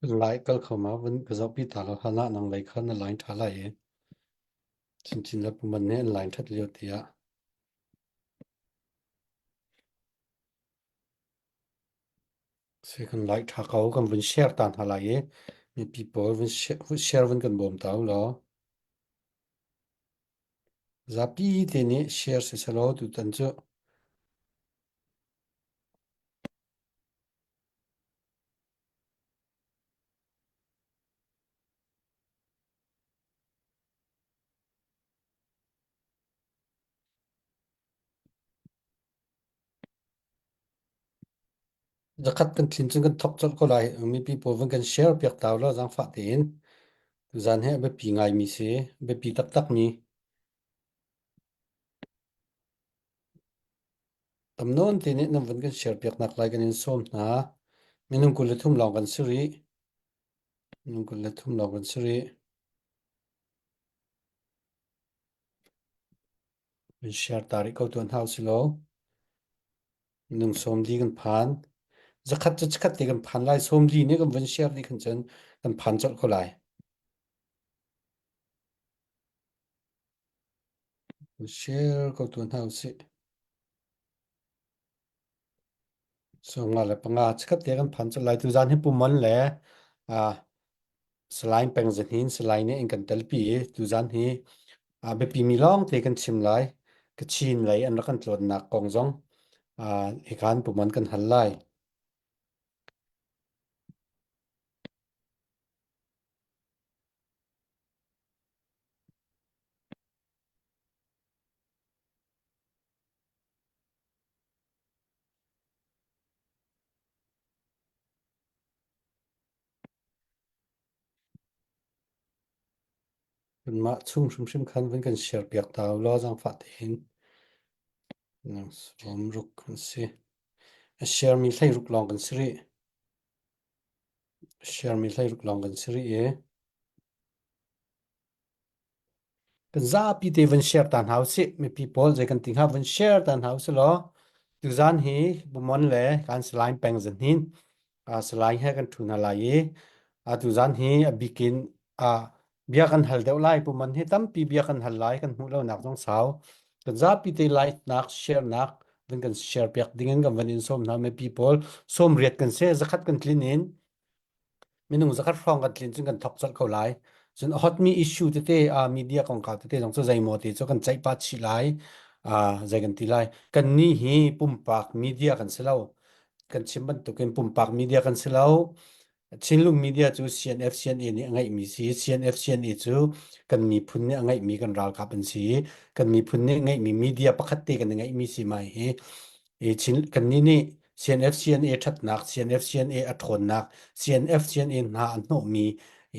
Lai kal kho ma vun ka zohpi ta lo hlan ah nang lei kha na line ṭha lai i chinchin le puman nih an line ṭhat lio tiah. Si kan like ṭha ko kan vun share ta hna lai i mipi pawl vun share vun kan bawm ta u law. Zapi te nih share si selaw tutan cu Zakhat kan thlin cun kan thok colh ko lai. Mipi pawl vun kan share piak ta ulaw zaangfah tein. Tuzaan hi a biapi ngaimi si, biapi taktakmi. Tam nawn te nih nan vun kan share piak nak lai kan in sawm hna. Minung 23 lawng kan si rih. Minung 23 lawng kan si rih. Min share ta rih ko tuan hau si lo. Minung 40 kan phan. Zakhat cu chikkhat te kan phan lai. 40 nih kan vun share dih khan cun kan phan colh ko lai. Share ko tuan hna usih. Sawmnga le panga chikkhat te kan phan colh lai. Tuzaan hi Pumon le uh, Salai Peng Zahnin Salai nih in kan telpi i tuzaan hi uh, biapi mi lawng te kan chim lai. Kachin lei an rak kan tlawnnak kong zong uh, hikan Pumon kan hal lai. Kanmah chung hrimhrim khan vun kan share piak ta u law zaangfah tein. Sawm ruk kan si. A share mi 16 lawng kan si rih. A share mi 16 lawng kan si rih i Kan zapi te van share ta hna usih. Mipi pawl zei kan ti hnga van share ta hna usih law tuzan hi Bumon le kan Salai Peng Zahnin uh, Salai he kan ṭhu hna lai i uh, tuzan hi a bikin uh, bia kan hal deuh lai. Pumon hi tampi bia kan hal lai kan hmuh lonak zong sau. Kan zapi te like nak share nak van kan share piak ding in kan van in sawm hna mipi pawl sawm riat kan se zakhat kan tlin in Minung zakhat hrawng kan tlin cun kan thok colh ko lai. Cun a hotmi issue tete uh, media kongkau tete zong cu zeimaw te cu kan ceih pah chih lai. Uh, zei kan ti lai. Kannih hi pumpak media kan si lo. Kan chim bantukin pumpak media kan si lo. Chinlung media cu CNF CNA nih a ngeihmi si. CNF CNA cu kan miphun nih a ngeihmi kan ralkap an si. Kan miphun nih ngeihmi media pakhat te kan i ngeihmi si mai hi. I Chin kannih nih CNF-CNA ṭhatnak, CNF-CNA a ṭhawnnak, CNF-CNA hna an hnawhmi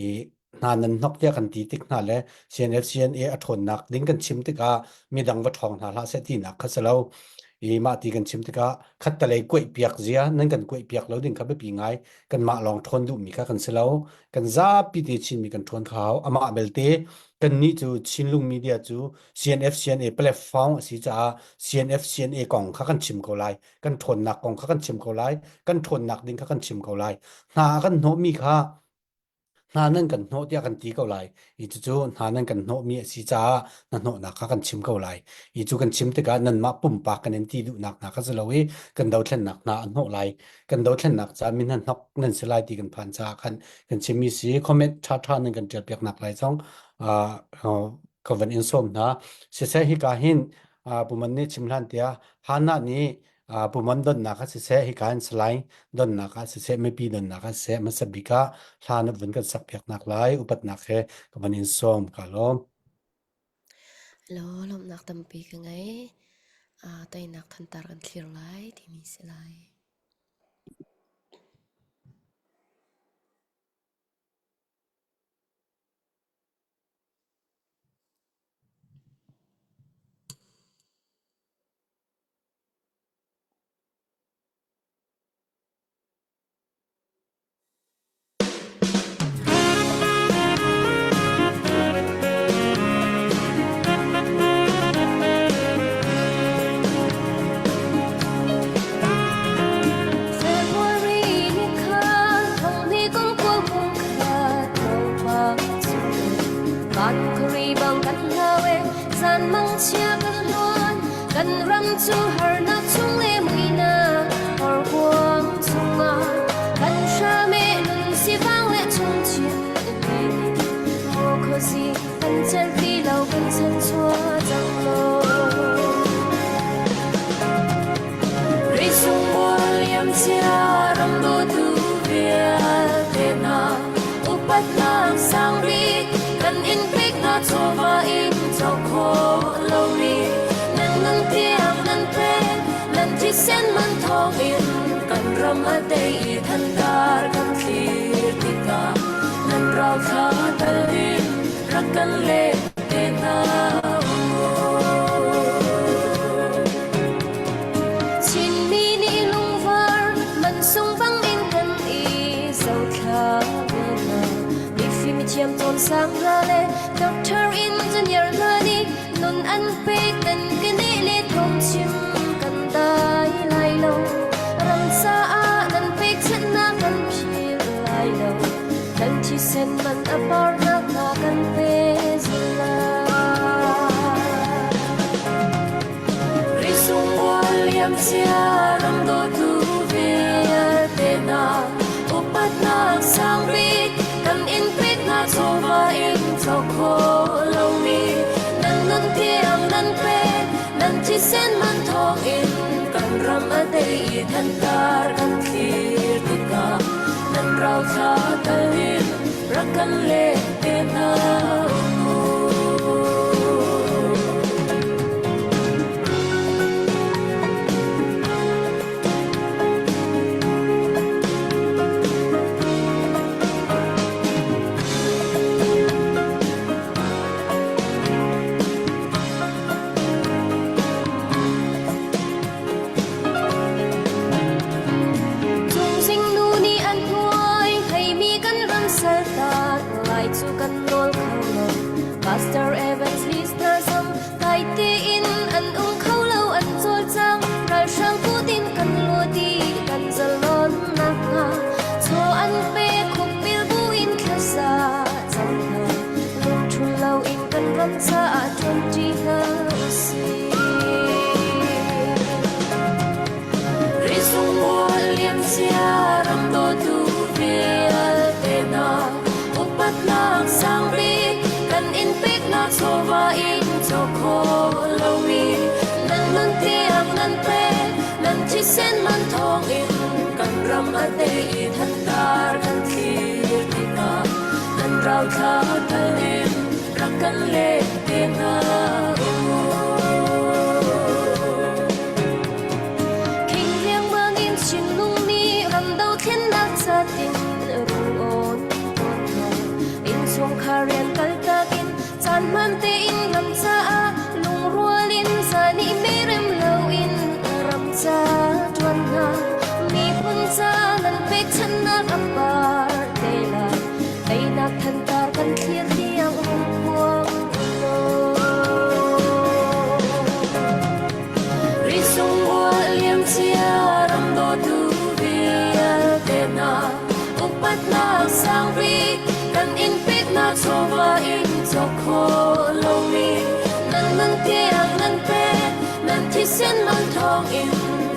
i hna nan hnok tiah kan ti tik hna le CNF-CNA a ṭhawnnak ding kan chim tikah midang va ṭhawng hna hlah seh tinak kha si lo. I mah ti kan chim tikah khattelei kuaihpiak zia nan kan kuaihpiak lo ding kha biapi ngai kanmah lawng ṭhawn duhmi kha kan si lo. Kan zapi te Chinmi kan ṭhawn kha hau. Amah belte kannih cu Chinlung media cu CNF CNA platform a si caah CNF CNA kong kha kan chim ko lai. Kan ṭhawnnak kong kha kan chim ko lai. Kan ṭhawnnak ding kha kan chim ko lai. Hna a kan hnawhmi kha hna nan kan hnawh tiah kan ti ko lai. I cucu hna nan kan hnawhmi a si caah na hnawhnak kha kan chim ko lai. I cu kan chim tikah nanmah pumpak kan in ti duhnak hna kha si lo i kan dothlennak hna a hnawh lai. Kan dothlennak caah min han hnok nan si lai ti kan phan caah khan kan chimmi si. Comment ṭhaṭha nan kan ṭial piaknak lai zong uh, ka van in sawm hna. Siseh hika hin Puman nih chim hlan tiah Hannah nih Puman donnak ah siseh hika in Salai donnak ah siseh mipi donnak ah siseh hmasa bik ah hla na vun kan sak piaknak lai upatnak he ka van in sawm ka lawm. Hello, lawmhnak tampi ka ngei. Uh, teinak thantar kan thlir lai timi si lai. Mei bang kan hlau e, zan mang chia kan hluan. Kan ram cu harnak chung le muihnak horkuang chungah kan hram e nun sivang le chungchin linin maw khuazi kan celh ti lo kan chan chua cang lo. Reisung bual liam cia ram dawtu vialte hna upatnak sang bik kan in pek hna chawva in cawk khawh lomi nan nun tiang nan pek nan thisen man thawng in kan ram a tei i thantar kan thlir tikah nan rauthla tal in rak kan let te hna Chinmi nih lungvar mansung bangin kan i zothla ve hna. Mifim mithiam cawnsang hna le doctor engineer hna nih nun an pek nan keneh le thawngchim kan dai lai lo. Ram caah nan pekchanhnak kan philh lai lo. Nan thisen man a parnak hna kan pe lai. Risung liam cia ram dawtu vialte hna upatnak sang bik kan in pek hna chawva in cawk khawh lomi nan nun tiang nan pek nan thisen man thawng in kan ram a tei i thantar kan thlir tikah nan rauthla tal in rak kan let te hna u. Cungzing nu nih an hnuai heimi kan ram saltan lai cu kan nawl kho lo. Pastor Evans Lister zong dai tein an um kho lo an cawlcang ralhrang kut in kan luat i kan zalon nakhnga chaw an pe khukbil buin thlaza cam hna lungṭhul loin kan ram caah ṭuanṭi hna usih. Rizung mual liam cia ram dawtu vialte hna upatnak sang bik kan in peknak chawva in cawk khawh lomi nan nun tiang nan pek nan thisen man thawng in kan ram a tei i thantar kan thlir tikah nan rauthla tal in rak kan let te hna u. King riangmang in Chinlung nih ram dothlennak catin rung-awn tawn hna. Innchungkhar rian kaltak in caan hmaan tein ram caah lungrual in zan i merem loin ram ca ṭuan hna. Miphun ca nan pekchanhnak a par te lai. Teinak thantar kan thlir tiang rung phuang law. Risung liam cia ram dawtu vialte hna upatnak sang bik kan in peknak chawva in cawk khawh lomi nan nun tiang nan pek nan thisen man thawng in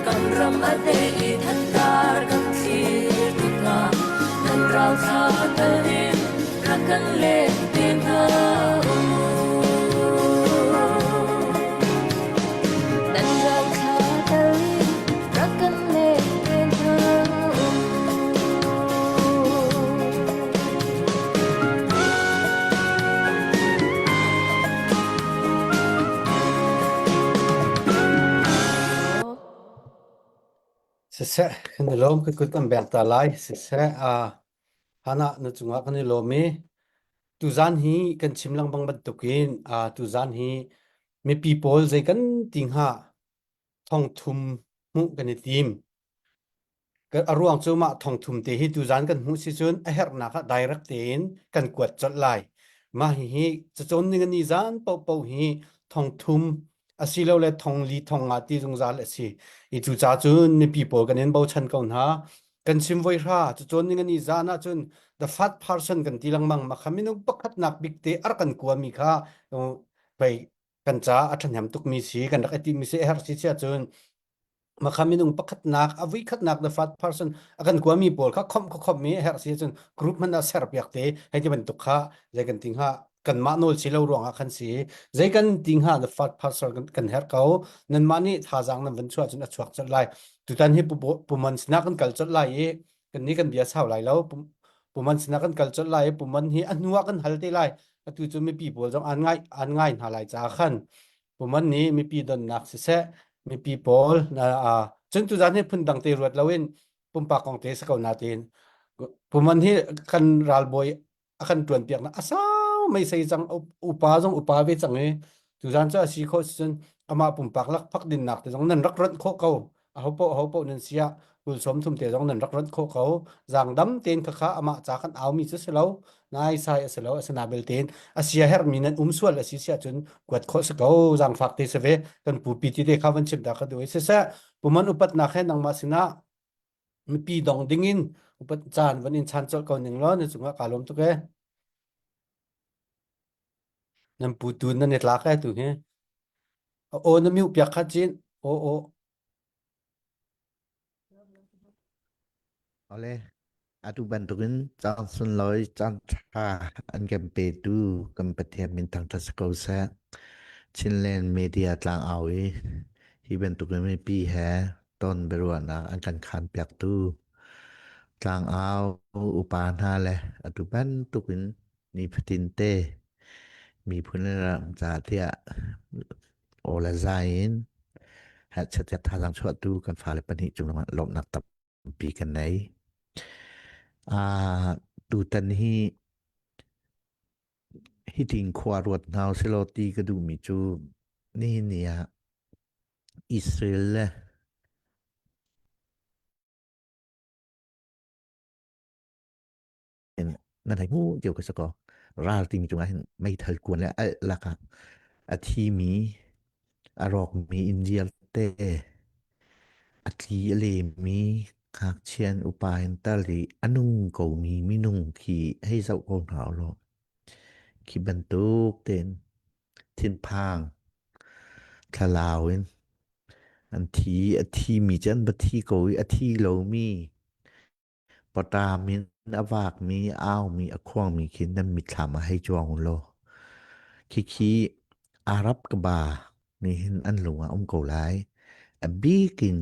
kan ram a tei i thantar kan thlir tikah nan rauthla tal in rak kan let te hna u. Nan rauthla tal in rak kan let te hna u. Siseh, kan i lawm, kan kut kan bek ta lai. Siseh, ah, hana na cungah kan i lawm i tuzan hi kan chim lengmang bantukin ah tuzan hi mipi pawl zei kan ti hnga thongthum hmuh kan i tim. A ruang cu mah thongthum te hi tuzan kan hmuh si cun a herhnak ah direct tein kan kuat colh lai. Mah hihi cacawn ning ani zan paohpaoh hi thongthum asilole thongli thonga ti zungzal a si. I cuca cun mipi pawl kan in bochan ko hna. Kan chim voi hra cacawn ning ani zan ahcun The fat person kan ti lengmang ma kha minung pakhatnak bik te ar kan kuami kha pei kan ca a ṭhahnem tukmi si kan rak i timi si a herh si sia cun makha minung pakhatnak a vui khatnak the fat person a kan kuami pawl kha khomh kha khomh mi a herh si cun group hmanh ah ser piak te hei ti bantuk kha zei kan ti hnga kanmah nawl si lo ruangah khan si zei kan ti hnga the fat person kan herh ko nanmah nih thazaang nan van chuah cun a chuak colh lai tutan hi puman sinah kan kal colh lai i kan nih kan bia sau lai lo puman sinah kan kal colh lai i puman hi a hnu ah kan hal te lai atu cu mipi pawl zong an ngai an ngai hna lai caah khan puman nih mipi donnak siseh mipi pawl cun tuzan hi phundang te ruat loin pumpak kong te si ko natin puman hi kan ralbawi a kan ṭuan piaknak a sau meisei cang upa zong upa ve cang i tuzan cu a si khawh cun amah pumpak lakphak dinnak te zong nan rak ronh khawh ko aho paoh aho paoh nan si ah kul sawm thum te zong nan rak ronh khawh ko zaangdam tein khakha amah ca kan aumi cu si lo nai sai a si lo asina belte a sia herhmi nan um sual a si siah cun kuat khawh si ko zaangfak te si ve kan pupi ti te kha van chim ta ka duh i siseh puman upatnak he nangmah sinah mipi dong dingin upat caan van in chan colh ko ning law na cungah kaa lawm tuk e nan pu tu nan i tlak e tu hi aw na miu piak kha cin aw aw Ole, atu bantukin caan sunlawi caan ṭha an kan petu kan Pathian min thangṭhat si ko seh. Chinland Media tlangau i hi bantukin mipi he ton biaruahnak an kan khanpiaktu tlangau upa hna le atu bantukin nifatin te miphun le ram ca tiah aw le zai in hehchat thazaang chuahtu kan fale pahnih cung ah lawmhnak tampi kan nei. Uh, tutan hi hitin khua ruat hna usih ti ka duhmi cu nihin ni ah Israel le nan hei hmuh cio ka si ko. Ral timi cungah hin meithal kuan le alh lakah a thimi a rawkmi inn vialte a tli a lemmi ngakchia in upa in tal i a nung komi minung khi hei zoh ko hna u law khi bantuk tein thinphang thlalau in an thi a thimi cu an va thi ko i a thi lomi Pawṭam in a vakmi, a aumi, a khuangmi khi nan mitthlam ah hei cuang u law khikhi Arab kaba nih hin an lung ah um ko lai. A bik in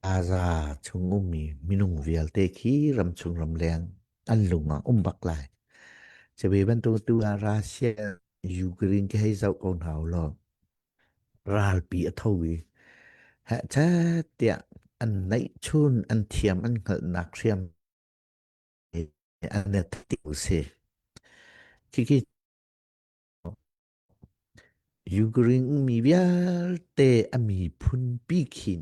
Gaza chung ummi minung vialte khi ramchung ramleng an lung ah um bak lai. Cuve bantuk tu ah Russia, Ukraine khi hei zoh ko hna u law ralpi a tho i hehchet tiah an neihchun an thiam an hngalhnak hriam an i tiu si. Khikhi Ukraine mi vialte a miphun pi khin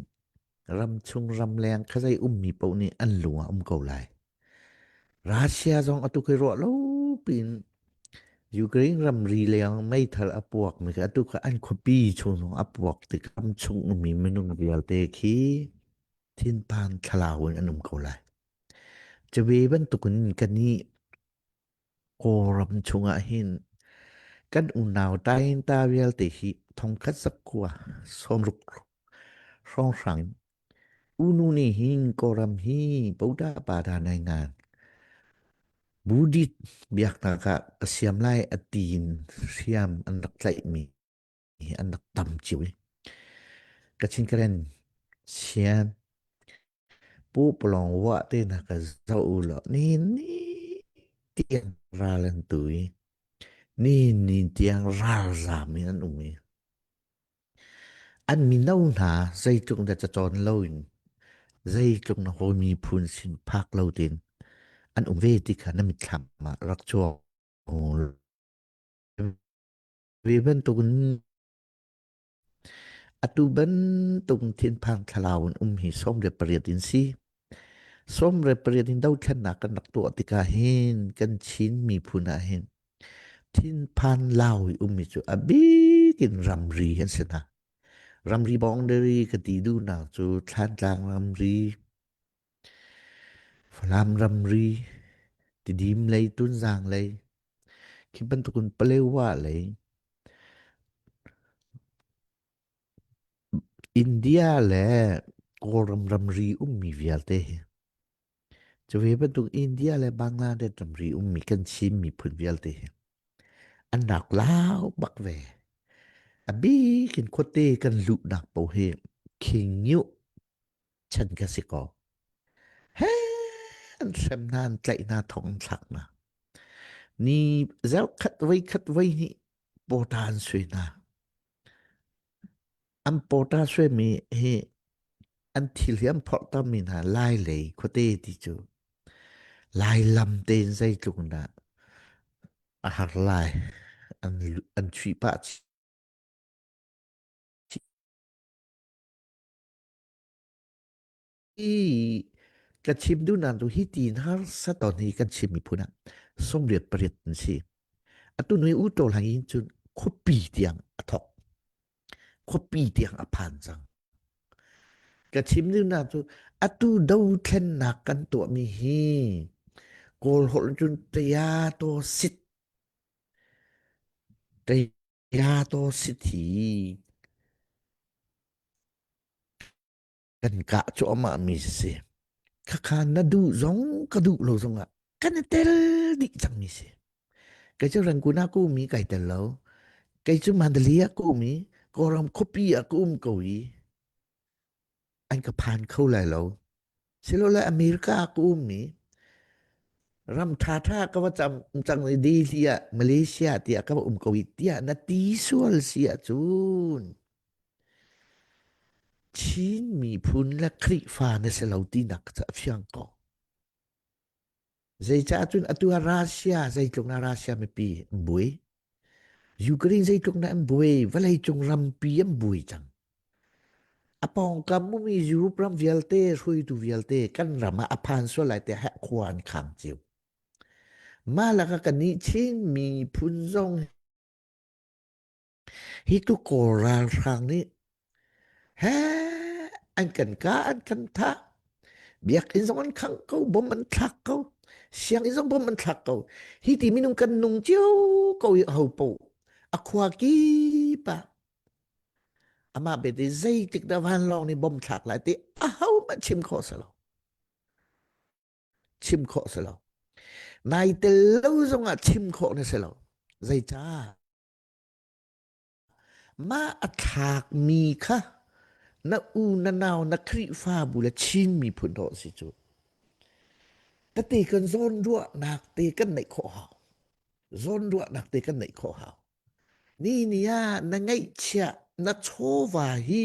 ramchung ramleng khazei ummi paoh nih an lung ah um ko lai. Russia zong atu khi ruah lo piin Ukraine ramri leng meithal a puakmi khi atu kha an khuapi chung zong a puak tik ram chung ummi minung vialte khi thinphan thlalau in an um ko lai. Cuve bantukin kannih Kawlram chungah hin kan unau tainta vialte hi thongkhat zakua sawmruk hrawnghrang in Unu nih hin Kawlram hi Boda Pada nai ngan Buddhist biaknak ah ka siam lai a tiin hriam an rak tlaihmi hi an rak tam cio i Kachin Karen Sian Pu Palong Wa te hna ka zoh u law ni ni tiang ral an tu i ni ni tiang ralzam in an um i An mino hna zeitluk na cacawn loin zeitluk na hawi miphun sin phak lo tein an um ve ti kha na mitthlam ah rak cuang. Ve bantukin atu bantuk thinphang thlalau in um hi 18 in si. 18 in dothlennak kan rak tuah tikah hin kan Chin miphun ah hin Thinphan lau i ummi cu a bik in ramri an si hna. Ramri boundary ka ti duhnak cu Thlantlang ramri, Falam ramri, Tidim lei, Tunzang lei, khi bantukin Palewa lei, India le Kawlram ramri ummi vialte hi cu ve bantuk India le Bangladesh ramri ummi kan Chin miphun vialte hi an rak lau bak ve. A bik in khuate kan luhnak paoh hi King Nyuh chan ka si ko. He an hrem hna, an tlaih hna, thong an thlak hna. Ni zelkhat voi khat voi hnih pawta an sui hna. An pawta suaimi hi an thil hi an phorhtermi hna Lai lei khuate ti cu Lai lam tein zeitluk in dah a har lai an an chuih pah I ka chim duhnak cu hi ti harsa ton hi kan Chin miphun ah 98 an si. Atu nui u ṭawl hang in cun khuapi tiang a thok. Khuapi tiang a phan cang. Ka chim duhnak cu atu dothlennak kan tuahmi hi Kawl holh cun tayato sit tayato sit hi kan kah cuahmah mi si. Khakha na duh zong ka duh lo zong ah kan i tel dih cangmi si. Kei cu Rangoon ah ka um i kai tel lo. Kei cu Mandalay ah ka um i Kawlram khuapi ah ka um ko i an ka phan kho lai lo. Silole America ah ka um i ram ṭhaṭha ka va cam cang i Delhi ah Malaysia tiah ka va um ko i tiah na ti sual si ahcun Chin miphun le Khrihfa na si lo tinak cu a fiang ko. Zeicah cun atu ah Russia zeitluk na Russia mipi an buai. Ukraine zeitluk na an buai, vawleicung rampi an buai cang. A pawngkam ummi Europe ram vialte, hruaitu vialte kan ram ah a phan sual lai tiah khua an khang cio. Mah lakah kannih Chin miphun zong Hi tu Kawl ralhrang nih he an kan kah an kan thah. Biakinn zong an khangh ko, bom an thlak ko. Sianginn zong bom an thlak ko. Hi ti minung kan nung cio ko i ho po. A khua kip ah amah bete zeitik dah vanlawng nih bom thlak lai ti aho hmanh chim khawh si lo. Chim khawh si lo. Nai tel lo zongah chim khawh na si lo. Zeicah? Mah a thlakmi kha na u na nau na Khrihfabu le Chin miphun dawh si cu. Tete kan zawnruahnak te kan neih khawh hau. Zawnruahnak te kan neih khawh hau. Ni ni ah na ngeihchiah na chawva hi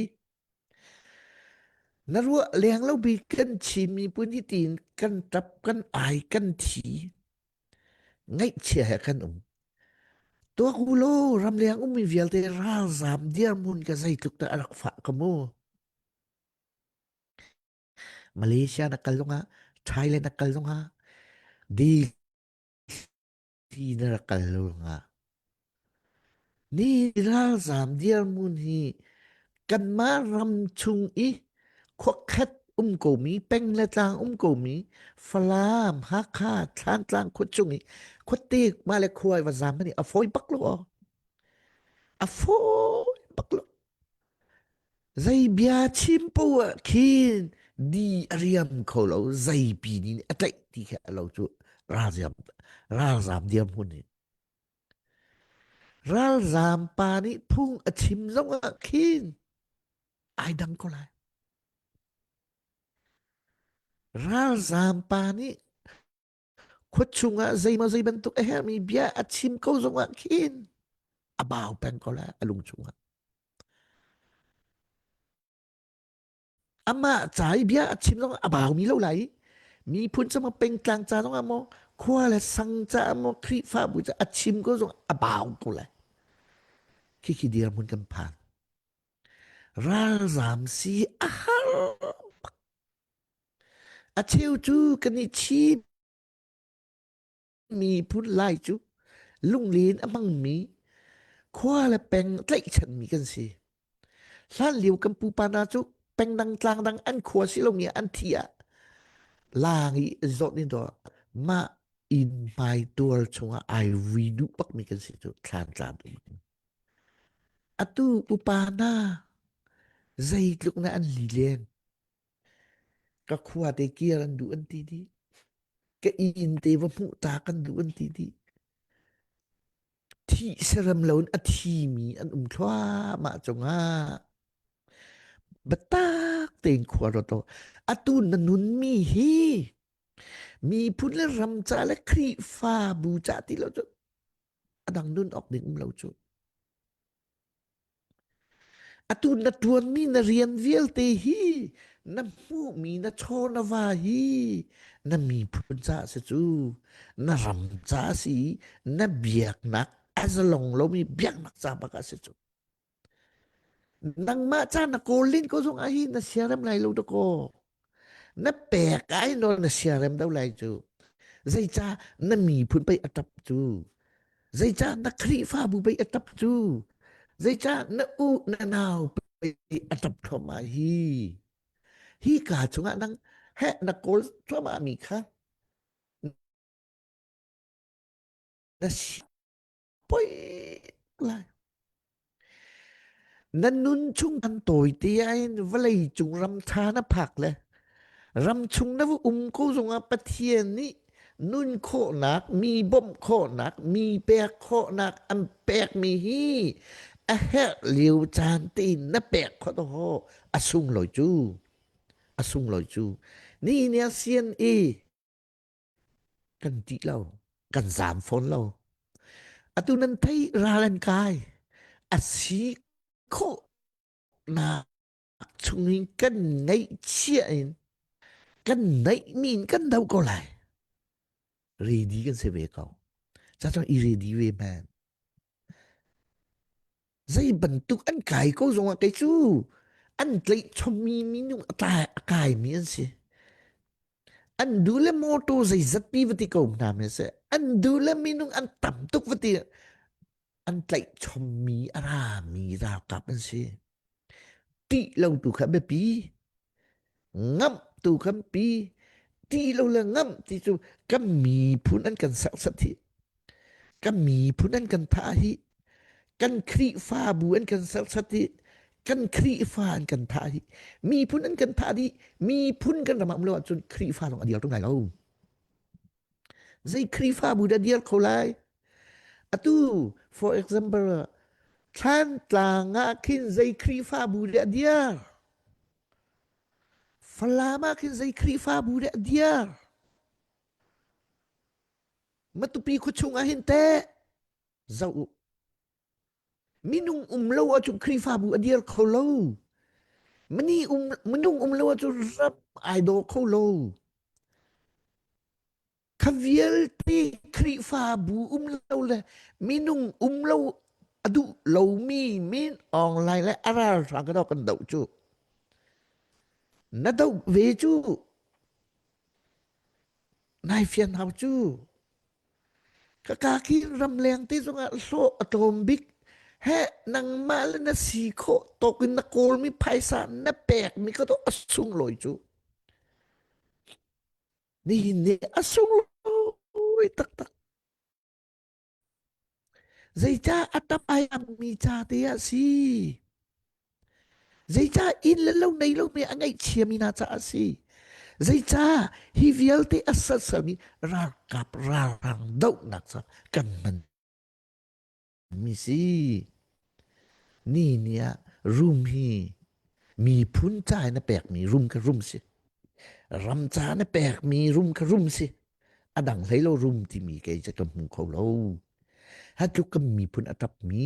na ruah leng lo bi kan Chin miphun hi tiin kan ṭap kan ai kan thi. Ngaihchia he kan um. Tuak u law ramleng ummi vialte ralzaam dirhmun ka zeitluk dah a rak fah ka mu. Malaysia na kal zongah, Thailand na kal zongah, Delhi na rak kal zongah, Ni ralzaam dirhmun hi kanmah ram chung i khuakhat um komi, peng le tlang um komi, Falam, Hakha, Thlantlang khuachung i khuate mah le khua i va zaam hi a fawi bak lo aw. A fawi bak lo. Zei bia chim poah ah khin di a riam kho lo, zeipi nih a tlaih ti kha a lo cu ralzaam ralzaam dirhmun hi. Ralzaam pa nih phung a chim zongah khin ai dang ko lai. Ralzaam pa nih khuachung ah zeimaw zei bantuk a herhmi bia a chim ko zongah khin a bau peng ko lai a lung chungah. Amah ca i bia a chim zong a baumi lo lai i miphun ca maw pengtlang ca zongah maw khua le sang ca maw Khrihfabu ca a chim ko zong a bau ko lai. Khikhi dirhmun kan phan. Ralzam si a har bak. A cheu cu kan i chim miphun lai cu lunglen a hmangmi khua le peng tlaihchanmi kan si. Hlan lio kan pupa hna cu peng dang tlang dang an khua si lomi an thi ah lang i zawt ni dawh mah Inn hmai tual chungah ai vui duh bakmi kan si cu thlan tla duh. Atu upa hna zeitluk na an lilen. Ka khua te kir an duh an ti dih. Ka inn te va hmuh ta kan duh an ti dih. Thih serem loin a thimi an um thluahmah cungah biatak tein khua ruat lo. Atu na nunmi hi miphun le ram ca le Khrihfabu ca ti lo cu a dang nun awk ding um lo cu. Atu na ṭuanmi na rian vialte hi na hmuhmi na chaw na va hi na miphun caah si cu na ram caah si na biaknak a zalong lomi biaknak ca bak ah si cu. Nangmah ca na kawl len ko zong ah hi na siarem lai lo dakaw. Na pek ai nawl na siarem do lai cu. Zeicah na miphun pei a ṭap cu? Zeicah na Khrihfabu pei a ṭap cu? Zeicah na u na nau pei a ṭap thluahmah hi? Hi ka chungah nang heh na kawl thluahmah mi kha na si poi lai. Na nun chung an tawite ahhin vawlei cung ram ṭha na phak le ram chung na va um ko zongah Pathian nih nun khawhnak, mi bawmh khawhnak, mi pek khawhnak an pekmi hi a herh lio caan tein na pek khawh haw a sunglawi cu. A sunglawi cu. Nihin ah CNA kan ṭih lo kan zaam fawn lo atu nan thei ral an kai a si khawhnak chungin kan ngaihchiah in kan neihmi in kan do ko lai ready kan si ve ko ca cun i ready ve man zei bantuk an kai ko zongah kei cu an tlaih chommi minung a tlai a kaimi an si an duh le motor zeizat pi va ti ko hna me seh an duh le minung an tam tuk va ti an tlaih chommi a rami ralkap an si tih lo tu kha biapi ngamh tu kan pi ti lo le ngamh ti cu kan miphun an kan serhsat hi kan miphun an kan thah hi kan Khrihfabu an kan serhsat hi kan Khrihfa an kan thah hi miphun an kan thah dih miphun kan ram ah um lo ahcun Khrihfa lawng a dir tung lai lo zei Khrihfabu dah dir kho lai atu for example Thlantlang ah khin zei Khrihfabu dah dir Falam ah khin zei Khrihfabu dah dir? Matupi khuachung ah hin teh zoh u. Minung um lo ahcun Khrihfabu a dir kho lo. Mani um, minung um lo ahcun ram ai daw kho lo. Kha vialte Khrihfabu um lo le minung um lo a duh lomi min online le a ralhrang ka kan doh cu. Na doh ve cu. Nai fian hau cu. Ka ka khi ramleng te zongah hlawh a tlawm bik. He nangmah le na si khawh tawk in na kawlmi phaisa na pekmi ka to a sunglawi cu. Nihin ni a sunglawi taktak. Zeicah a tap ai ammi ca te ah si? Zeicah inn le lo nei lomi a ngaihchiami hna caah a si? Zeicah hi vialte a sersermi ralkap ralhrang dohnak ca kan hman mi si ni ni ah rum hi miphun ca in a pekmi rum kha rum si ram ca na pekmi rum kha rum si a dang hlei lo rum timi kei cu ka hmu kho lo ha tluk kan miphun a tapmi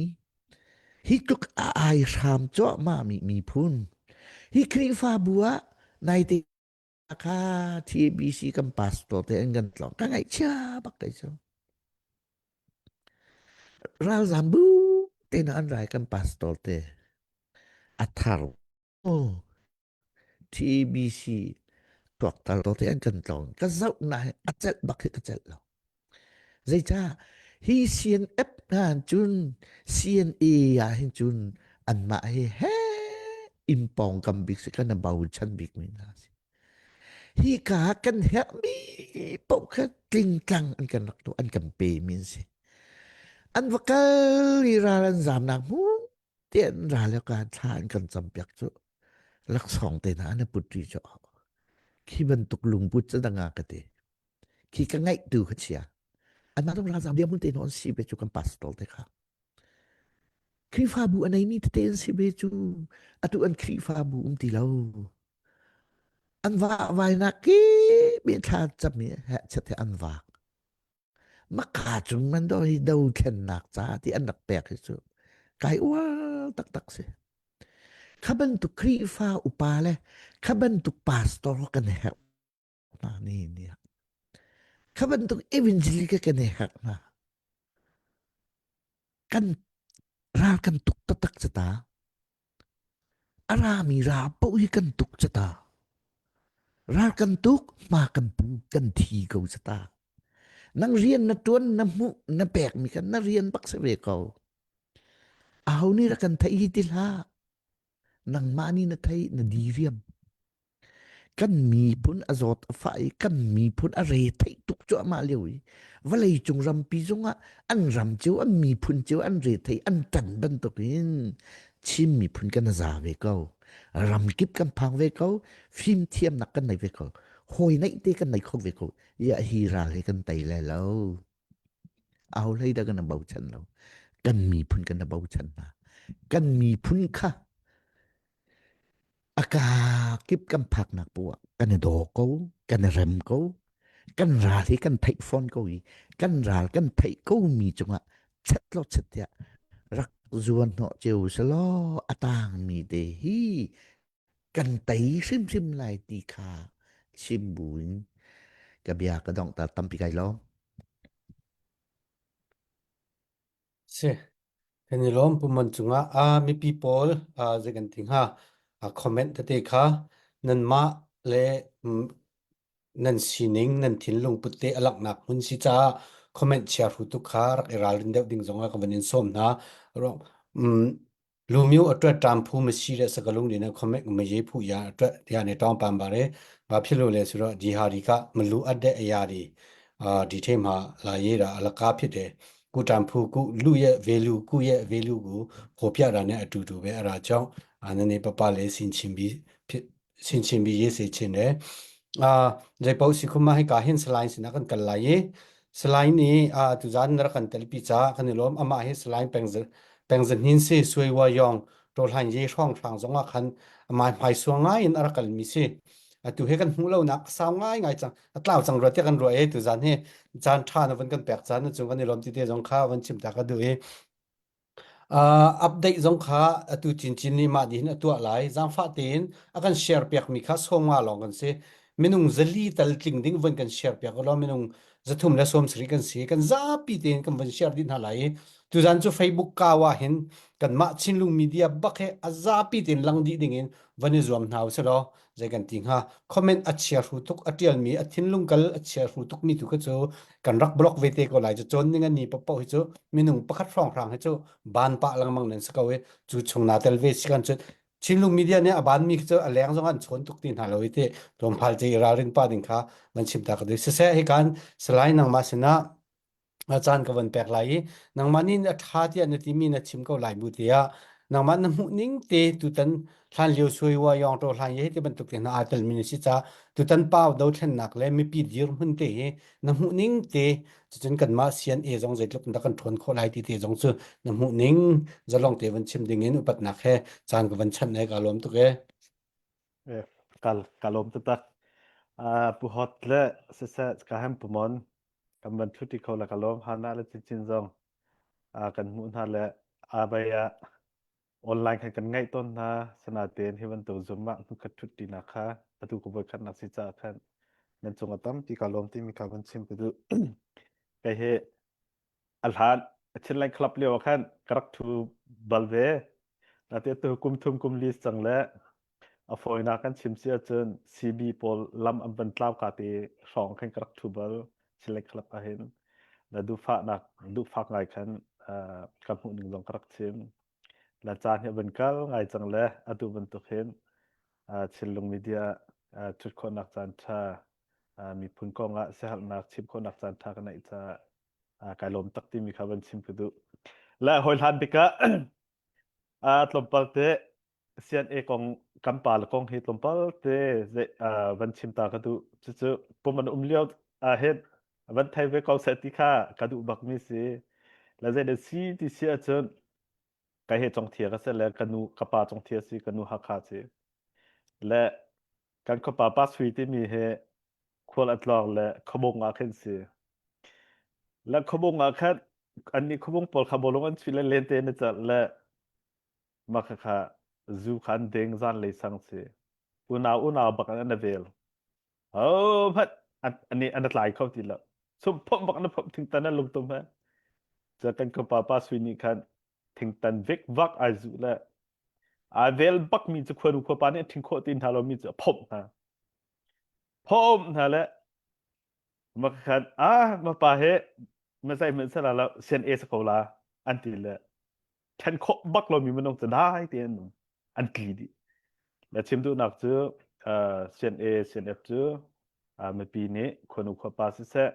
hi tluk a ai hram cuahmah mi miphun hi Khrihfabu ah naite kha TABC kan pastor te an kan tlawng ka ngaihchia bak kei cu ralzam bu te na an rai kan pastor te a thar oh TABC tuaktal to te an kan tlawng ka zoh na a celh bak hi ka celh lo Zeicah hi CNF hna cun CNA ah hin cun anmah hi he in pawngkam bik si kan bochan bikmi hna si. Hi ka kan herhmi paoh kha tlingtlang an kan rak tuah, an kan pe mi an si. An va kal i ral an zamnak hmun te an ra le ka thla an kan campiak cu laksawng te hna an i put rih cu. Khi bantuk lungput cu danga ka ti. Khi ka ngaih tu kha chia. Anmah zong ralzam dirhmun te an si ve cu kan pastor te kha. Khrihfabu a neimi tete an si ve cu. Atu an Khrihfabu um ti lo. An va vainak kip i thla cam i heh an vak. Maka cung man do hi do thlennak ca ti an rak pek hi cu kai uar taktak si. Kha bantuk Khrihfa upa le kha bantuk pastor kan herh hna ni ni. Kha bantuk evangelic kan i herh hna. Kan ral kan tuk taktak ca ta. A rami ra paoh hi kan tuk ca ta. Ral kan tuk, hma kan pu, kan thi ko ca ta. Nang rian na tuan, na hmuh, na pekmi kha na rian bak si ve ko. Aho nih rak kan theih hi ti hlah. Nangmah nih na theih, na diriam. Kan miphun a zawt a fah i kan miphun a re theih tuk cuahmah lio i vawleicung rampi zongah an ram cio an miphun cio an re thei an ṭan bantukin Chin miphun kan za ve ko. Ramkip kan phang ve ko. Fimthiamnak kan nei ve ko. Hawi neih te kan nei kho ve ko. Ya hi ral hi kan tei lai lo. Aho hlei dah kan bochan lo. Kan miphun kan bochan hna. Kan miphun kha A kakip kan phaknak poah ah kan i daw ko, kan i rem ko, kan ral hi kan theih fawn ko i kan ral kan theih ko mi cungah chet law chet tiah rak zuan hnawh cio selaw a tangmi te hi kan tei hrimhrim lai ti kha chim buin ka bia ka donghter tampi kai lawm. Si. Kan i lawm puman cungah a mipi pawl zei kan ti hnga comment tete kha nanmah le nan sining nan thinlung put te a langhnak hmun si caah comment chia hru tuk kha rak i ralrin deuh ding zong ah ka van in sawm hna. Lumyu atwet ṭam phu masi le sakalung dina comment ma ye phu ya atwet ya ne tawng pam bare ba philu le suro di hari ka malu adde ayari di the ma la ye ra alaka phit de ကုတန်ဖူကုလူရဲ့ value ကုရဲ့ value ကိုဖော်ပြတာနဲ့အတူတူပဲအဲ့ဒါကြောင့်အာနည်းနည်းပပလေးဆင်ချင်ပြီးဖြစ်ဆင်ချင်ပြီးရေးစေချင်တယ်အာဇေပေါစီခုမဟိကာဟင်စလိုင်းစနာကန်ကလာယေစလိုင်းနီအာသူဇန်နရကန်တလပီချာခနိလောအမဟိစလိုင်းပင်ဇပင်ဇနင်းစီဆွေဝယောင်တော်လှန်ရေရှောင်းဖางဇောငါခန်အမိုင်ဖိုင်ဆွငိုင်းအရကလမီစီအတူဟေကန်မှုလောနာဆောင်းငိုင်းငိုင်းချံ a tlau cang rua tiah kan ruah i tuzan hi caan ṭha na vun kan pek caan na cung kan i lawm ti te zong kha van chim ta ka duh i uh, update zong kha atu chinchin nih mah dihin a tuah lai zaangfah tein a kan share piak mi kha 50 lawng kan si minung zali tal tling ding vun kan share piak lo minung 370 kan si kan zapi tein kan vun share dih hna lai i tuzan cu Facebook kawa hin kanmah Chinlung media bak he a zapi tein lang dih ding in van i zuam hna usih law zei kan ti hnga comment a chia hru tuk a tialmi a thinlung kal a chia hru tuk mi tu kha cu kan rak block ve te ko lai cu cawn ning ani paoh hi cu minung pakhat hrawng hrang hi cu ban pah lengmang nan si ko i cu chung na tel ve si kan cu Chinlung media nih a ban mi cu a leng zong an chawn tuk ti hna lo i ti tlawmpal ce i ralrin pa ding kha van chim ta ka duh siseh hi kan salai nangmah sinah a caan ka van pek lai i nangmah nih a ṭha tiah na timi na chim ko lai mu tiah nangmah na hmuh ning te tutan hlan lio sui wa yong to hlan ye ti bantuk te hna aa telmi na si ca tutan pau dothlennak le mipi dirhmun te hi na hmuh ning te cucun kanmah CNA zong zeitluk in dah kan ṭhawn khawh lai ti te zong cu na hmuh ning zalong te van chim ding in upatnak he caan ka van chanh he ka lawm tuk e Ka ka lawm taktak. Pu Hot le siseh ka hem pu Mon kan van ṭhuṭi kho le ka lawm Hana le Chinchin zong kan hmuh hna le abai ah online khan kan ngaih tawn hna sanatein hi bantuk Zoom ah hnukhat ṭhutṭinak kha atu ka voikhatnak si caah khan nan cung a tampi ka lawm timi kha van chim ka duh. Kei hi a hlan Chinland Club lio ah khan ka rak ṭhu bal ve. Nate tu kum thum kum li cang le a fawinak kan chim si ahcun CB pawl lam an van tlau ka te hrawng khan ka rak ṭhu bal Chinland Club ah hin na duhfahnak duhfak ngai khan ka hmuh ning zong ka rak chim. La caan hi a van kal ngai cang le atu bantuk hin Chinlung Media. Ṭhut khawhnak caan ṭha, miphun kong ah siaherhnak chim khawhnak caan ṭha ka neih caah kai lawm tak timi kha van chim ka duh. Le hawi hlan tikah tlawmpal te CNA kong kan pa le kong hi tlawmpal te van chim ta ka duh. Cucu pum an um lio ah hin van thei ve ko seh ti kha ka duh bak mi si. Le zei dah si ti si ahcun kai he congthia ka si le ka nu ka pa congthia si ka nu Hakha si. Le kan khuapa pa sui timi hi khual a tlawng le khuabung ah khin si. Le khuabung ah khan annih khuabung pawl kha bawlung an chuih le lente na celh le mah khakha zu kha an ding zanlei sang si. Unau unau bak an an vel. Ho hmanh an an an tlai kho ti lo. Sum phomh bak na phomh thingtan na lungtum he. Ca kan khuapa pa sui nih khan thingtan vek vak ai zu le ai vel bak mi cu khuanu khuapa nih thing khawh ti hna lo mi cu a phomh hna. Phomh hna le ma khan ah ma pa he ma sai men sala lo sian e sa ko la an ti le then khawh bak lo mi minung cu dai te an um an tli dih. Le chim duhnak cu CNA CNF cu mipi nih khuanu khuapa siseh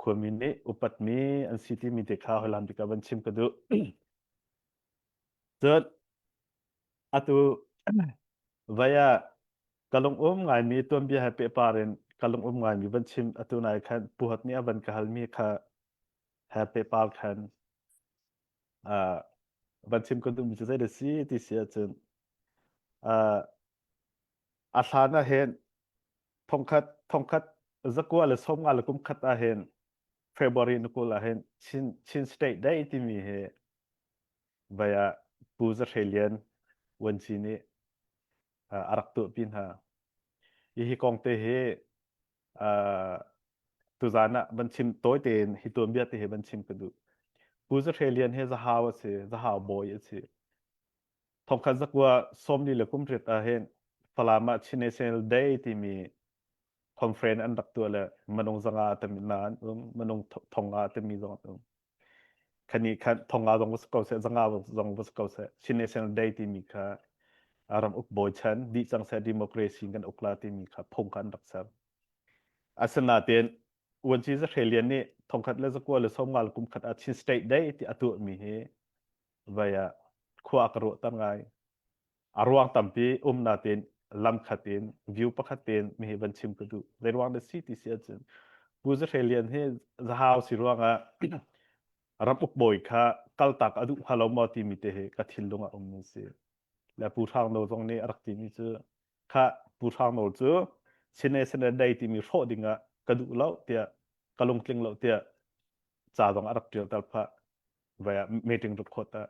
khuami nih upatmi an si timi te kha hoi lam bik ah van chim ka duh. Cun atu vai ah ka lung um ngaimi tuanbia he pehpar in ka lung um ngaimi van chim atu nai khan puhat nih a van ka halmi kha he pehpar khan uh, van chim ka duhmi cu zei dah si ti si ahcun uh, a hlan ah hin thongkhat thongkhat zakua le 50 le kum khat ah hin February ni 20 ah hin Chin Chin State Day timi hi vai ah Pu Za Hre Lian Vuanci nih uh, a rak tuahpi hna. Hi kong te hi uh, tuzan ah van chim tawi tein hi tuanbia te hi van chim ka duh. Pu Za Hre Lian hi Zahau a si, Zahau bawi a si. Thongkhat zakua 40 le kum riat ah hin Falam ah Chin National Day timi conference an rak tuah le manung zanga tami na an um, manung thonga tami zong an um. Khani khan thonga zong va si ko seh, zanga zong va si ko seh, Chin National Day timi kha ram uk bawi chan dih cang seh democracy kan uk la timi kha phung kha an rak ser. Asinain Vuanci Za Hre Lian nih thongkhat le zakua le 50 le kum khat ah Chin State Day ti a tuahmi hi vai ah khua a ka ruahter ngai. A ruang tampi um natin lam khat in view pakhat tein mi hi van chim ka duh. Zei ruang dah si ti si ahcun Pu Za Hre Lian hi zahau si ruangah ram uk bawi kha kaltak a duh hnga lo maw timi te hi ka thinlung ah ummi si. Le Pu Hrang Nawl zong nih a rak timi cu kha Pu Hrang Nawl cu Chin National Day timi hrawh dingah ka duh lo tiah ka lungtling lo tiah ca zong a rak ṭial tal phah vai ah meeting rut khawt ah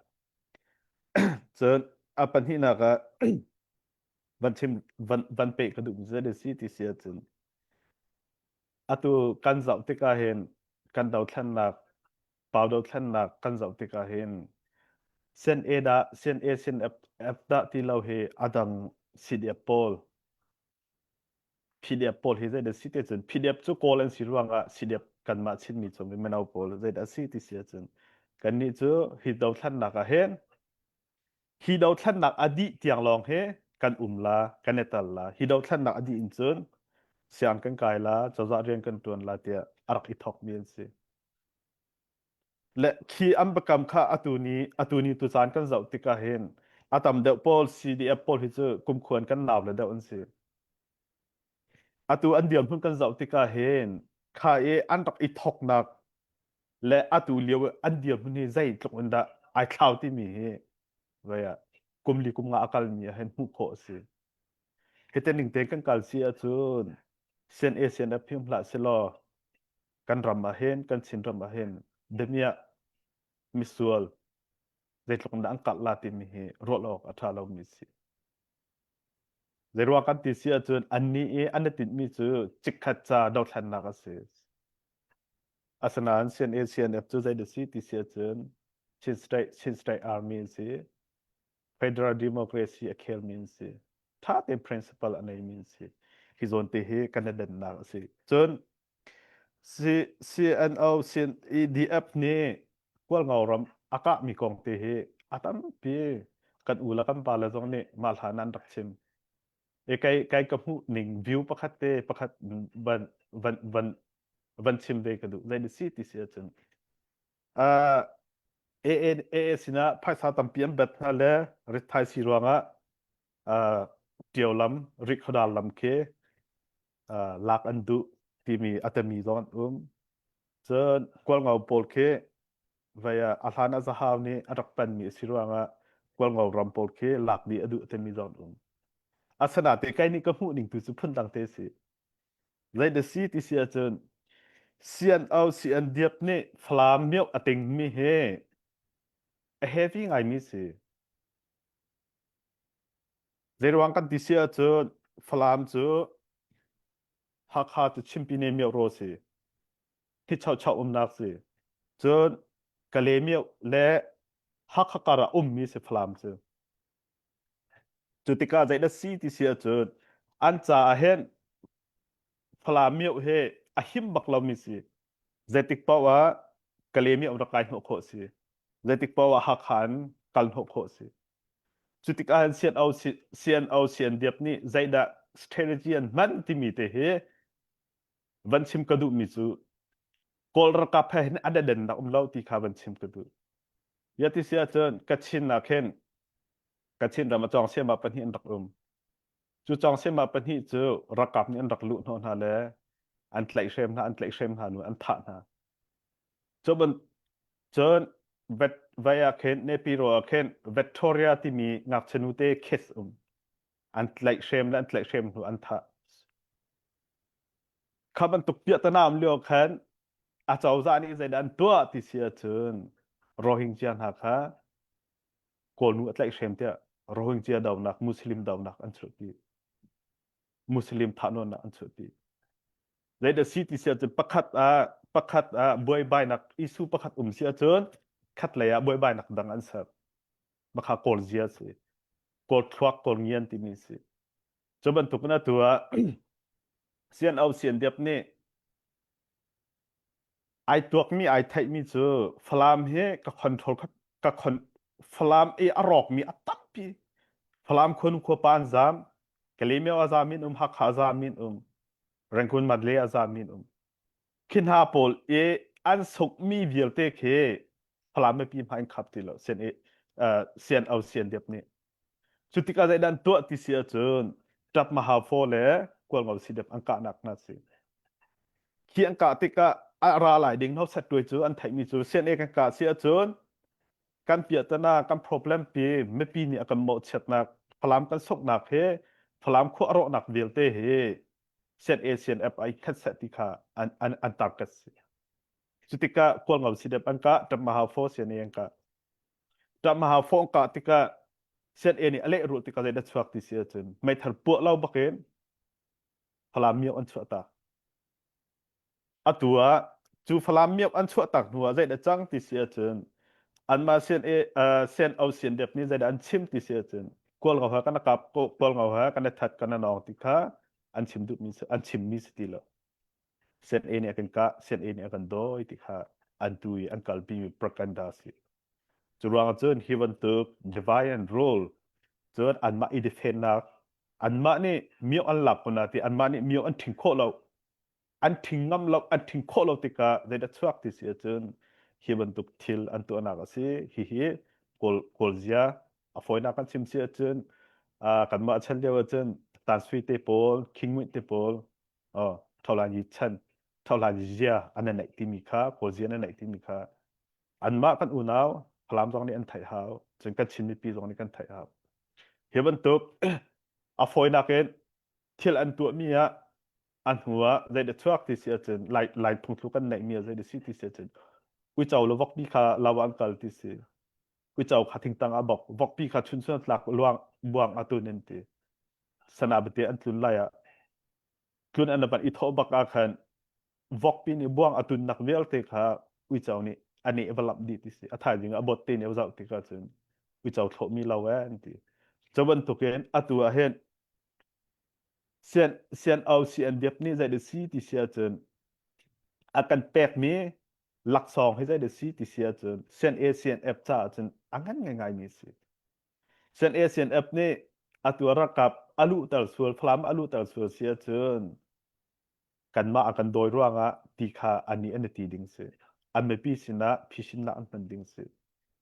cun a pahnihnak ah van chim van van peh ka duh mi zei si ti si ahcun atu kan zoh tikah hin kan dothlennak pau dothlennak kan zoh tikah hin sen A dah sen A sen F, F dah ti lo hi adang CDF pawl PDF pawl hi zeidah si te cun PDF cu kawl an si ruangah CDF kanmah Chinmi chung i mino pawl zeidah si ti si ahcun kannih cu hi dothlennak ah hin hi dothlennak a dih tiang lawng hi kan um la kan i tal la hi dothlennak a dih in cun siang kan kai la cozah rian kan tuan la tiah a rak i thawkmi an si Le khi an biakam kha atu ni atu ni tu caan kan zoh tikah hin a tam deuh pawl CDF pawl hi cu kumkhuan kan nau le deuh an si. Atu an dirhmun kan zoh tikah hin kha i an rak i thoknak le atu lio an dirhmun hi zeitluk in dah ai thlau timi hi vai ah kum li kum nga a kalmi ah hin hmuh khawh a si. Hite ning tein kan kal si ahcun CNA CNF phim hlah selaw kan ram ah hin kan Chin ram ah hin damiah misual zeitluk in dah an karh la timi hi ruah awk a ṭha lomi a si. Zeiruang kan ti si ahcun annih i an i tinhmi cu chikkhat ca dothlennak a si. Asinain CNA CNF cu zei dah si ti si ahcun Chin State Chin State Army an si. Federal Democracy a khelmi an si. Ṭha tein principle a neimi an si. Hi zawn te hi kan i dannak a si. Cun CNO CNEDF nih Hualngo ram a kahmi kong te hi a tampi kan u le kan pa le zong nih mah hlan an rak chim. E kai kai ka hmuh ning view pakhat te pakhat van van van van chim ve ka duh. Zei na si ti si ahcun uh, AA AA sinah phaisa tampi an bet hna le ritthai si ruangah uh, Ṭio lam, Rikhodar lam khi uh, lak an duh timi a temi zong an um. Cun Kualngo pawl khi vei ah a hlan ah Zahau nih a rak panmi a si ruangah Kualngo ram pawl khi lak dih a duh timi zong an um. Asinain kai nih ka hmuh ning tu cu phundang te si. Zei da si ti si ahcun CNO CNDF nih Falam mioh a tingmi hi a heavy ngaimi si. Zeiruang kan ti si ahcun Falam cu Hakha cu Chimpine mioh raw si. Hi chauchau umnak si. Cun Kale mioh le Hakha kar ah ummi si Falam cu. Cu tikah zeidah si ti si ahcun an caah hin Falam mioh hi a him bak lomi si. Zeitik paoh ah Kale mioh rak kai hnawh khawh si. Zeitik paoh ah Hakha in kal hnawh khawh si. Cu tikah hin CNO, CNO CNDF nih zeidah strategy an hman timi te hi van chim ka duhmi cu Kawl ralkap he hin an adennak um lo ti kha van chim ka duh. Ya ti si ahcun Kachin ah khin Kachin ram ah cawng siama pahnih an rak um. Cu cawng siama pahnih cu ralkap nih an rak luh hnawh hna le an tlaihhrem hna, an tlaihhrem hna nu an thah hna. Cu ban cun vet vai ah khin Nepiro ah khin Victoria timi ngakchia nute case um. An tlaihhrem le an tlaihhrem hnu an thah. Kha bantuk piahtana um lio khan acozah nih zeidah an tuah ti si ahcun Rohingya hna kha Kawlnu a tlaihhrem tiah Rohingya donak Muslim donak an chuahpi. Muslim thahnawnnak an chuahpi. Zeidah si ti si ahcun pakhat ah pakhat ah buaibainak issue pakhat um si ahcun khatlei ah buaibainak dang an ser. Makha Kawl zia si. Kawl thluak Kawl ngian timi si. Cu bantuk in atu ah CNO CNDF nih ai tuakmi ai theihmi cu Falam hi ka control ka con Falam i a rawkmi a tampi Falam khun khua pa an zam Kalemyo a zam in um Hakha a zam in um Rangoon Mandalay a zam in um khi hna pawl i an sukmi vialte khi Falam mipi hmai in khap ti lo sian i sian au sian dep nih Cu tikah zeidah an tuah ti si ahcun ṭap mahafo le kualngo sidep an kahnak hna si. Khi an kah tikah a ra lai ding no set tuai cu an theihmi cu sian e kan kah si ahcun kan piahtana kan problem pi mipi nih a kan mawhchiatnak Falam kan soknak hi Falam khua a rawhnak vialte hi sian A sian F ai khat seh ti kha an an an target si. Cu tikah kualngo sidep an kah ṭap mahafo sian e an kah. Ṭah mahau fawng kah tikah CNA nih a lehrulh tikah zeidah chuak ti si ahcun meithal puah lo bakin Falam mio an chuah tak. Atu ah cu Falam mio an chuah tak hnu ah zeidah cang ti si ahcun anmah CNA uh, CNO CNDF nih zeidah an chim ti si ahcun kawl ngau ha kan kap kawl ngau ha kan that kan nawng ti kha an chim duhmi an chimmi si ti lo. CNA nih a kan kah, CNA nih a kan dawi ti kha an tu i an kalpimi propaganda si. Cu ruangah cun hi bantuk divide and rule cun anmah i defendnak anmah nih mio an lak ko na ti anmah nih mio an ṭhing khawh lo an ṭhing ngam lo an ṭhing khawh lo tikah zeidah chuak ti si ahcun hi bantuk thil an tuahnak a si hihi kawl kawl zia a fawinak kan chim si ahcun kanmah chan lio ahcun Tan Sui te pawl King Nguit te pawl oh tholan yi chan tholan yi zia an neih timi kha kawl zia an neih timi kha anmah kan unau Falam zong nih an theih hau cun kan Chin mipi zong nih kan theih hau hi bantuk a fawinak in thil an tuahmi ah a hnu ah zeidah chuak ti si ahcun lai lai phungthlu kan neihmi ah zeidah si ti si ahcun uico le vokpi kha lo ah an kal ti si uico kha thingtang ah bok vokpi kha chunchun tlak luang buang atun in ti sana bate an tlun lai ah tlun an van i thawh bak ah khan vokpi nih buang a tunnak vialte kha uico nih a neh va lamh dih ti si a thaizing ah a bot te nih a zoh tikah cun uico thlawhmi lo eh an ti cu bantukin atu ah hin sian sian au sian diap nih zei si ti si ahcun a kan pekmi laksawng hi zei si ti si ahcun sian A sian F caah cun a ngan ngaingai mi si. Sian A sian F nih atu ralkap a luhter sual Falam a luhter sual si ahcun kanmah a kan dawi ruangah ti kha ani an i ti ding si. An mipi sinah phisinnak an hman ding si.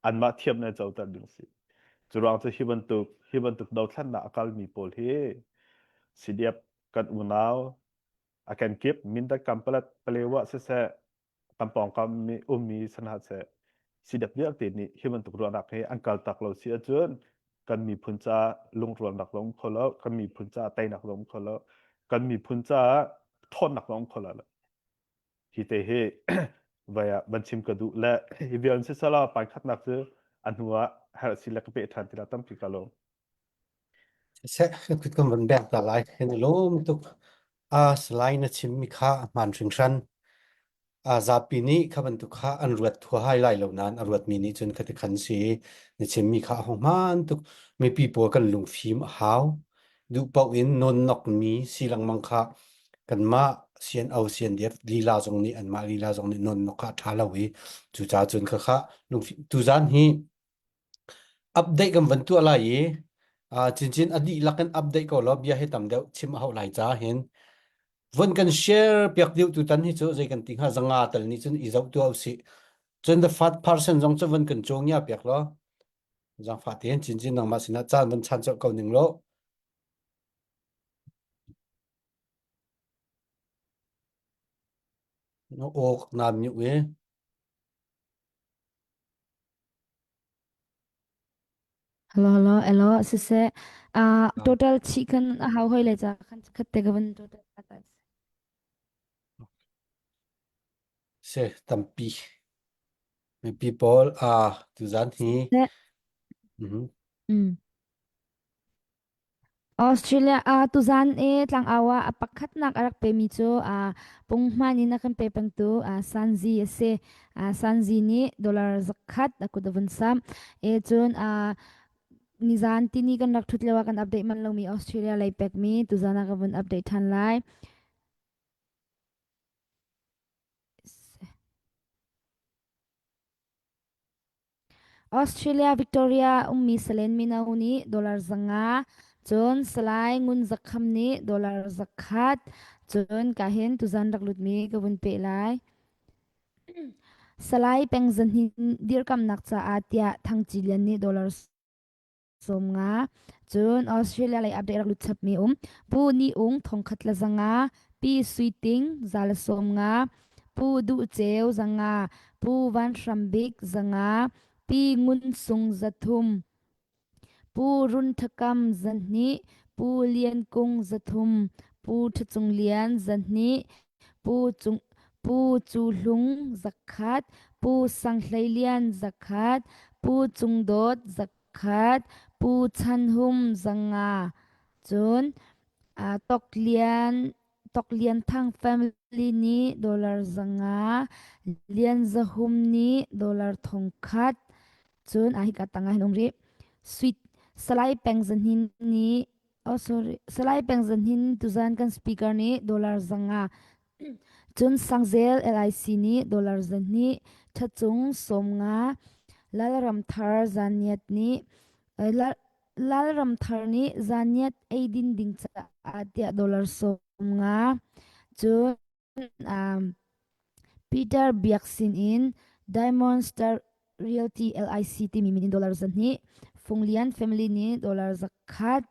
Anmah thiam le coter ding si. Cu ruang cu hi bantuk hi bantuk dothlannak a kalmi pawl hi CDF kan unau a kenkip Mindat Kampalat Palewa siseh kan pawngkam mi ummi sanhat seh CDF vialte nih hi bantuk ruahnak hi an kal tak lo si ahcun kan miphun ca lungrualnak zong kho lo kan miphun ca teinak zong kho lo kan miphun ca ṭhawnnak zong kho lo hi te hi vai ah van chim ka duh le hi vial si sala pai khatnak cu a hnu ah herh si le ka pe ṭhan ti la tampi ka lawm Seh kut kan van bek ta lai kan i lawm tuk. A salai na chimmi kha a hmaan hringhran. A zapi nih kha bantuk kha an ruat thua hai lai lo nain a ruatmi nih cun khati khan si na chimmi kha a hung hmaan tuk. Mipi pawl kan lungfim a hau. Duh paoh in nawnnokmi si lengmang kha kanmah CNO CNDF lila zong nih anmah lila zong nih nawnnok kha a ṭha lo i cucaah cun khakha lungfim tuzaan hi Update kan van tuah lai i uh, cincin a dihlak in update ko law bia hi tam deuh chim a hauh lai ca hin vun kan share piak deuh tu tan hi cu zei kan ti hnga zanga tal nih cun i zoh tuah usih cun the fat person zong cu vun kan cawngia piak law zangfah tein cincin nangmah sinah caan van chan colh ko ning law awk na mute i Hello, hello, hello, siseh. Uh, total chi kan a hau hoi le ca khan khat te ka van total ta. Se tampi mipi pawl a tuzan hi Siseh. mhm Mm. Australia ah tuzan i tlangau ah a pakhatnak a rak pemi cu punghman in a kan pe pengtu Sanzi a si. Sanzi nih dollar zakhat a kut a vun samh. E cun nizan tini kan rak ṭhut lio ah kan update manh lomi Australia lei pekmi tuzan ah ka vun update ṭhan lai. Australia Victoria ummi salen mino nih dollar 500, cun Salai Ngun Za Kham nih dollar 100, cun kahin tuzan rak lutmi ka vun peh lai. Salai Peng Za Hnin dirkamnak caah tiah Thang Ci Lian nih dollar 50. Cun Australia lei update rak lut chapmi um. Pu Ni Ung thongkhat le 500, Pi Sui Ting 150, Pu Duh Ceu 500, Pu Van Hram Bik 500, Pi Ngun Sung 300, Pu Run Tha Kam 200, Pu Lian Kung 300, Pu Tha Cung Lian 200, Pu Cung Pu Cu Hlung 100, Pu Sang Hlei Lian 100, Pu Cung Dawt 100, Pu Chan Hum 500, cun uh, Tok Lian Tok Lian Thang family nih dollar 500, Lian Za Hum nih dollar 1000, cun a hika tangah hin um rih. Sweet Salai Peng Zahnin nih Oh sorry. Salai Peng Zahnin tuzan kan speaker nih dollar 500 Cun Sangzel LIC nih dollar 200, Ṭhacung 50, Lalramthar Zaniat nih Lalramthar nih Zaniat eidin ding caah tiah dollar 50, cun um, Peter Biak sinin Diamond Star Realty LIC timi min in dollar 200, Fung Lian family nih dollar 100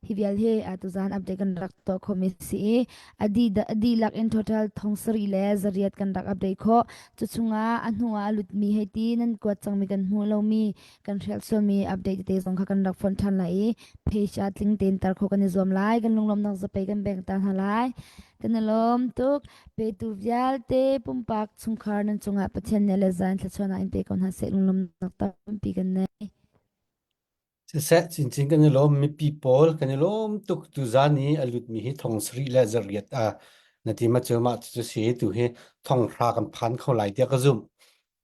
hi vial hi tuzan update kan rak tuah khawhmi si i a dihlak in total 7800 kan rak update khawh. Cu chungah a hnu ah a lutmi hei ti nan kuat cangmi kan hmuh lomi kan hrial sualmi update tete zong kha kan rak fonh ṭhan lai i page ah tling tein tar khawh kan i zuam lai. Kan lunglawmhnak zapei kan beng ta hna lai. Kan i lawm tuk. Petu vialte pumpak chungkhar nan cungah Pathian nih le zan thluachuahnak in pe ko hna seh lunglawmhnak tampi kan nei. Siseh cincin kan i lawm mipi pawl kan i lawm tuk tuzan i a lutmi hi thong sarih le zariat a na ti ma cu mah cu si tu hi thong hra kan phan kho lai tiah ka zumh.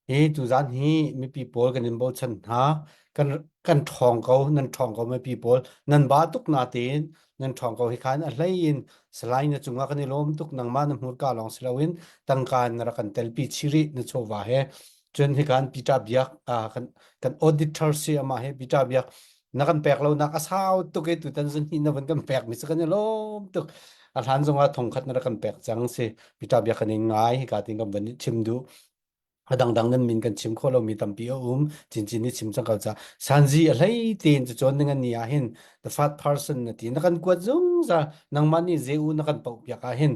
Hi tuzan hi mipi pawl kan in bochan hna. Kan kan ṭhawng ko, nan ṭhawng ko mipi pawl. Nan ba tuk na tein nan ṭhawng ko hi khan a hlei in Salai na cungah kan i lawm tuk nangmah na hmurka lawng si loin tangka na rak kan telpi chih rih na chawva he. Cun hi kan Peter Biak kan kan auditor si amah he Peter Biak. Na kan pek lo nak a sau tuk i tutan zun hi na van kan pek mi cu kan i lawm tuk. A hlan zongah thongkhat na rak kan pek cang si. Peter bia kan in ngai hika tin kan van chim duh. A dangdang nan min kan chim khawh lomi tampi a um. Cincin nih chim cang ko ca. Sanzi a hlei tein cu cawn ning an ni ah hin the fat person na ti na kan kuat zungzal nangmah nih zeu na kan poh piak ah hin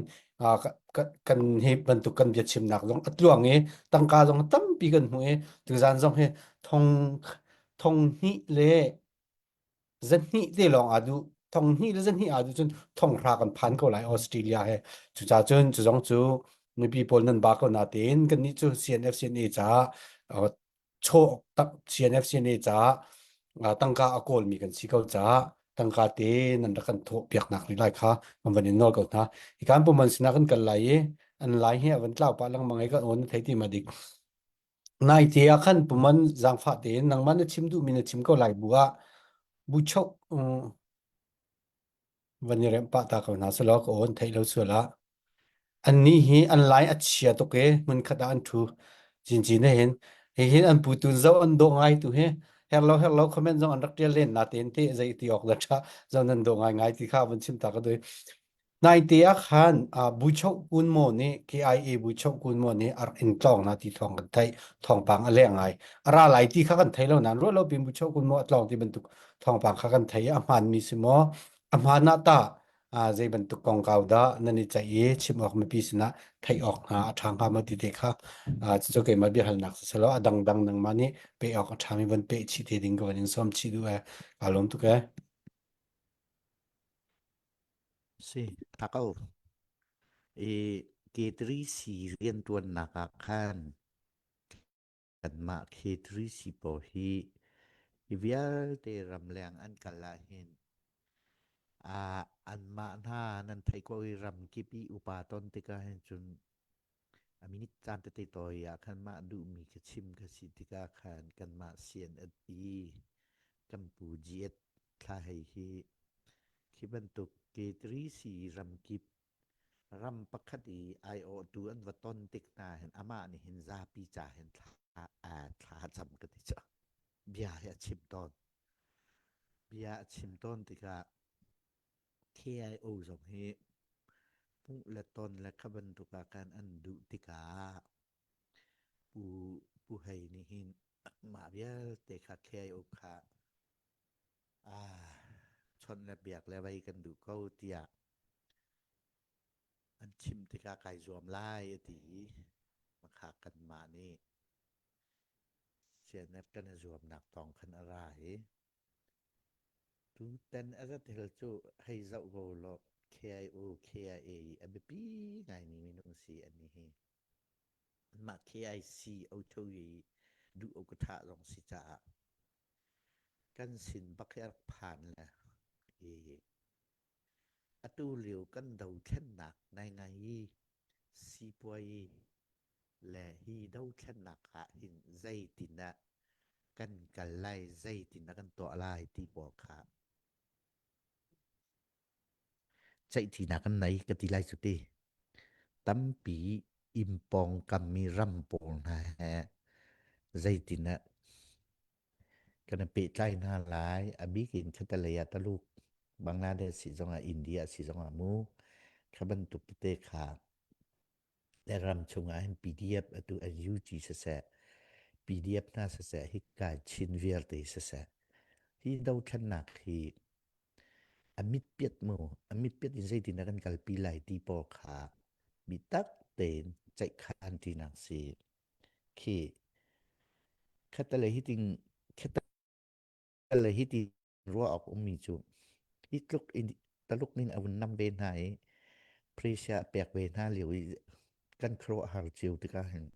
kan hi bantuk kan bia chimnak zong a tluang i tangka zong tampi kan hmu i tuzan zong hi thong thong hnih le zahnih te lawng aa duh thong hnih le zahnih aa duh cun thong hra kan phan ko lai Australia he cucaah cun cu zong cu mipi pawl nan ba ko natein kan nih cu CNF CNA caah chaw CNF CNA caah tangka a kawlmi kan si ko caah tangka te nan rak kan thawh piaknak rih lai kha kan van in nawl ko hna. Hi kan puman sinah kan kal lai i an lai hi a van tlau pah lengmang i kan awn thei ti ma dik. Naite ah khan puman zaangfah tein nangmah na chim duhmi na chim ko lai bu ah buchok van i remh pah ta ko hna selaw ka awn theih lo sual ah annih hi an lai a chia tuk i hmunkhat ah an ṭhu cincin he hin hihin an putun zoh an dawh ngai tu hi herlo herlo comment zong an rak ṭial len natein te zei ti awk dah ṭha zo nan dawh ngai ngai ti kha van chim ta ka doi Naite ah khan Buchoh Kun Maw nih KIA Buchoh Kun Maw nih a rak in tlawng na ti thawng kan theih thawngpang a leng ngai a ra lai ti kha kan thei lo nain ruah lo pin Buchoh Kun Maw a tlawng ti bantuk thawngpang kha kan thei i a hmaanmi si maw a hmaan ah tah zei bantuk kongkau dah nan i ceih i chim awk mipi sinah theih awk hna a ṭha hnga maw ti te kha cucu keimah biahalnak si selaw a dangdang nangmah nih peh awk a ṭhami van peh chih te ding ka van in sawm chih duh ee kaa lawm tuk ee. Si, tha ko. I K3C rianṭuannak ah khan kanmah K3C pawl hi hi vialte ramleng an kal ahhin ah anmah hna nan theih ko i ramkip i upa ton tikah hin cun a minute caan tete tawi ah khan mah duhmi ka chim ka si tikah khan kanmah CNF i kan pu GS thla hei hi khi bantuk K3C ramkip ram pakhat i aiawhtu an va ton tik hna hin amah nih hin zapi ca hin thla thla cam ka ti cu bia hi a chim tawn bia a chim tawn tikah KIO zong hi hmuh le ton le kha bantuk ah khan an duh tikah Pu Pu Hei nih hin mah vialte kha KIO kha ah chawnh le biak le vei kan duh ko tiah an chim tikah kai zuam lai a ti i makha kanmah nih CNF kan i zuamnak tawng khan a ra i Tutan a rat hel cu hei zoh ko law KIO, KIA i a biapi ngaimi minung si an ni hi. Anmah KIC Otho i duh awk a ṭha zong si caah kan sin bak hi a rak phan le i atu lio kan dothlennak ngaingai i sipuai le hi dothlennak ah hin zeitindah kan kal lai, zeitindah kan tuah lai ti pawl kha ceihṭinak kan nei ka ti lai cu ti. Tampi inn pawngkammi ram pawl hna he zeitindah kan i pehtlai hna lai. A bik in khatalei ah Taluk, Bangladesh si zongah India si zongah mu kha bantuk tete kha le ram chungah hin PDF atu NUG siseh PDF hna siseh hika Chin vialte siseh hi dothlennak hi a mitpiat mu a mitpiat in zeitin dah kan kalpi lai ti pawl kha bitak tein ceihkhan tinak si khi khatale hiting khatale hiti ruah awk ummi cu hi tluk in Taluk ning a vun nam ve hna i pressure a pek ve hna lio i kan khuaruahhar cio tikah hin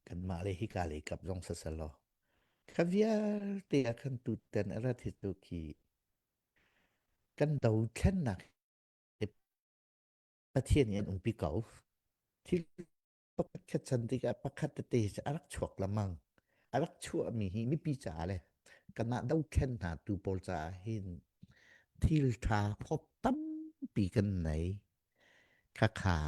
kanmah le hika lei kap zong sasalaw kha vialte ah khan tutan a rat hi tu khi kan dothlennak Pathian nih an umpi ko thil pakhat khat chan tikah pakhat tete hi a rak chuak lengmang. A rak chuahmi hi mipi caah le kanmah dothlen hna tu pawl caah hin thil ṭha phop tampi kan nei. Khakha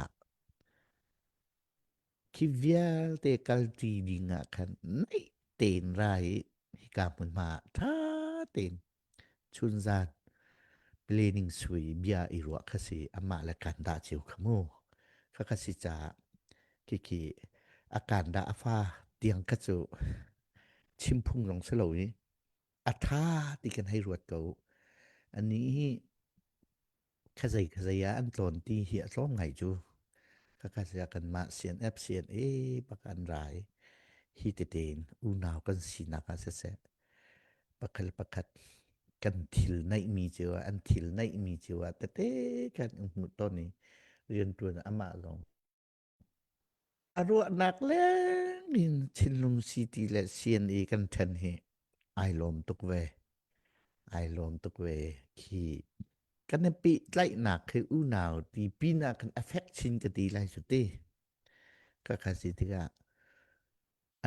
khi vialte kalṭi ding ah khan naih tein ra i hika hmunhma ah ṭha. tein chunzan planning sui bia i ruah kha si amah le kan dah cio kha mu kha kha si caah kiki a kan dah a fa tiang kha cu chim phung zong si lo i a tha ti kan hei ruat ko ani hi Khazei khazei ah an tlawn ti hi a tlawm ngai cu. Khakha sia kanmah CNF CNA bak an ra i hi tete in unau kan sinak ah siseh pakhat le pakhat kan thil neihmi cio ah an thil neihmi cio ah tete kan hmuh ton i rianṭuan amah zong A ruahnak leng in thinlung CT le CNA kan ṭhen hi ai lawm tuk ve. Ai lawm tuk ve. Khi kan i pehtlaihnak khi unau ti pin ah kan affect chin ka ti lai cu ti. Ka kha si tikah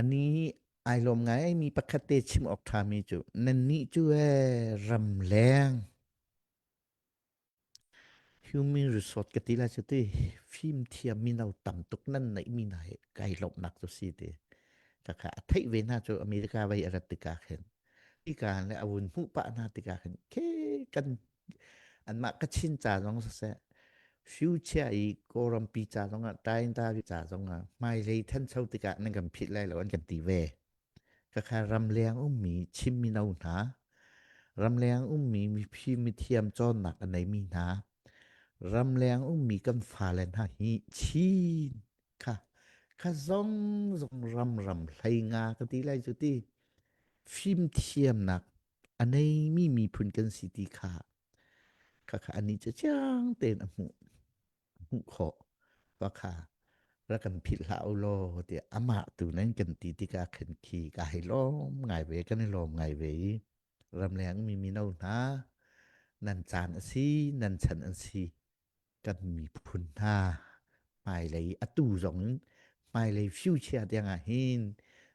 ani ai lawm ngai mi pakhat te chim awk ṭhami cu nannih cu ee ramleng Human resource ka ti lai cu ti fimthiam mino tam tuk nan neihmi hna hi kai lawmhnak cu si ti. Khakha a theih ve hna cu America vei a rat tikah khin hika le a vun hmuh pah hna tikah khin ke kan anmah Kachin ca zong siseh future i Kawlrampi ca zongah Tainta ca zongah hmailei thancho tikah nan kan philh lai lo an kan ti ve. Khakha ramleng ummi Chin mino hna, ramleng ummi mipi mithiam cawnnak a neimi hna, ramleng ummi kan fale hna hi Chin kha kha zong zong ram ram hlei nga ka ti lai cu ti fimthiamnak a neimi miphun kan si ti kha khakha anih cu ciang tein a hmuh. hmuh khawh va kha rak kan philh hlah u law tiah amah tu nan kan ti tikah khan khi ka hei lawm ngai ve kan i lawm ngai ve i ramleng mi mino hna nan caan a si nan chan an si kan miphun hna hmailei atu zong in hmailei future tiang ah hin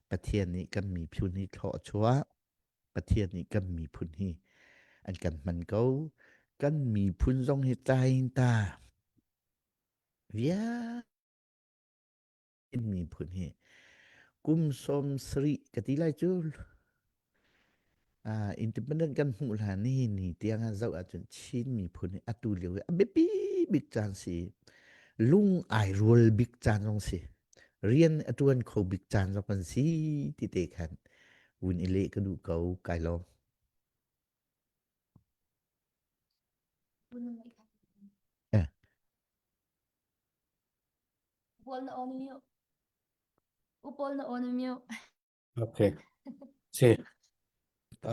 Pathian nih kan miphun hi thlawh a chuah Pathian nih kan miphun hi an kan hman ko. Kan miphun zong hi tlai ta vial miphun hi kum sawm sarih ka ti lai cu uh, independent kan hmuh hlan ni ni tiang ah zoh ahcun Chin miphun hi atu lio hi a biapi bik caan si lung ai rual bik caan zong si rian a ṭuan kho bik caan zong kan si ti te khan vun i leh ka duh ko kai lawm. Eh. Okay. Si.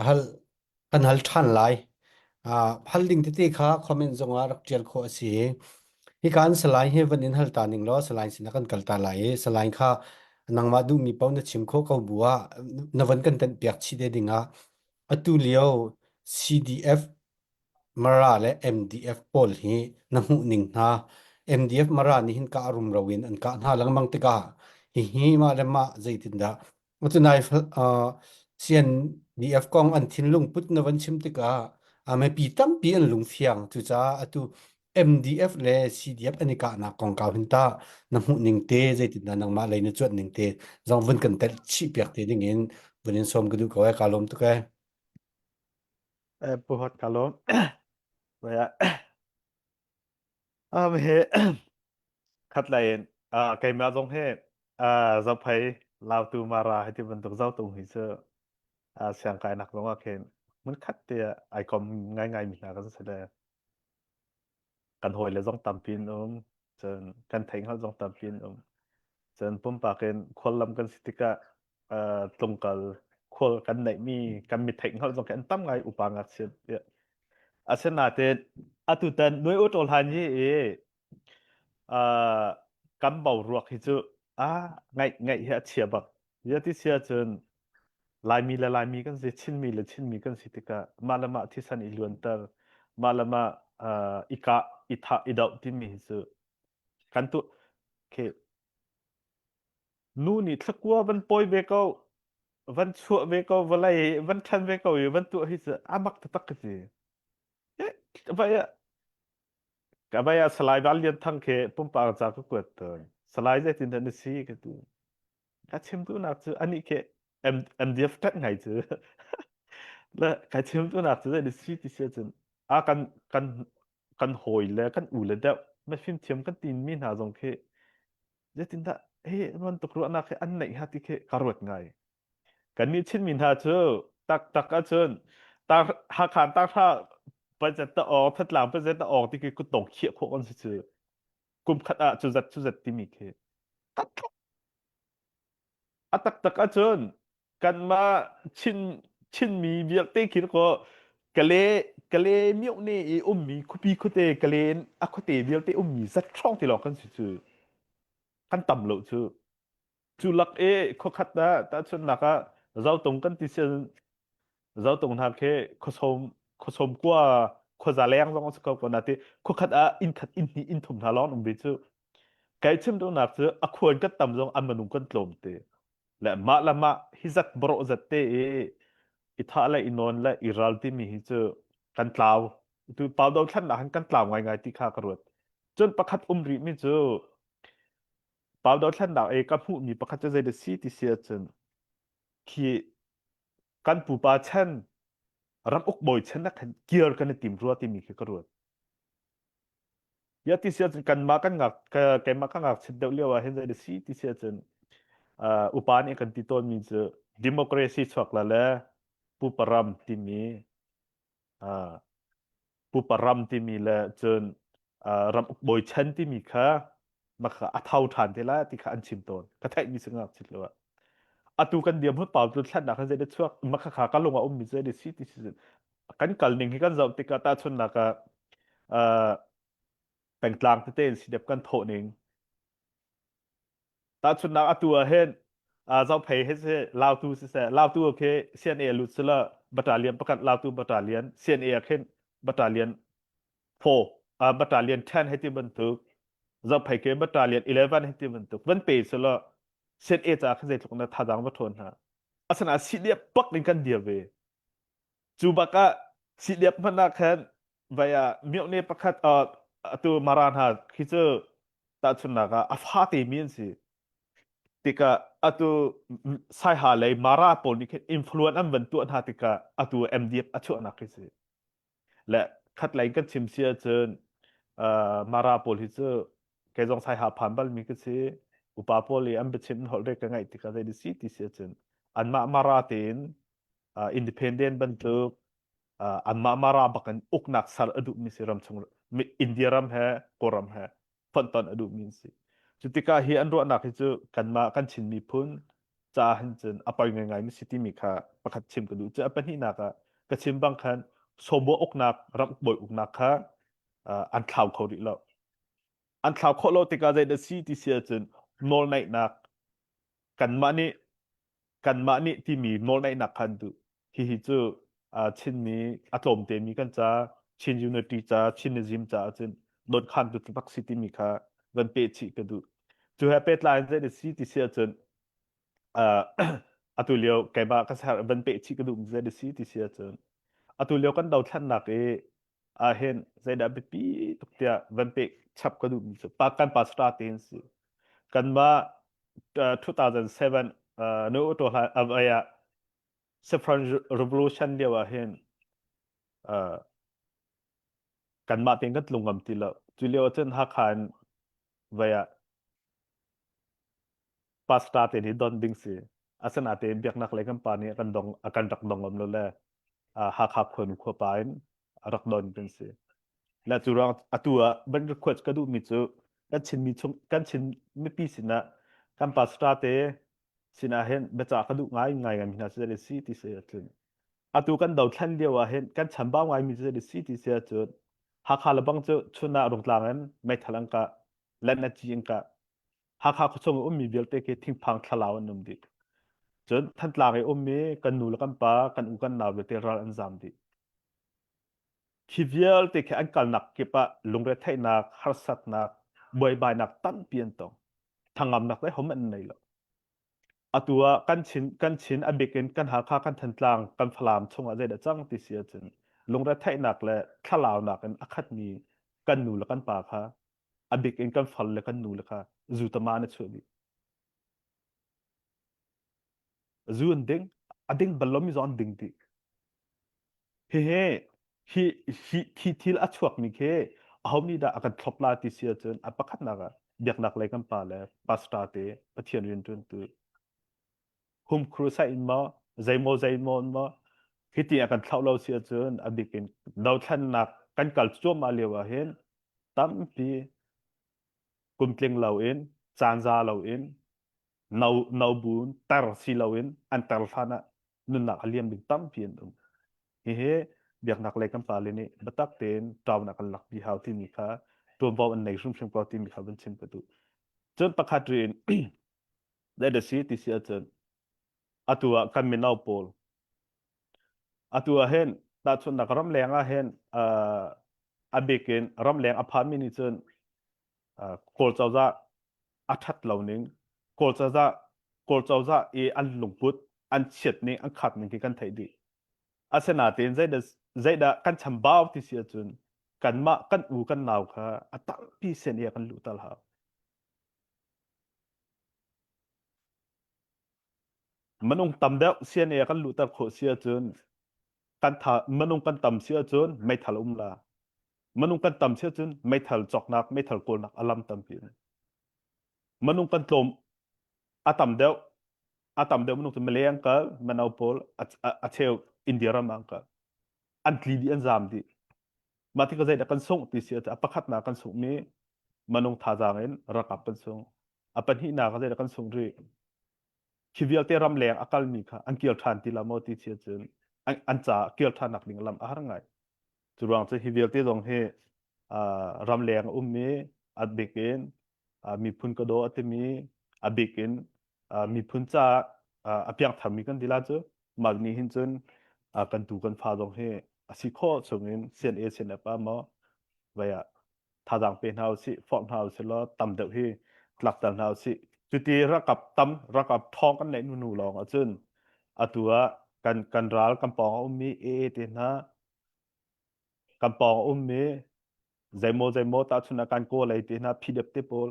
Hal kan hal ṭhan lai. Uh, hal ding tete kha comment zongah rak ṭial khawh a si. Hika an salai hi van in hal ta ning law salai sinah kan kal ta lai i salai kha nangmah duhmi paoh na chim khawh ko bu ah na van kan tenh piak chih te ding ah atu lio CDF Mara le MDF pawl hi na hmuh ning hna. MDF Mara nih hin kah rumro in an kah hna lengmang tikah hihi mah le mah zeitindah Tunai uh, CNDF kong an thinlung put na van chim tikah a mipi tampi an lungfiang cucaah atu MDF le CDF an i kahnak kongkau hin ta na hmuh ning te zeitindah nangmah lei na cuanh ning te zong vun kan telh chih piak te ding in vun in sawm ka duh ko e ka lawm tuk e. Eh, Pu Hot ka lawm. Waya. Um he khat lai in uh, keimah zong he uh, zophei lautu mara hiti bantuk zotung hi cu uh, siangkainak zong ah khin hmun khat te ah ai kom ngaingai mi hna kan si le kan hawile zong tampi an um cun kan theihhngalh zong tampi an um cun pumpak in khuallam kan si tikah uh, tlungkal khual kan neihmi kan mi theihhngalh zong khi an tam ngai upa ngakchia asinain atutan nuai u ṭawl han hi i uh, kan boruak hi cu a ngaih ngaih hi a chia bak ya ti sia cun Laimi le Laimi kan si Chinmi le Chinmi kan si tikah mah le mah thisan i luanter mah le mah uh, i kah i thah i doh timi hi cu kan tu okay. Nu nih thlakua van pawi ve ko van chuah ve ko vawlei van ṭhan ve ko i van tuah hi cu a mak taktak ka si. Eh, vai ah ka vai ah Salai Val Lian Thang khi pumpak ca ka kuat tawn. Salai zeitin dah na si ka ti. Ka chim duhnak cu anih khi MDF ṭanh ngai cu. Le kai chim tu nak cu zei si ti si ahcun a kan kan kan hawi le kan u le deuh mifim thiam kan tin mi hna zong khi zeitindah hi bantuk ruahnak hi an neih ha ti khi ka ruat ngai. Kannih Chinmi hna cu taktak ahcun tar Hakha tarhra budget ta awk Thantlang budget ta awk ti khi kutdong khiah khawh kan si cu. Kum khat ah cu zat cu zat timi khi. A taktak ahcun kanmah Chin Chinmi vialte khi ko Kale Kale myohne i ummi khuapi khuate Kale in a khuate vialte ummi zat hrawng ti lawng kan si cu. Kan tam lo cu. Cu lak i khuakhat ah tahchunhnak ah Zotung kan ti sian Zotung hna khi khuasawm khuasawm kua khuaza leng zong a si ko ko na ti khuakhat ah inn khat inn hnih inn thum hna lawng an um ve cu. Kai chim duhnak cu a khuan kan tam zong an minung kan tlawm te. Le mah le mah hi zat barawh zat te i i thah le i nawn le i ral timi hi cu kan tlau. Tu pau dothlennak hin kan tlau ngaingai ti kha ka ruat. Cun pakhat um rih mi cu Pau dothlennak i ka hmuhmi pakhat cu zei si ti si ahcun khi kan pupa chan ram uk bawi chan ah khan kir kan i tim rua timi khi ka ruat. Ya ti si ahcun kanmah kan ngak keimah ka ngakchit deuh lio ah hin zei si ti si ahcun uh, upa nih kan ti tawnmi cu democracy chuak la le pupa ram timi uh, pupa ram timi le cun ram ukbawi chan timi kha maka a thau ṭhan te la ti kha an chim tawn ka theih mi singak chit lo atu kan diam hut pau tu thlat nak zei da chuak maka kha ka lung a um mi zei si ti si kan kal ning hi kan zoh tikah ta chun nak ah pengtlang tete in sidep kan thawh ning Tahchunhnak atu ah hin Zophei hi si Lautu siseh Lautu khi CNA lut sila battalion pakhat Lautu battalion CNA ah khin battalion 4 battalion 10 hei ti bantuk Zophei khi battalion 11 hei ti bantuk van pe sila CNA ca khin zeitluk na thazaang va ṭhawn hna. Asinain CDF bak in kan dir ve. Cu bak ah CDF hmanh ah khan vai ah myohne pakhat atu Mara hna khi cu tahchunhnak ah a fate mi an si. Tikah atu Saiha lei Mara pawl nih khin influence an van tuah hna tikah atu MDF a chuahnak khi si. Le khatlei kan chim si ahcun uh, Mara pawl hi cu kei zong Saiha phan balmi ka si. Upa pawl i an biachim holh re ka ngaih tikah zei si ti si ahcun anmah Mara tein uh, independent bantuk uh, anmah Mara bakin uknak ser a duhmi si ram chung India ram he Kawlram he fonhton a duhmi an si. Cu tikah hi an ruahnak hi cu kanmah kan Chin miphun caah hin cun a poi ngaingai mi si timi kha pakhat chim ka duh. Cu a pahnihnak ah ka chim bang khan Sawbua uknak ram bawi uknak kha uh, an thlau kho rih lo. An thlau khawh lo tikah zeidah si ti si ahcun nawlneihnak kanmah nih kanmah nih timi nawlneihnak kha an duh. Hihi cu uh, Chinmi a tlawmte mi kan ca Chin Unity ca Chinism ca ahcun dawnkhantu taktak si timi kha van peh chih ka duh. Cu he pehtlai in zei si ti si ahcun uh, atu lio keimah ka ser van peh chih ka duh zei si ti si ahcun atu lio kan dothlennak i ahhin zeidah biapi tuk tiah van pek chap ka duhmi cu pa kan pastor te in si kanmah uh, 2007 uh, nu to hla avai ah Saffron Revolution lio ah hin uh, kanmah tein kan tlung ngam ti lo cu lio ah cun Hakha in vai ah pastor te nih don ding si asinain biaknak lei kan pa nih kan dong a kan rak dong ngam lo le Hakha khuanu khuapa in a rak don kan si le cu ruang atu ah ban request ka duhmi cu kan Chinmi chung kan Chin mipi sinah kan pastor te sinah hin biacah ka duh ngai ngai ngai mi hna si si ti si ahcun atu kan dothlen lio ah hin kan chambau ngai mi si si ti si ahcun Hakha le bang cu chun ah Rungtlang in meithal an kah Lennaci in kah Hakha khuachung i ummi vialte khi thingphang thlalau an um dih. Cun Thantlang i ummi kan nu le kan pa, kan u kan nau vialte ral an zam dih. Khi vialte khi an kalnak kip ah lungretheihnak, harsatnak, buaibainak tampi an tong. Thangamnak le hom an nei lo. Atu ah kan Chin, kan Chin a bik in kan Hakha, kan Thantlang, kan Falam chungah zeidah cang ti si ahcun lungretheihnak le thlalaunak in a khatmi kan nu le kan pa kha a bik in kan fal le kan nu le kha zu tama na chuah dih. Zu an ding, a ding bal lomi zong an ding dih. Hihi hi hi hi thil a chuakmi khi aho nih dah a kan thlop la ti si ahcun a pakhatnak ah biaknak lei kan pa le pastor te Pathian rianṭuantu hum crusade in maw zeimaw zeimaw in maw hiti a kan thlauh lo si ahcun a bik in dothlennak kan kal cuahmah lio ah hin tampi kumtling loin caan za loin no no bu ter si loin an ter hlan ah nunnak a liam ding tampi an um. Hihi biaknak lei kan pale nih biatak tein ṭaunak an lakpi hau timi kha ṭuanvo an nei hrimhrim ko timi kha van chim ka duh. Cun pakhat ri in zei si ti si ahcun atu ah kan mino pawl atu ah hin tahchunhnak ramleng ah hin a bik in ramleng a phanmi nih cun Kawl cozah a ṭhat lo ning Kawl cozah Kawl cozah i an lungput an chiat ning an khat ning khi kan theih dih. Asinain zeidah zeidah kan chambau ti si ahcun kanmah kan u kan nau kha a tampi sen i kan luh tal hau. Minung tam deuh CNA kan luhter khawh si ahcun kan tha minung kan tam si ahcun meithal um la. Minung kan tam si ahcun meithal cawknak meithal kawlnak a lam tampi um. Minung kan tlawm a tam deuh a tam deuh minung cu Malay an kal mano pawl a cheu India ram ah an kal an tli dih an zaam dih mah tikah zeidah kan sungh ti si ahcun a pakhatnak kan sunghmi minung thazaang in ralkap kan sung a pahnihnak ah zeidah kan sungh rih khi vialte ramleng a kalmi kha an kir ṭhan ti la maw ti si ahcun an, an ca kir ṭhannak ding lam a har ngai cu ruang cu hi vialte zong hi ramleng a ummi a bik in miphun ka daw a timi a bik in miphun caah a piangtharmi kan ti la cu mah nih hin cun kan tu kan fa zong hi a si khawh chungin CNA CNF ah maw vai ah thazaang pe hna usih forh hna usih law tam deuh hi tlakter hna usih cuti rakap tam rakap thawng kan neih hnu lawng ahcun atu ah kan kan ral kan pawng a ummi AA te hna kan pawng a ummi zeimaw zeimaw tahchun ah kan kaw lei te hna phidep te pawl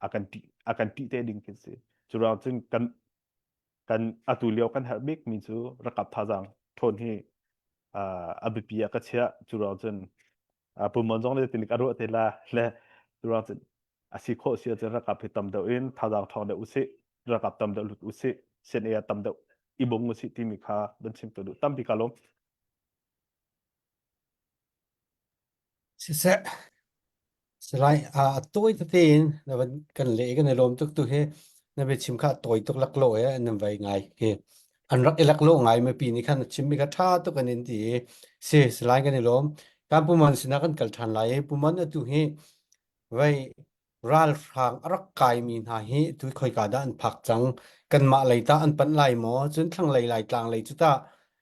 a kan ṭih a kan ṭih te ding khi si cu ruang cun kan kan atu lio kan herh bik mi cu rakap thazaang ṭhawn hi a biapi ah ka chiah cu ruang cun pumon zong le tinik a ruah te la le cu ruang cun a si khawh si ahcun rakap hi tam deuh in thazaang ṭhawng deuh usih rakap tam deuh lut usih CNA tam deuh i bung usih timi kha van chim ka duh tampi ka lawm Siseh, Salai, a tawi tete in na van kan leh i kan i lawm tuk tu hi na biachim kha a tawi tuk laklawh i nan vai ngai hi. An rak i laklawh ngai mipi nih khan na chimmi kha ṭha tuk an in ti i si Salai kan i lawm. Kan Puman sinah kan kal ṭhan lai i Puman atu hi vei Ralhrang a rak kaimi hna hi tu khoika dah an phak cang? Kanmah lei tah an panh lai maw? Cun thlanglei Laitlang lei cu tah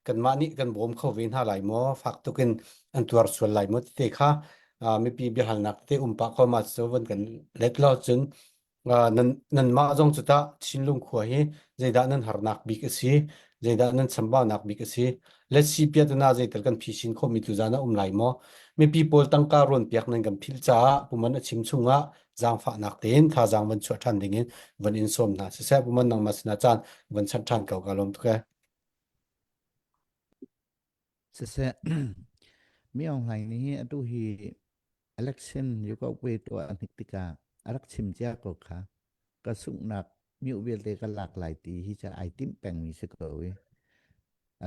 kanmah nih kan bawm kho ve hna lai maw? Fak tuk in an tuar sual lai maw? Tete kha mipi biahalnak tete um pah ko ma cu van kan let law cun nan nanmah zong cu tah Chinlung khua hi zeidah nan harnak bik a si? Zeidah nan chambaunak bik a si? Let's see piatana zeital kan phisin khawhmi tuzan a um lai maw? Mipi pawl tangka rawn piak nan kan philh caah puman a chim chungah zaangfahnak tein thazaang van chuah ṭhan dingin van in sawm hna. Siseh puman nangmah sinah caan van chanh ṭhan ko ka lawm tuk ee. Siseh mi Aung Hlaing nih atu hi election yukaukwe tuah a hnik tikah a rak chim cia ko kha ka sunghnak mioh vialte ka lak lai ti hi ca ai timh pengmi si ko i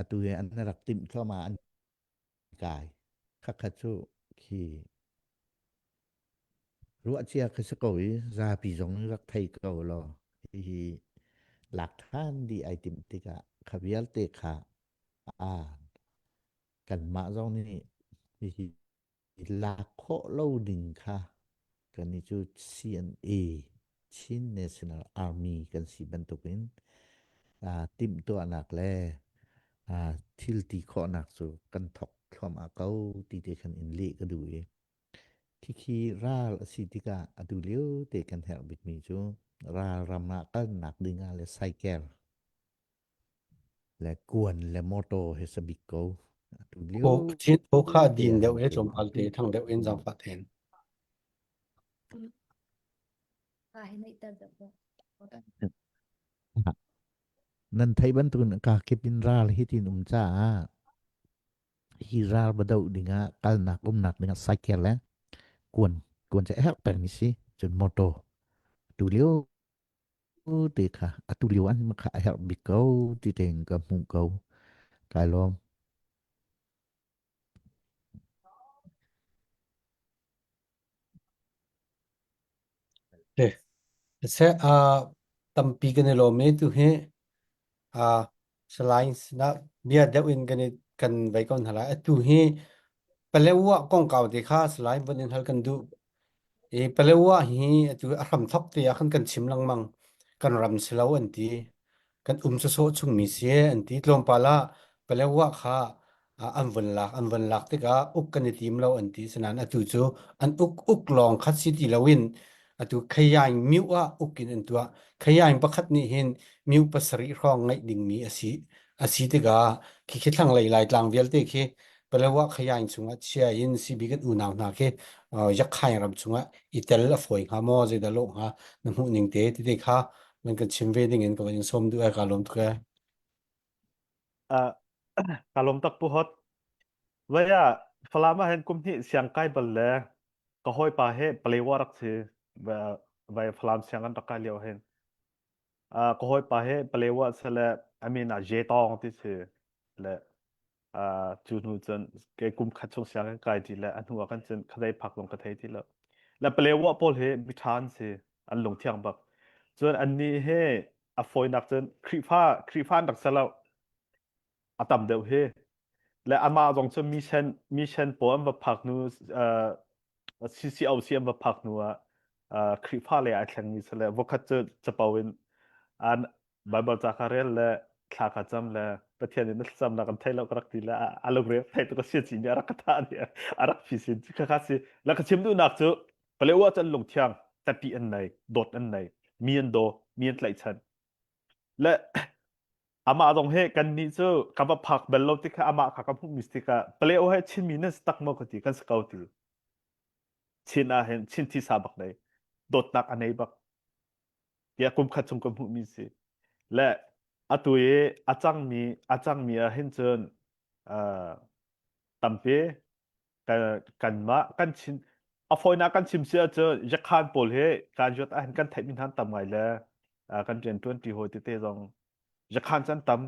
atu hi an rak timh thluahmah an kai khakha cu khi ruah cia khi si ko i zapi zong rak thei ko law hihi lak ṭhan dih ai timh tikah kha vialte kha a kanmah zong nih hihi lak khawh lo ding kha kannih cu CNA Chin National Army kan si bantukin timhtuahnak le thil ti khawhnak cu kan thawk thluahmah ko ti te khan in leh ka duh i khikhi ral a si tikah atu lio te kan herh bikmi cu ral ram ah kalnak ding ah le saikel le kuan le motor he sabik ko atu lio Chin tho kha te din ah deuh hin he cun tlawmpal te thang deuh in zaangfah tein. Nan theih bantukin kakip in ral hi tin um caah. Hi ral va doh dingah kalnak umnak dingah cycle le kuan kuan cu a herh pengmi si. Cun motor tu lio te kha atu lio an kha a herh bik ko ti tein ka hmuh ko. Kai lawm. Seh, uh, tampi kan i lawm i tu hi uh, Salai sinah bia deuh in kan i kan vei ko hna lai. Atu hi Palewa kongkau te kha Salai vun in hal kan duh. I Palewa hi atu a hramthok te ah khan kan chim lengmang. Kan ram si lo an ti. Kan um sawsawh chungmi si an ti. Tlawmpal ah Palewa kha an vun lak an vun lak tikah uk kan i tim lo an ti. Sinain atu cu an uk uk lawng khat si ti loin atu khayaing miu ah uk in an tuah. Khayaing pakhat nih hin miu pasarih hrawng ngeih dingmi a si a si tikah khikhi thlanglei Laitlang vialte khi Palawa khayaing chungah chia in CB kan unau hna khi Yakhaing ram chungah i tel a fawi hnga maw zeidah lawh hnga na hmuh ning te tete kha nan kan chim ve ding in ka van in sawm duh ai ka lawm tuk ee. Uh, ka lawm tak pu hot. Vaya Falam ah hin kum hnih siang kai bal le ka hawipa he Palewa rak si vai Falam siang an rak kai lio hin. Uh, ka hawipa he Palewa se le amin ah Je Tong ti si le uh, cu hnu cun ke kum khat chung siang kan kai ti le a hnu ah kan cun khadei phak zong ka thei ti lo. Le Palewa pawl hi miṭha an si an lungthiang bak. Cun annih he a fawinak cun Khrihfa Khrihfa an rak si lo a tam deuh hi le amah zong cu mission mission pawl an va phak hnu uh, CCOC an va phak hnu ah uh, Khrihfa le ai thlengmi si le voikhat cu capo in an Bible ca kha rel le thla kha cam le Pathian in na thlacamnak kan thei lo ka rak ti le a lungre thei tuk a sia ci nih a rak ka thah nih a rak phi sin kha kha si la ka chim duhnak cu Palewa cu an lungthiang tapi an nei dawt an nei mi an daw mi an tlaihchan le amah zong he kan nih cu ka va phak bel lo tikha amah kha ka hmuh mi tikah Paleo he Chinmi nan si tak maw ka ti kan si ko ti Chin ah hin Chin thisa bak nei dawtnak a nei bak tiah kum khat chung ka hmuh mi si le atu i a cangmi a cangmi ah hin cun uh, tampi kanmah kan chin a fawinak kan chim si ahcun Yakhan pawl hi kan juat ahhin kan theihmi hna tam ngai le kan rian ṭuan ṭi hawi tete zong Yakhan cu an tam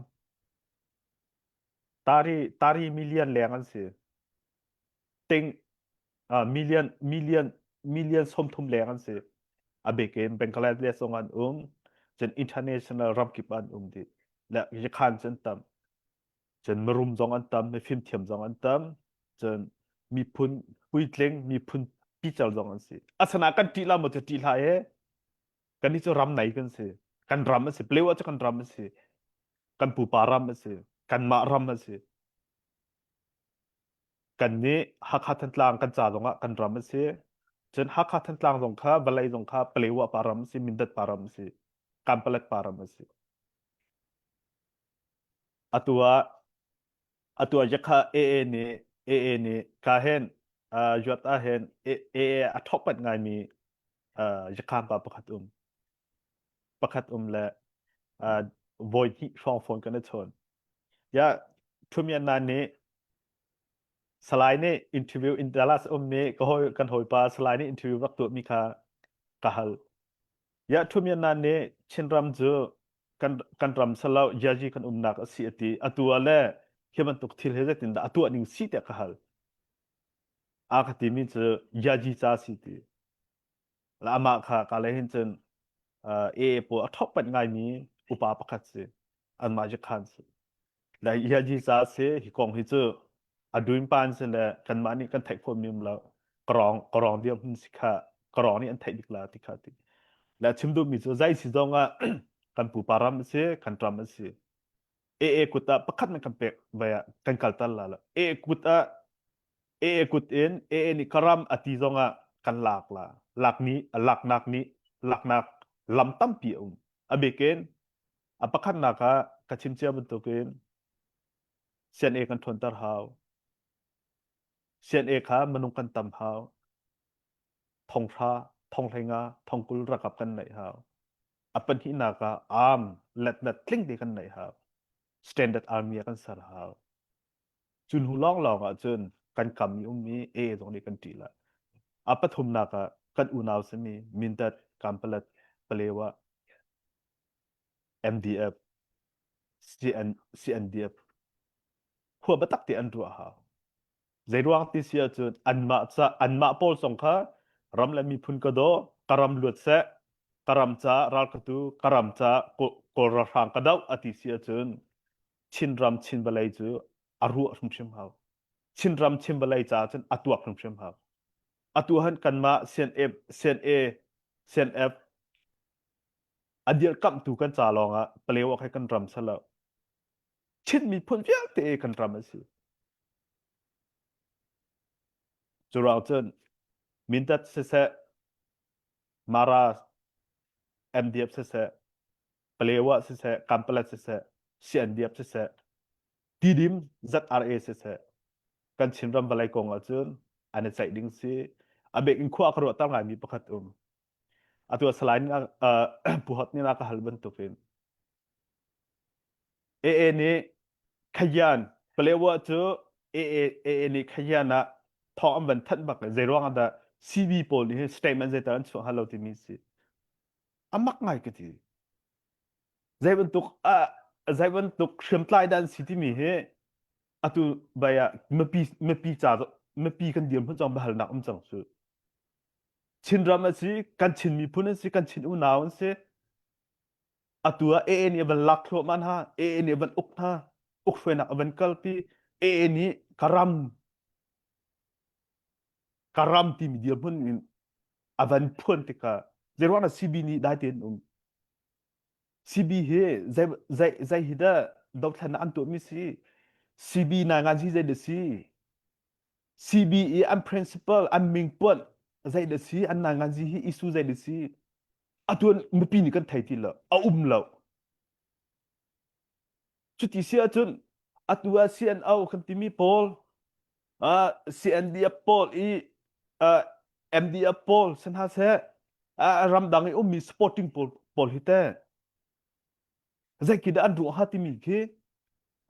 tari tari million leng an si ting million million million 30 leng an si a bik in Bangladesh zong an um cun international ramkip an um dih le Yakhan cu an tam cun mirum zong an tam mifimthiam zong an tam cun miphun puitling miphun pical zong an si asana kan ṭih la maw cu ṭih hlah e kan nih cu ram nei kan si kan ram a si plewa cu kan ram a si kan pupa ram a si kanmah ram a si kan nih Hakha Thantlang kan ca zongah kan ram a si cun Hakha Thantlang zong kha vawlei zong kha Palewa pa ram a si Mindat pa ram a si Kanpalet pa ram a si Atu ah atu ah yakha AA nih AA nih ka hen uh, yuat ah hen AA a thokpat ngaimi uh, yakha pa pakhat um pakhat um le uh, voi hnih hrawng phone kan i chawn. Ya Thumian Nan nih Salai nih interview in Dallas ummi ka hawi kan hawipa Salai nih interview rak tuahmi kha ka hal. Ya Thumian Nan nih Chinram cu kan kan ram salo yaji kan umnak a si a ti atu ah le hi bantuk thil hi zeitin dah a tuah ning si tiah ka hal a ka timi cu yaji ca si ti la amah kha ka le hin cun e pawl a thok pat ngaimi upa pakhat si anmah ji khan si le yaji ca si hi kong hi cu a duin pan si le kanmah nih kan theih khawh mi um lo karong karong diam hun si kha karong nih an theih bik la ti kha ti le chim duh mi cu zai si zong ah kan pupa ram a si kan ram a si AA kut ah pakhat man kan pek vai ah kan kal tal la la AA kut ah AA kut in AA nih ka ram a ti zong ah kan lak la lak ni laknak nih laknak lam tampi a um a bikin a pakhatnak ah ka chim cia bantukin CNA kan ṭhawnter hau CNA kha minung kan tam hau thonghra thonghleinga thongkul rakap kan neih hau a pahnihnak ah arm letnet tling te kan neih hau standard army ah kan ser hau. Cu hnu lawnglawng ah cun kan kam i ummi A zong nih kan ṭih lai. A pathumnak ah kan unau simi Mindat, Kanpalet, Palewa, MDF, CN, CNDF khua biatak te an ruah hau. Zeiruang ti si ahcun anmah ca anmah pawl zong kha ram le miphun ka daw, ka ram luat seh, ka ram ca ral ka tu, ka ram ca Kawl ralhrang ka doh a ti si ahcun Chinram Chin vawlei cu a ruah hrimhrim hau. Chinram Chin vawlei caah cun a tuak hrimhrim hau. Atu han kanmah CNA, CNA, CNF a dirkamhtu kan ca lawng ah Palewa kha kan ram salo. Chin miphun vialte kan ram a si. Cu ruang cun Mindat siseh, Mara MDF siseh, Palewa siseh, Kampalet siseh, CNDF siseh, Tidim ZRA siseh, kan Chinram vawlei kong ahcun an i ceih ding si. A bik in khua ka ruahter ngaimi pakhat um. Atu ah Salai nih Pu Hot nih a ka hal bantukin AA nih Khayan Palewa cu AA AA nih Khayan ah thawng an van thanh bak le zeiruang ah dah CB pawl nih hin statement zeital an chuah hnga lo timi si. A mak ngai ka ti. Zei bantuk ah zei bantuk hriamtlai dah an si timi hi atu bai ah mipi mipi ca mipi kan dirhmun cang biahalnak um cang cu. Chinram a si, kan Chin miphun an si, kan Chin unau an si. Atu ah AA nih a van lak thluahmah hna, AA nih a van uk hna, uk hruainak a van kalpi, AA nih ka ram ka ram timi dirhmun in a van phuan tikah zeiruang dah CB nih dai tein um CB hi zei zei zei hi dah dothlennak an tuahmi si CB nai ngan hi zei dah si CB i an principal an mingpuan zei dah si an nai ngan hi issue zei dah si atu mipi nih kan thei ti lo a um lo cuti si ahcun atu ah CNO kan timi pawl uh, CNDF pawl i uh, MDF pawl si hna seh uh, ramdang i ummi supporting pawl pawl hi te zei khi dah an ruah ha timi khi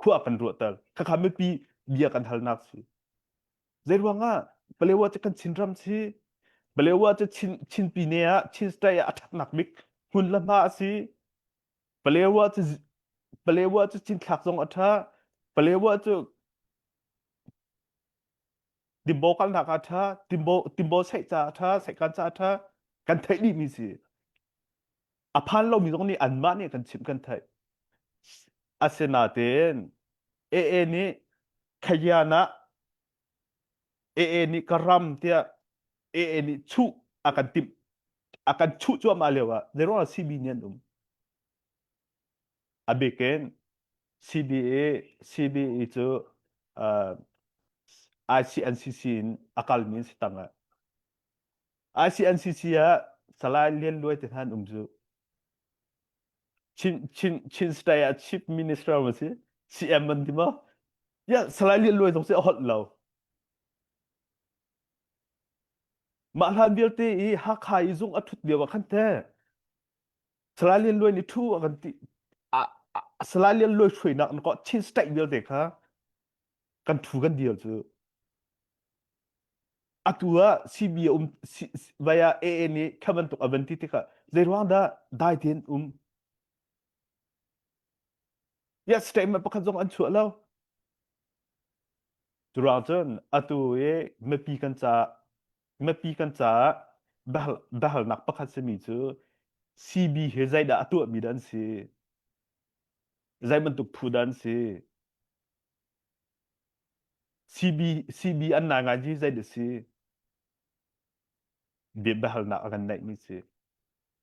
khua kan ruah tal khakha mipi bia kan halnak si Zei ruangah Palewa cu kan Chinram si Palewa cu Chin Chin pine ah Chin state ah a ṭhatnak bik hmun le hma a si. Palewa cu Palewa cu cinthlak zong a ṭha. Palewa cu Timbo kalnak a ṭha. Timbo Timbo seih ca a ṭha, seihkan ca a ṭha. Kan theih dihmi si. A phan lomi zong nih anmah nih kan chimh kan theih. Asinain AA nih Khayan ah AA nih ka ram tiah AA nih chuh a kan timh a kan chuh cuahmah lio ah zeiruang ah CB nih an um a bik in CBA CBE cu uh, ICNCC in a kalmi an si tang ah ICNCC ah Salai Lian Luai te hna an um cu Chin Chin Chin state ah chief minister ma si CM an ti maw ya Salai Lian Luai zong si a holh lo mah hlan vialte i Hakha i zung a thut lio ah khan te Salai Lian Luai nih thu a kan ti Salai Lian Luai hruainak an ko Chin state vialte kha kan thu kan deal cu atu ah CB a um vai ah AA nih kha bantuk a van ti tikah zei ruang dah dai tein um yes statement pakhat zong an chuah lo Curuang cun atu i mipi kan ca mipi kan caah biahalnak pakhat simi cu CB hi zeidah a tuahmi dah an si zei bantuk phu dah an si CB CB an nai ngai hi zei dah si bia biahalnak a kan neihmi si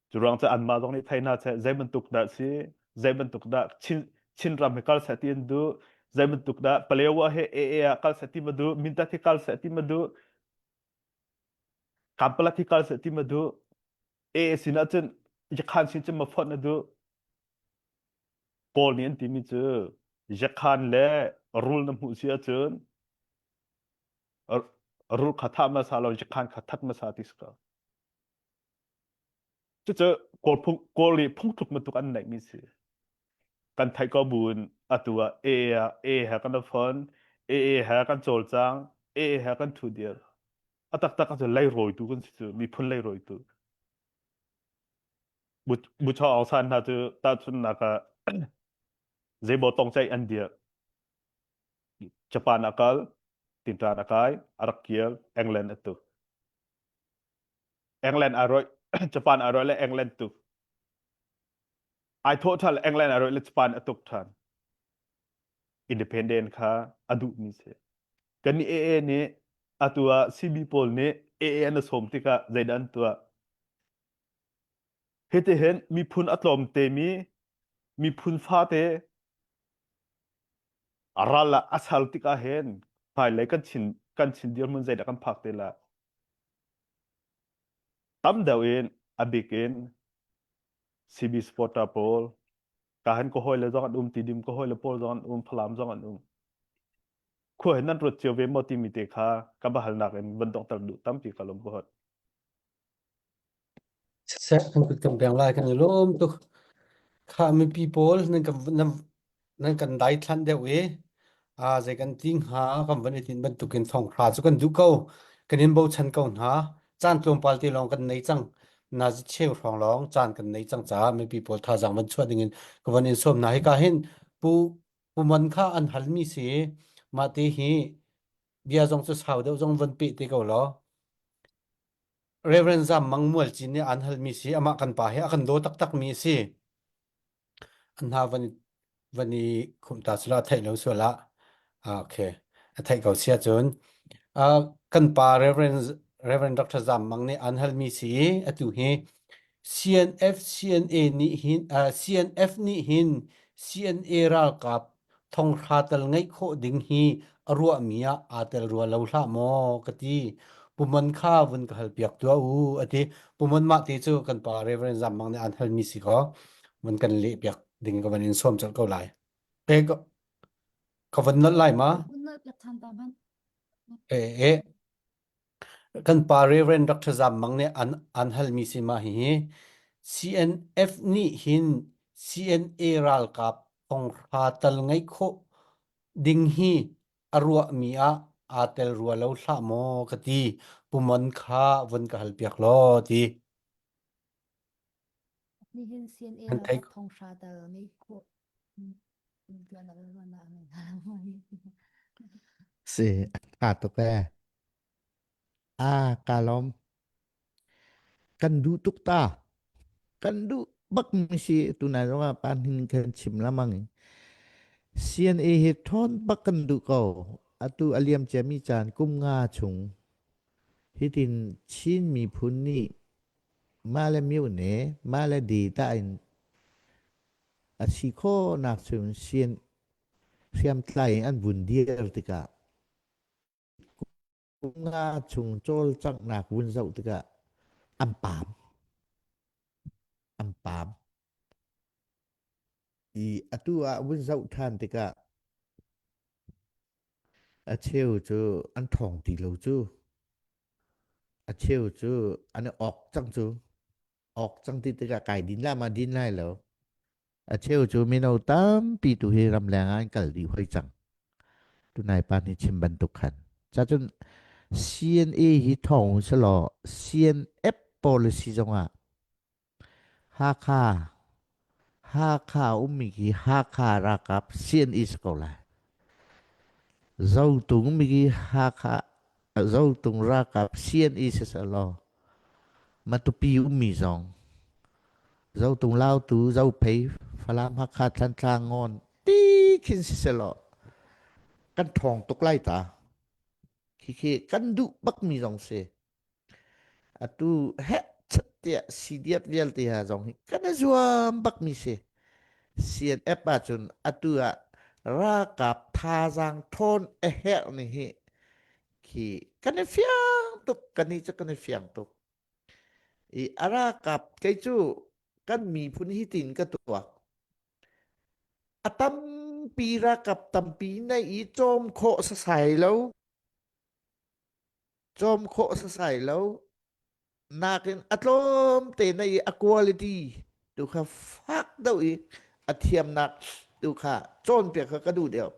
cu ruang cu anmah zong nih thei hna seh zei bantuk dah si zei bantuk dah Chin Chinram hi kal seh ti an duh zei bantuk dah Palewa he AA ah kal seh ti ma duh Mindat hi kal seh ti ma duh Kampala hi kal seh ti ma duh AA sin ahcun Yakhan sin cun ma fonh na duh Kawl nih an timi cu Yakhan le rul na hmuh si ahcun rul kha thah hmasa lo Yakhan kha that hmasa ti si ko. Cucu Kawl phung Kawl nih phungthluk bantuk an neihmi si. Kan theih ko buin atu ah A ah A he kan i fon. AA he kan cawlcang, AA he kan ṭhu dir. A taktak ahcun leirawitu kan si cu, miphun leirawitu. Buchaw Aung San hna cu tahchunhnak ah zeimaw tongcaih an dirh. Japan a kal, tinṭan a kai, a rak kir, England a tuk. England a roih, Japan a roih le England tuk. Ai thawh ṭhan le England a roih le Japan a tuk ṭhan. Independent kha a duhmi si. Kan nih AA nih atu ah CB pawl nih AA an i sawm tikah zeidah an tuah? Hitihin miphun a tlawm temi miphun fate ral ah a sal tikah hin hmailei kan chin kan chin dirhmun zeidah kan phak te la? Tam deuh in a bik in CB supporter pawl ka han ka hawile zong an um tidim ka hawile pawl zong an um Falam zong an um khua hin nan ruat cio ve maw timi te kha ka va halnak in van donghter duh tampi ka lawm ka hot. Siseh kan kut kan beng lai kan i lawm tuk. Kha mipi pawl nan kan nan, nan kan daithlan deuh i a zei kan ti hnga kan van i tinh bantukin thonghra cu kan duh ko. Kan in bochan ko hna. Caan tlawmpal te lawng kan nei cang. Nazi cheu hrawng lawng caan kan nei cang caah mipi pawl thazaang van chuah dingin ka van in sawm hna. Hika hin pu Pu Mon kha an halmi si mah te hi bia zong cu sau deuh zong van peh te ko law. Reverend Zam Mang Mual Cin nih an halmi si amah kan pa hi a kan daw taktak mi a si. An hna van van i khumh ta sila theih lo sual ah. Ah, okay. A theih ko sia cun uh, kan pa Reverend Reverend Dr. Zam Mang nih an halmi si atu hi CNF CNA nih hin uh, CNF nih hin CNA ralkap thonghra tal ngeih khawh ding hi a ruahmi ah aa tel rua lo hlah maw ka ti. Pumon kha vun ka halpiak tuah u a ti. Pumon mah ti cu kan pa Reverend Zam Mang nih aan halmi si kaw vun kan leh piak ding ka van in sawm colh ko lai. E ka, ka van nolh lai ma? E e Kan pa Reverend Dr. Zam Mang nih an, an halmi si mah hihi CNF nih hin CNA ralkap thonghra tal ngeih khawh ding hi a ruahmi ah aa tel rua lo hlah maw ka ti. Pumon kha vun ka halpiak law ti. Nihin CNA An theih ralkap thonghra tal ngeih khawh Si, a ṭha tuk ee. Ah, kaa lawm. Kan duh tuk ta. Kan duh bak mi si tunai zongah pa hnin kan chim lamang i CNA hi ṭhawn bak kan duh ko. Atu a liam ciami caan kum nga chung hitin Chin miphun nih mah le myone, mah le data in a si khawhnak chung CN hriamtlai in an vun dir tikah kum nga chung cawlcanghnak vun zoh tikah an paam. An paam. I atu ah vun zoh ṭhan tikah a cheu cu an ṭhawng ti lo cu. A cheu cu an i awk cang cu. Awk cang ti tikah kai din la ma din lai lo. A cheu cu mino tampi tu hi ramleng ah an kal dih hoi cang. Tunai pa nih chim bantuk khan. Cacun CNA hi thawng selaw CNF policy zongah Hakha Hakha ummi khi Hakha ralkap CNA si ko lai. Zotung mi khi Hakha Zotung ralkap CNA si selaw Matupi ummi zong Zotung Lautu Zophei Falam Hakha Thantlang Ngawn ti khin si selaw kan ṭhawng tuk lai ta. Khikhi kan duh bakmi zong si. Atu heh chat tiah CDF vialte ha zong hi kan i zuam bakmi si. CNF ahcun atu ah ralkap thazaang ṭhawn a herh ni hi khi kan i fiang tuk kan i cu kan i fiang tuk. I a ralkap kei cu kan miphun hi tin ka tuak. A tampi ralkap tampi nei i cawm khawh sasai lo. Cawm khawh sasai lo. Nakin a tlawm te na i a quality tu kha fak deuh i a thiamnak tu kha cawnpiak kha ka duh deuh.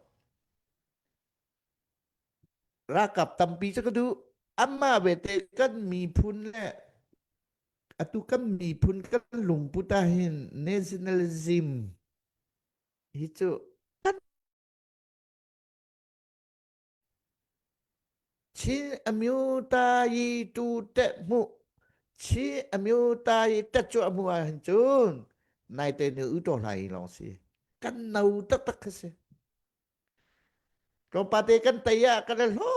Ralkap tampi cu ka duh. Amah bete kan miphun le atu kan miphun kan lungput ah hin nationalism hi cu kan Chin amyota yi tu te mu Chin amyota yi te cu amu ah hin cun naite nu u to hlai long si kan no taktak kha si tlawmpate kan tei ah kan hlo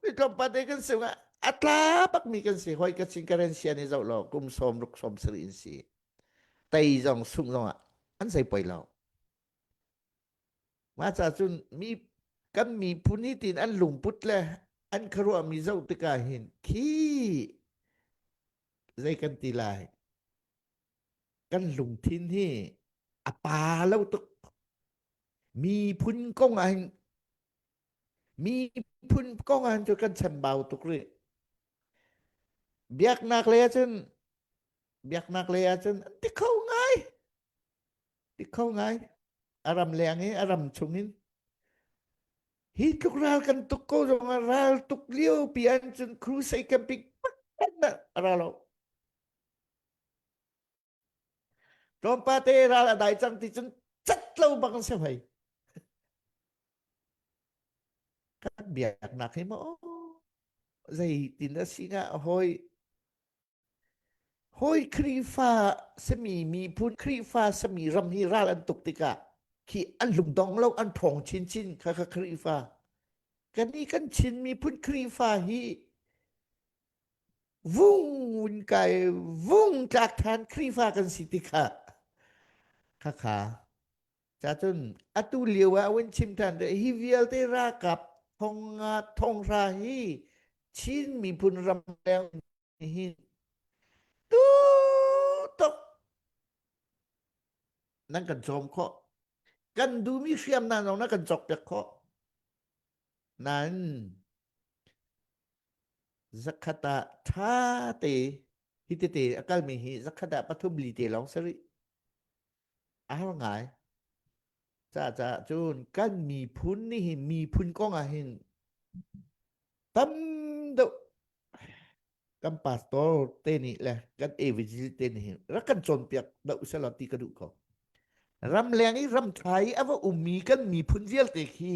mi tlawmpate kan sung ah a tla bak mi kan si hoi ka sin karen sia ni zoh lo kum som ruk som sari in si tei zong sung zong ah an sei poi lo mah ca cun mi kan miphun hi tin an lungput le an khuaruah mi zoh tikah hin khi zei kan ti lai kan lungthin hi a pa lo tuk Miphun kong ah hin miphun kong ah hin cu kan chambau tuk rih. Biaknak lei ahcun biaknak lei ahcun an ti kho ngai. Ti kho ngai. A ram leng i a ram chung in hi tluk ral kan tuk ko zong ah ral tuk lio pi an cun crusade camping pakhat a ra lo. Tlawmpal te ral a dai cang ti cun cat lo bang si hoi. Kan biaknak hi maw zeitin a si nga hawi hawi Khrihfa sami miphun Khrihfa sami ram hi ral an tuk tikah khi an lungdong lo an ṭhawng chinchin kha kha Khrihfa kan i kan Chin miphun Khrihfa hi vung kai vung tlak than Khrihfa kan si ti kha khakha cacun atu lio ah win chim than de hi vialte ralkap thong nga thong hra hi Chin miphun ram leng hi tu tok nan kan cawm khawh kan duhmi hriamnam zong na kan cawk piak khawh nan Zakhat ah ṭha te hi tete a kalmi hi zakhat ah pathum li te lawng si rih. A har ngai. Ca caah cun kan miphun nih hin miphun kong ah hin tam deuh kan pastor te nih le kan evangel te nih hin rak kan cawnpiak deuh selaw ti ka duh ko. Ramleng i ramṭha i a va ummi kan miphun vialte khi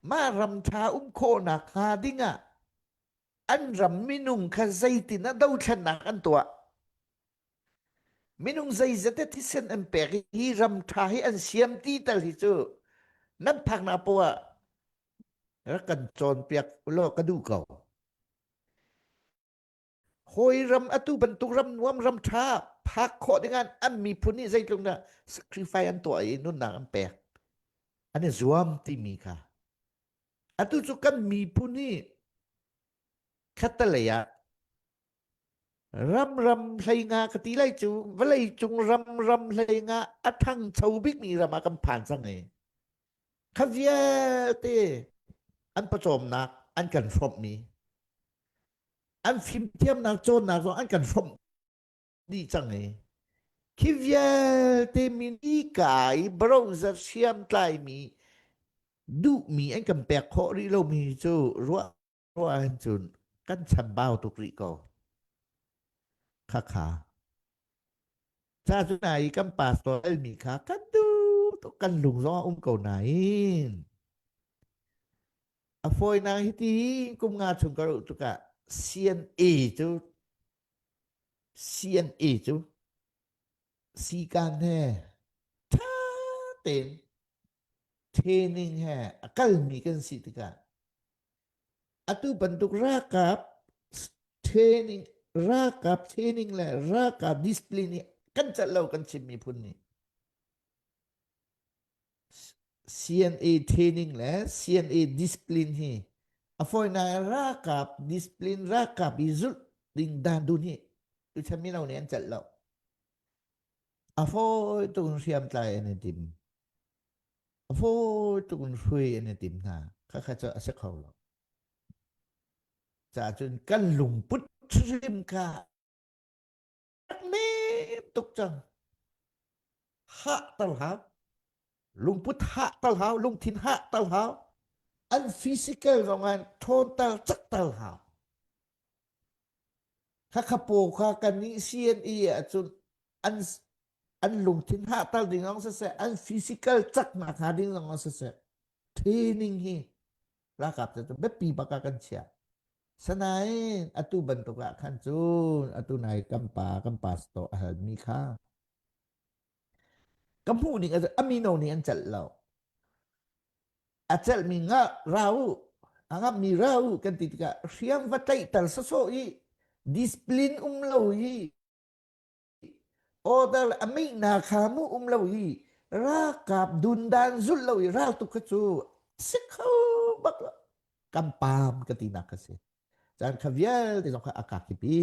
mah ramṭha um khawhnak hnga dingah an ram minung kha zeitin ah dothlennak an tuah. Minung zeizat thisen an pek i hi ramṭha hi an siam ti tal hi cu nan phaknak poah ah rak kan cawnpiak ulaw ka duh ko. Hawi ram atu bantuk ram nuam ram ṭha phak khawh dingah an miphun nih zeitluk dah sacrifice an tuah i nunnak an pek an i zuam timi kha atu cu kan miphun hi khattelei ah ram ram hlei nga ka ti lai cu vawlei cung ram ram hlei nga a ṭhangcho bikmi ram ah kan phan cang i kha vialte an pawcawmnak an kan hrawmhmi an fimthiamnak cawnnak zong an kan hrawmh dih cang i khi vialte min i ka i browser hriamtlaimi duhmi an kan pek khawh rih lomi cu ruah ruah ahhin cun kan chambau tuk rih ko khakha ca cu na i kan pastor elmi kha kan duh tuk kan lung zong a um ko nain A fawinak hiti kum nga chung ka ruh tukah CNA cu CNA cu sikan he ṭha tein training he a kalmi kan si tikah atu bantuk ralkap training ralkap training le ralkap discipline hi kan celh lo kan Chin miphun nih. CNA training le CNA discipline hi a fawinak ralkap discipline ralkap i zulh ding dan dun hi tuchan mino nih an celh lo. A fawi tuk in hriamtlai an i tim. A fawi tuk in hrui an i tim hna. Khakha cu a si kho lo. Caah cun kan lungput hrim kha nem tuk cang. Hah tal hau. Lungput hah tal hau. Lungthin hah tal hau. An physical zong an ṭhawnter cakter hau. Khakha paw kha kan nih CNA ahcun an an lungthin hahter ding zong siseh, an physical caknak hnga ding zong siseh, training hi ralkap cu biapi bak ah kan chiah. Sanain atu bantuk ah khan cun atu nai kan pa kan pastor a halmi kha ka hmuh ning a mino nih an celh lo. A celhmi nga ra u, a ngammi ra u kan ti tikah hriam va tlaihter sawsawh i discipline um lo i order a meihna kha mu um lo i ralkap dundan zulh lo i raltuk kha cu si kho bak lo kan pam ka tinak ka si caan kha vialte zong kha a kak kipi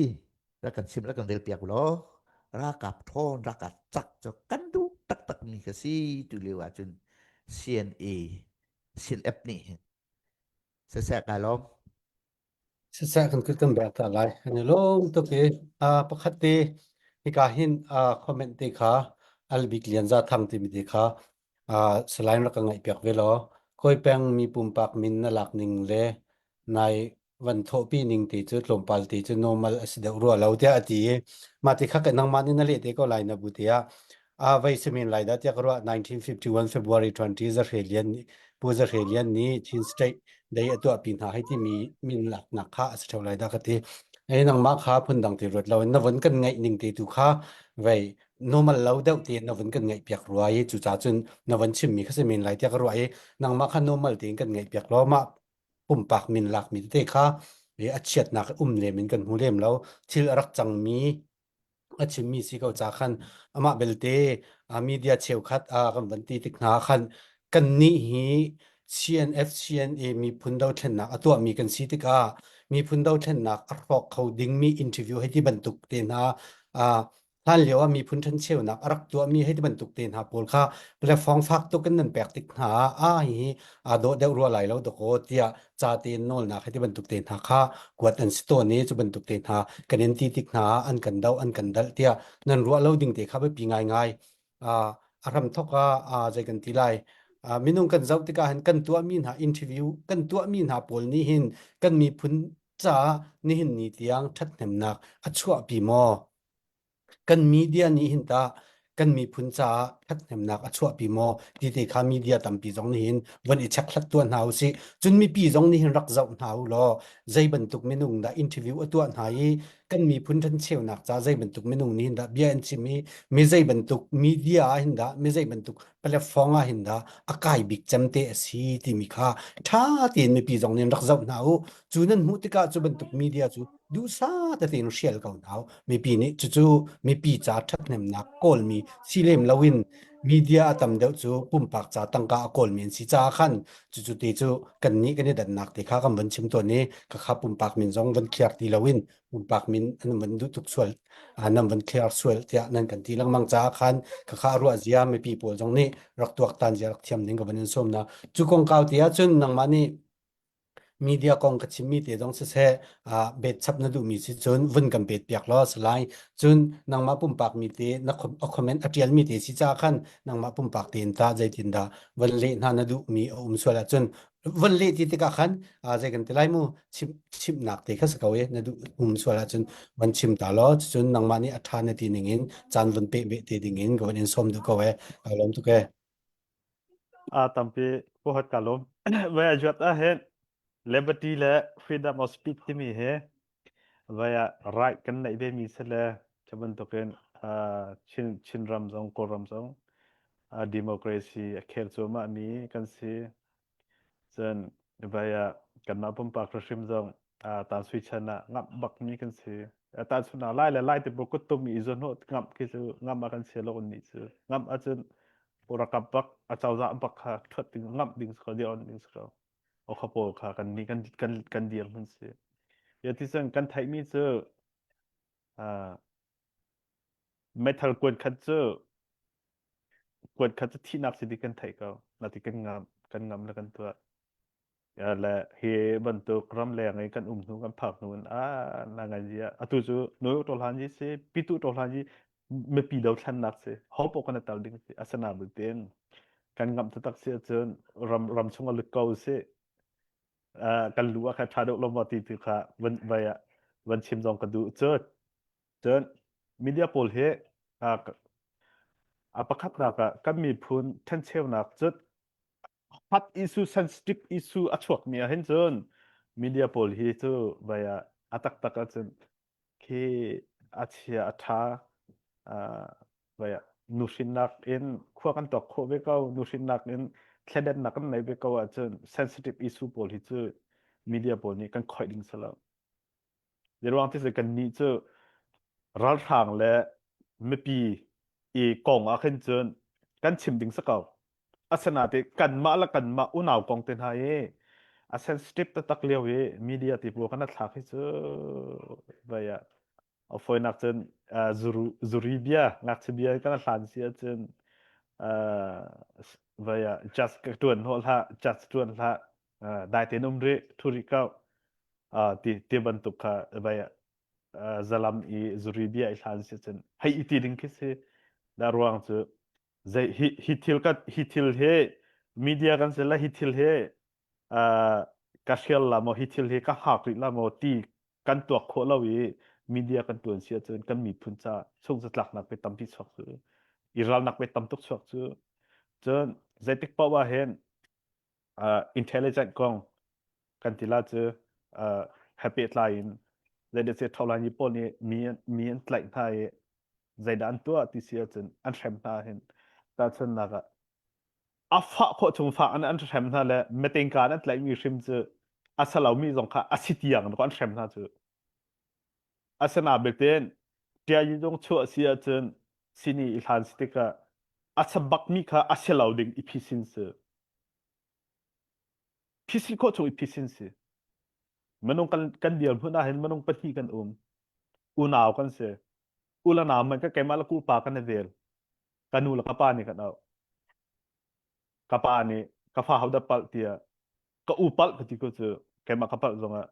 rak kan chim rak kan rel piak law ralkap thawn ralkap cak cu kan duh taktak mi ka si tu lio ahcun CNA CNF nih hin siseh kai lawm Siseh kan kut kan bek ta lai. An i lawm tuk i pakhat te hika hin comment te kha Albik Lian Za Thang timi te kha Salai rak ka ngaih piak ve law kawi peng mi pumpak min na lak ning le nai van thawhpi ning te cu tlawmpal te cu normal a si deuh rua lo tiah a ti i mah ti kha nangmah nih na leh te ko lai na bu tiah a vei simin lai dah tiah ka ruah 1951 February 20 Zahre Lian Pu Zahre Lian nih Chin State Day a tuahpi hna hei timi min laknak kha a si ṭheo lai dah ka ti. Ei nangmah kha phundang ti ruat loin na vun kan ngaih ning te tu kha vei normal lo deuh tein na vun kan ngaih piak rua i cucaah cun na vun chimmi kha si men lai tiah ka ruah i nangmah kha normal tein kan ngaih piak law mah pumpak min lakmi tete kha a chiatnak um lem in kan hmu lem lo thil a rak cangmi a chimmi si ko ca khan amah belte media cheukhat kan van ti tik hna khan kan nih hi CNF CNA miphun dothlennak a tuahmi kan si tikah miphun dothlennak a hrawk kho dingmi interview hei ti bantuk te hna hlan lio ah miphun ṭhencheunak a rak tuahmi hei ti bantuk te hna pawl kha platform fak tuk in nan pek tik hna ah a hi aa dawh deuh rua lai lo dakaw tiah ca tein nawlnak hei ti bantuk te hna kha kuat an si tawn i cu bantuk te hna kan in ti tik hna ah an kan doh an kan dalh tiah nan ruah lo ding te kha biapi ngaingai a hramthok ah zei kan ti lai minung kan zoh tikah hin kan tuahmi hna interview kan tuahmi hna pawl nih hin kan miphun caah nihin ni tiang ṭhathnemnak a chuahpi maw Kan media nih hin tah kan miphun caah ṭhathnemnak a chuahpi maw ti te kha media tampi zong nih hin von i chekhlat tuah hna usih. Cun mipi zong nih hin rak zoh hna u law zei bantuk minung dah interview a tuah hna i kan miphun ṭhancheunak ca zei bantuk minung nih hin dah bia an chim i mi zei bantuk media ah hin dah mi zei bantuk platform ah hin dah a kai bik cem te a si timi kha ṭha tein mipi zong nih rak zoh hna u. Cu nan hmuh tikah cu bantuk media cu duhsah tete in hrial ko hna mipi nih cucu mipi ca ṭhathnemnak kawlmi si lem loin media a tam deuh cu pumpak ca tangka a kawlmi an si caah khan cucu te cu kannih kan i dannak te kha kan van chim tawn i ka kha pumpak min zong van clear ti loin pumpak min an van duh tuk sual nan van clear sual tiah nan kan ti lengmang caah khan ka kha ruah zia mipi pawl zong nih rak tuaktan zia rak thiam ding ka van in sawm na cu kongkau ti ahcun nangmah nih Media kong ka chimmi te zong siseh bet chap na duhmi si cun vun kan bet piak law si lai. Cun nangmah pumpak mi te na a comment a tialmi te si caah khan nangmah pumpak tein tah zeitin dah van leh hna na duhmi a um sual ahcun van leh ti tikah khan zei kan ti lai mu chim chimnak te kha si ko e na duh um sual ahcun van chim ta law cun nangmah nih a ṭha na ti ning in caan vun peh beh te ding in ka van in sawm duh ko e ka lawm tuk e. A tampi puhat ka lawm. Vai a juat ah hin liberty le freedom of speech timi hi vai ah right kan neih ve mi si le cu bantukin Chin Chinram zong Kawlram zong democracy a khel cuahmah mi kan si. Cun vai ah kanmah pumpak hrimhrim zong tan sui chan ah ngamh bak mi kan si. Tahchunhnak lai le lai te bu kuttum i zawnhnawh ngamh khi cu ngamh ah kan sia lo nih cu ngamh ahcun rakap bak acozah bak kha ṭhuat ding ngamh ding si ko dir on ding si ko o kha pawl kha kan nih kan kan kan dir hmun si ya ti cun kan theihmi cu metal kuan khat cu kuan khat cu thihnak si ti kan theih ko na ti kan ngam kan ngam le kan tuah le hi bantuk ramleng i kan um hnu kan phak hnu in a na ngai zia atu cu noi to hlan ji si pitu to hlan ji mipi dothlennak si ho po kan tal ding si asana bu tin kan ngam taktak si ahcun ram ram chung a lut ko si. Kan lu ah kha ṭha deuh lo maw ti tu kha van vai ah van chim zong ka duh. Cun cun media pawl hi a pakhatnak ah kan miphun ṭhencheunak cun hot issue sensitive issue a chuakmi ah hin cun media pawl hi cu vai ah a taktak ahcun khi a chia a ṭha vai ah nuhrinnak in khua kan tuak khawh ve ko nuhrinnak in thledennak kan nei ve ko ahcun sensitive issue pawl hi cu media pawl nih kan khoih ding si lo. Zeiruang ti kan nih cu ralhrang le mipi i kong ah khin cun kan chim ding si ko. Asinain kanmah le kanmah unau kong te hna i a sensitive taktak lio i media ti pawl kan thlak hi cu vai ah a fawinak cun zuru zuri bia ngakchia bia kan hlan si ahcun vai ah just ka tuan hnawh hlah just tuan hlah dai tein um rih thu rih ko ti ti bantuk kha vai zalam i zuri bia i hlan si cun hei i ti ding khi si da ruang cu zei hi hi thil ka hi thil hi media kan si la hi thil hi ka hrial la maw hi thil hi ka hak rih la maw ti kan tuak khawh lo i media kan tuan si ahcun kan miphun ca chung zatlaknak pe tampi chuak cu i ralnak pe tam tuk chuak cu cun zeitik paoh ah hin uh, intelligent kong kan ti la cu uh, he pehtlai in zeidah se tholai pawl nih mi mi an tlaih hna i zeidah an tuah ti si ahcun an hrem hna hin tahchunnak ah a fah khawh chung fah an an hrem hna le metengka an tlaihmi hrim cu a salomi zong kha a si tiang an hrem hna cu asana belte tia yi zong chuah si ahcun sini i hlan si tikah a sabakmi kha a si lo ding i phisin si phisin khawh chung i phisin si minung kan kan dirhmun ah hin minung pahnih kan um unau kan si ula nau man ka keimah le kupa kan i vel ka nu le ka pa nih kan auh ka pa nih ka fa hodah palh tiah ka u palh ka ti ko cu keimah ka palh zongah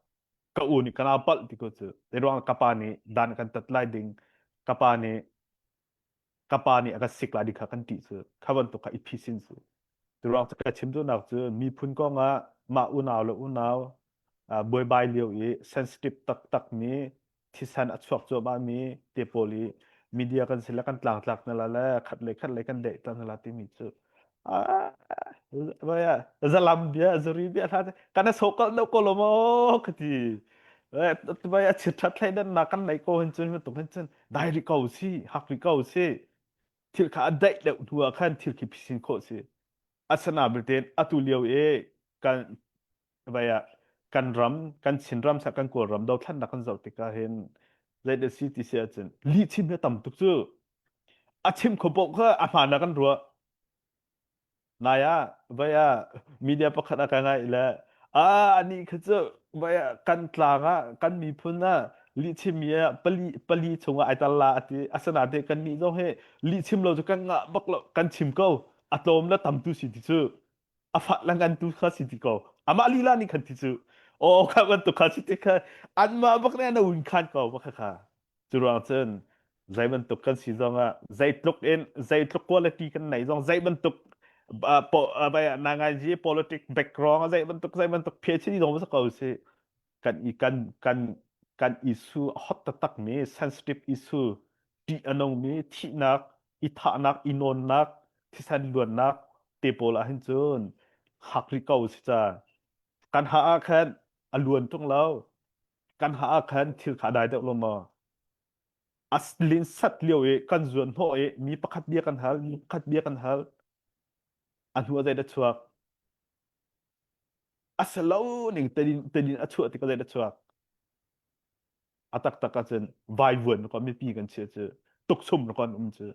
ka u nih ka nau palh ti ko cu te ruang ka pa nih dan kan tat lai ding ka pa nih ka pa nih a ka sik lai ding kha kan ṭih cu kha bantuk kha i phisin cu tu ruang cu ka chim duhnak cu miphun kong ah mah unau le unau buaibai lio i sensitive taktak mi thisen a chuak cuahmah mi te pawl i media kan si le kan tlangtlak na la le khat le khat le kan deih ta na la timi cu zalam bia zuri bia hla kan a sokal no ko lo mo ka ti vai a chit that thlai dan na kan nei ko hin cun tuk hin cun dai ri ko si hak ri ko si thil kha a daih deuh hnu ah khan thil khi phisin khawh si asana belte atu lio i kan vai ah kan ram kan Chinram sa kan Kawlram dothlannak kan zoh tikah hin zeidah si ti si ahcun lih chim hi tam tuk cu a chim kho poh kha a hmaan ah kan ruah nai ah vai ah media pakhat ah ka ngaih le a anih kha cu vai ah kan tlang ah kan miphun ah lihchim mi ah pali pali chungah ai tal la ati asana te kan nih zong hi lihchim lo cu kan ngah bak lo kan chim ko a tlawm le tam tu si ti cu a fah la ngan tu kha si ti ko amah lila nih khan ti cu aw kha bantuk kha si ti kha anmah bak nih an un khan ko bak kha cu ruang cun zei bantuk kan si zong ah zeitluk in zeitluk quality kan nei zong zei bantuk na ngai ji politic background zei bantuk zei bantuk PhD zong sa ko si kan i kan kan kan issue hot taktak mi sensitive issue ṭih a nungmi thihnak i thahnak i nawnnak thisen luannak te pawl ah hin cun hak rih ko si ca kan ha ah khan a luan tung lo kan ha ah khan thil kha dai deuh lo maw a lin sat lio i kan zuan hnawh i mi pakhat bia kan hal mi pakhat bia kan hal a hnu ah zeidah chuak a selo ning tein tein a chuah tikah zeidah chuak a taktak ahcun vaivuan ko mipi kan chia cu tuksum ko an um cu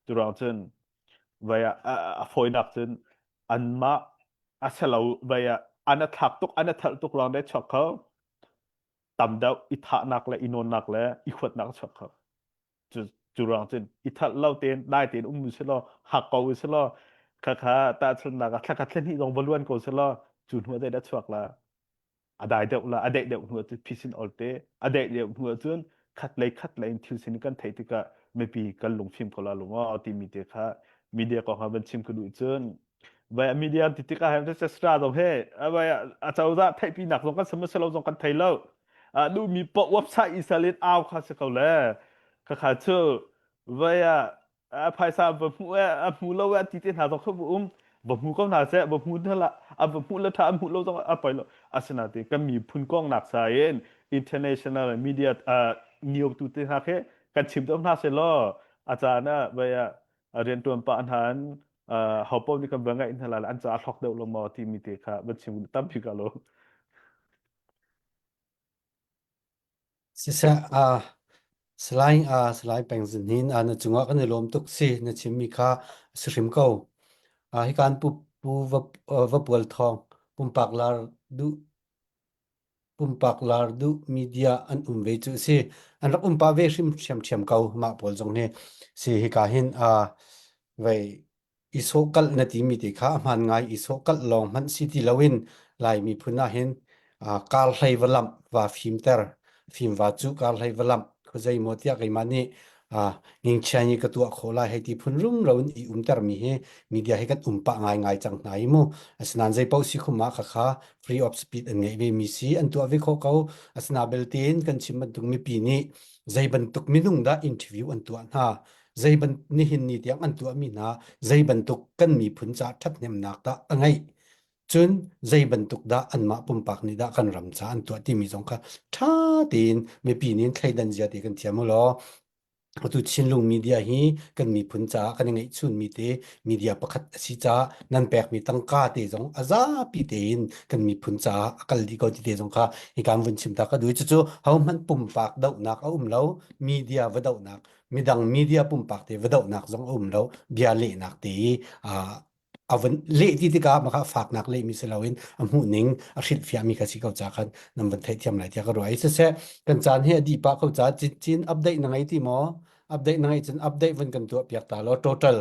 curang cun vai ah a fawinak cun anmah a selo vai ah an a thlak tuk an a thalh tuk lawng deh chuak kho tam deuh i thahnak le i nawnnak le i huatnak a chuak kho cu cu ruang cun i thalh lo tein dai tein um si law hak ko si law kha kha tahchunnak ah thlakhat thlahnih zong va luan ko si law cu hnu ah zeidah chuak la a dai deuh la a daih deuh hnu ahcun phisin ol te a daih deuh hnu ahcun khat lei khat lei in thil sin kan theih tikah mipi kan lungfim ko la lung aw timi te kha media kong ha van chim ka duh cun. Vai media ti tikah hem sestra zong he vai a cozah theihpinak zong kan sami selo zong kan thei lo. Duhmi paoh website i sal in au kha si ko le. Khakha cu vai ah a phaisa va hmu e a hmu lo e ti te hna zong kha va um va hmu ko hna seh va hmu hna la a va hmu le tha a hmu lo zong a poi lo asinain kan miphun kong nak sa in international media nio tu te hna khi kan chim deuh hna seh law a caan ah vai ah riantuan pah hna an ho paoh nih kan va ngaih hna la an ca a hlok deuh lo maw timi te kha va chim tampi ka lo. Siseh, uh, Salai, uh, Salai Peng Zin Hin, uh, na cungah kan i lawm tuk si, na chimmi kha a si hrim ko. Uh, hikan pu, pu va, uh, Vapual Thawng, pumpak lar duh pumpak lar duh media an um ve cu si. An rak um pah ve hrim ṭhiamṭhiam ko mah pawl zong hi. Si hika hin uh, vei i sawhkalh na timi te kha a hmaan ngai i sawhkalh lawng hmanh si ti loin Lai miphun ah hin kar hlei va lamh va fimter fim va cu kar hlei va lamh khuazei maw tiah keimah nih ngingchia ni ka tuah khawh lai hei ti phun rumro in i umter mi hi media hi kan um pah ngai ngai cang hna i mu asinain zei paoh si khum ah khakha free of speech an ngeih ve mi si an tuah ve khawh ko asina belte in kan chim bantuk mipi nih zei bantuk minung dah interview an tuah hna zei ban nihin ni tiang an tuahmi hna zei bantuk kan miphun ca ṭhathnemnak dah a ngeih cun zei bantuk dah anmah pumpak nih dah kan ram ca an tuah timi zong kha ṭha tein mipi nih thleidan zia te kan thiam u law atu Chinlung media hi kan miphun caah kan i ngeihchunmi te media pakhat a si caah nan pekmi tangka te zong a zapi tein kan miphun caah a kal dih ko ti te zong kha hi kan vun chim ta ka duh cucu hohmanh pumpak dohnak a um lo media va dohnak midang media pumpak te va dohnak zong a um lo bia lehnak te i a vun leh ti tikah maka faknak lehmi si loin a hmuh ning a hrilhfiahmi kha si ko ca khan nan van theihthiam lai tiah ka ruah i siseh kan caan hi a dih pah ko ca cin update na ngei ti maw update na ngeih cun update van kan tuah piak ta law total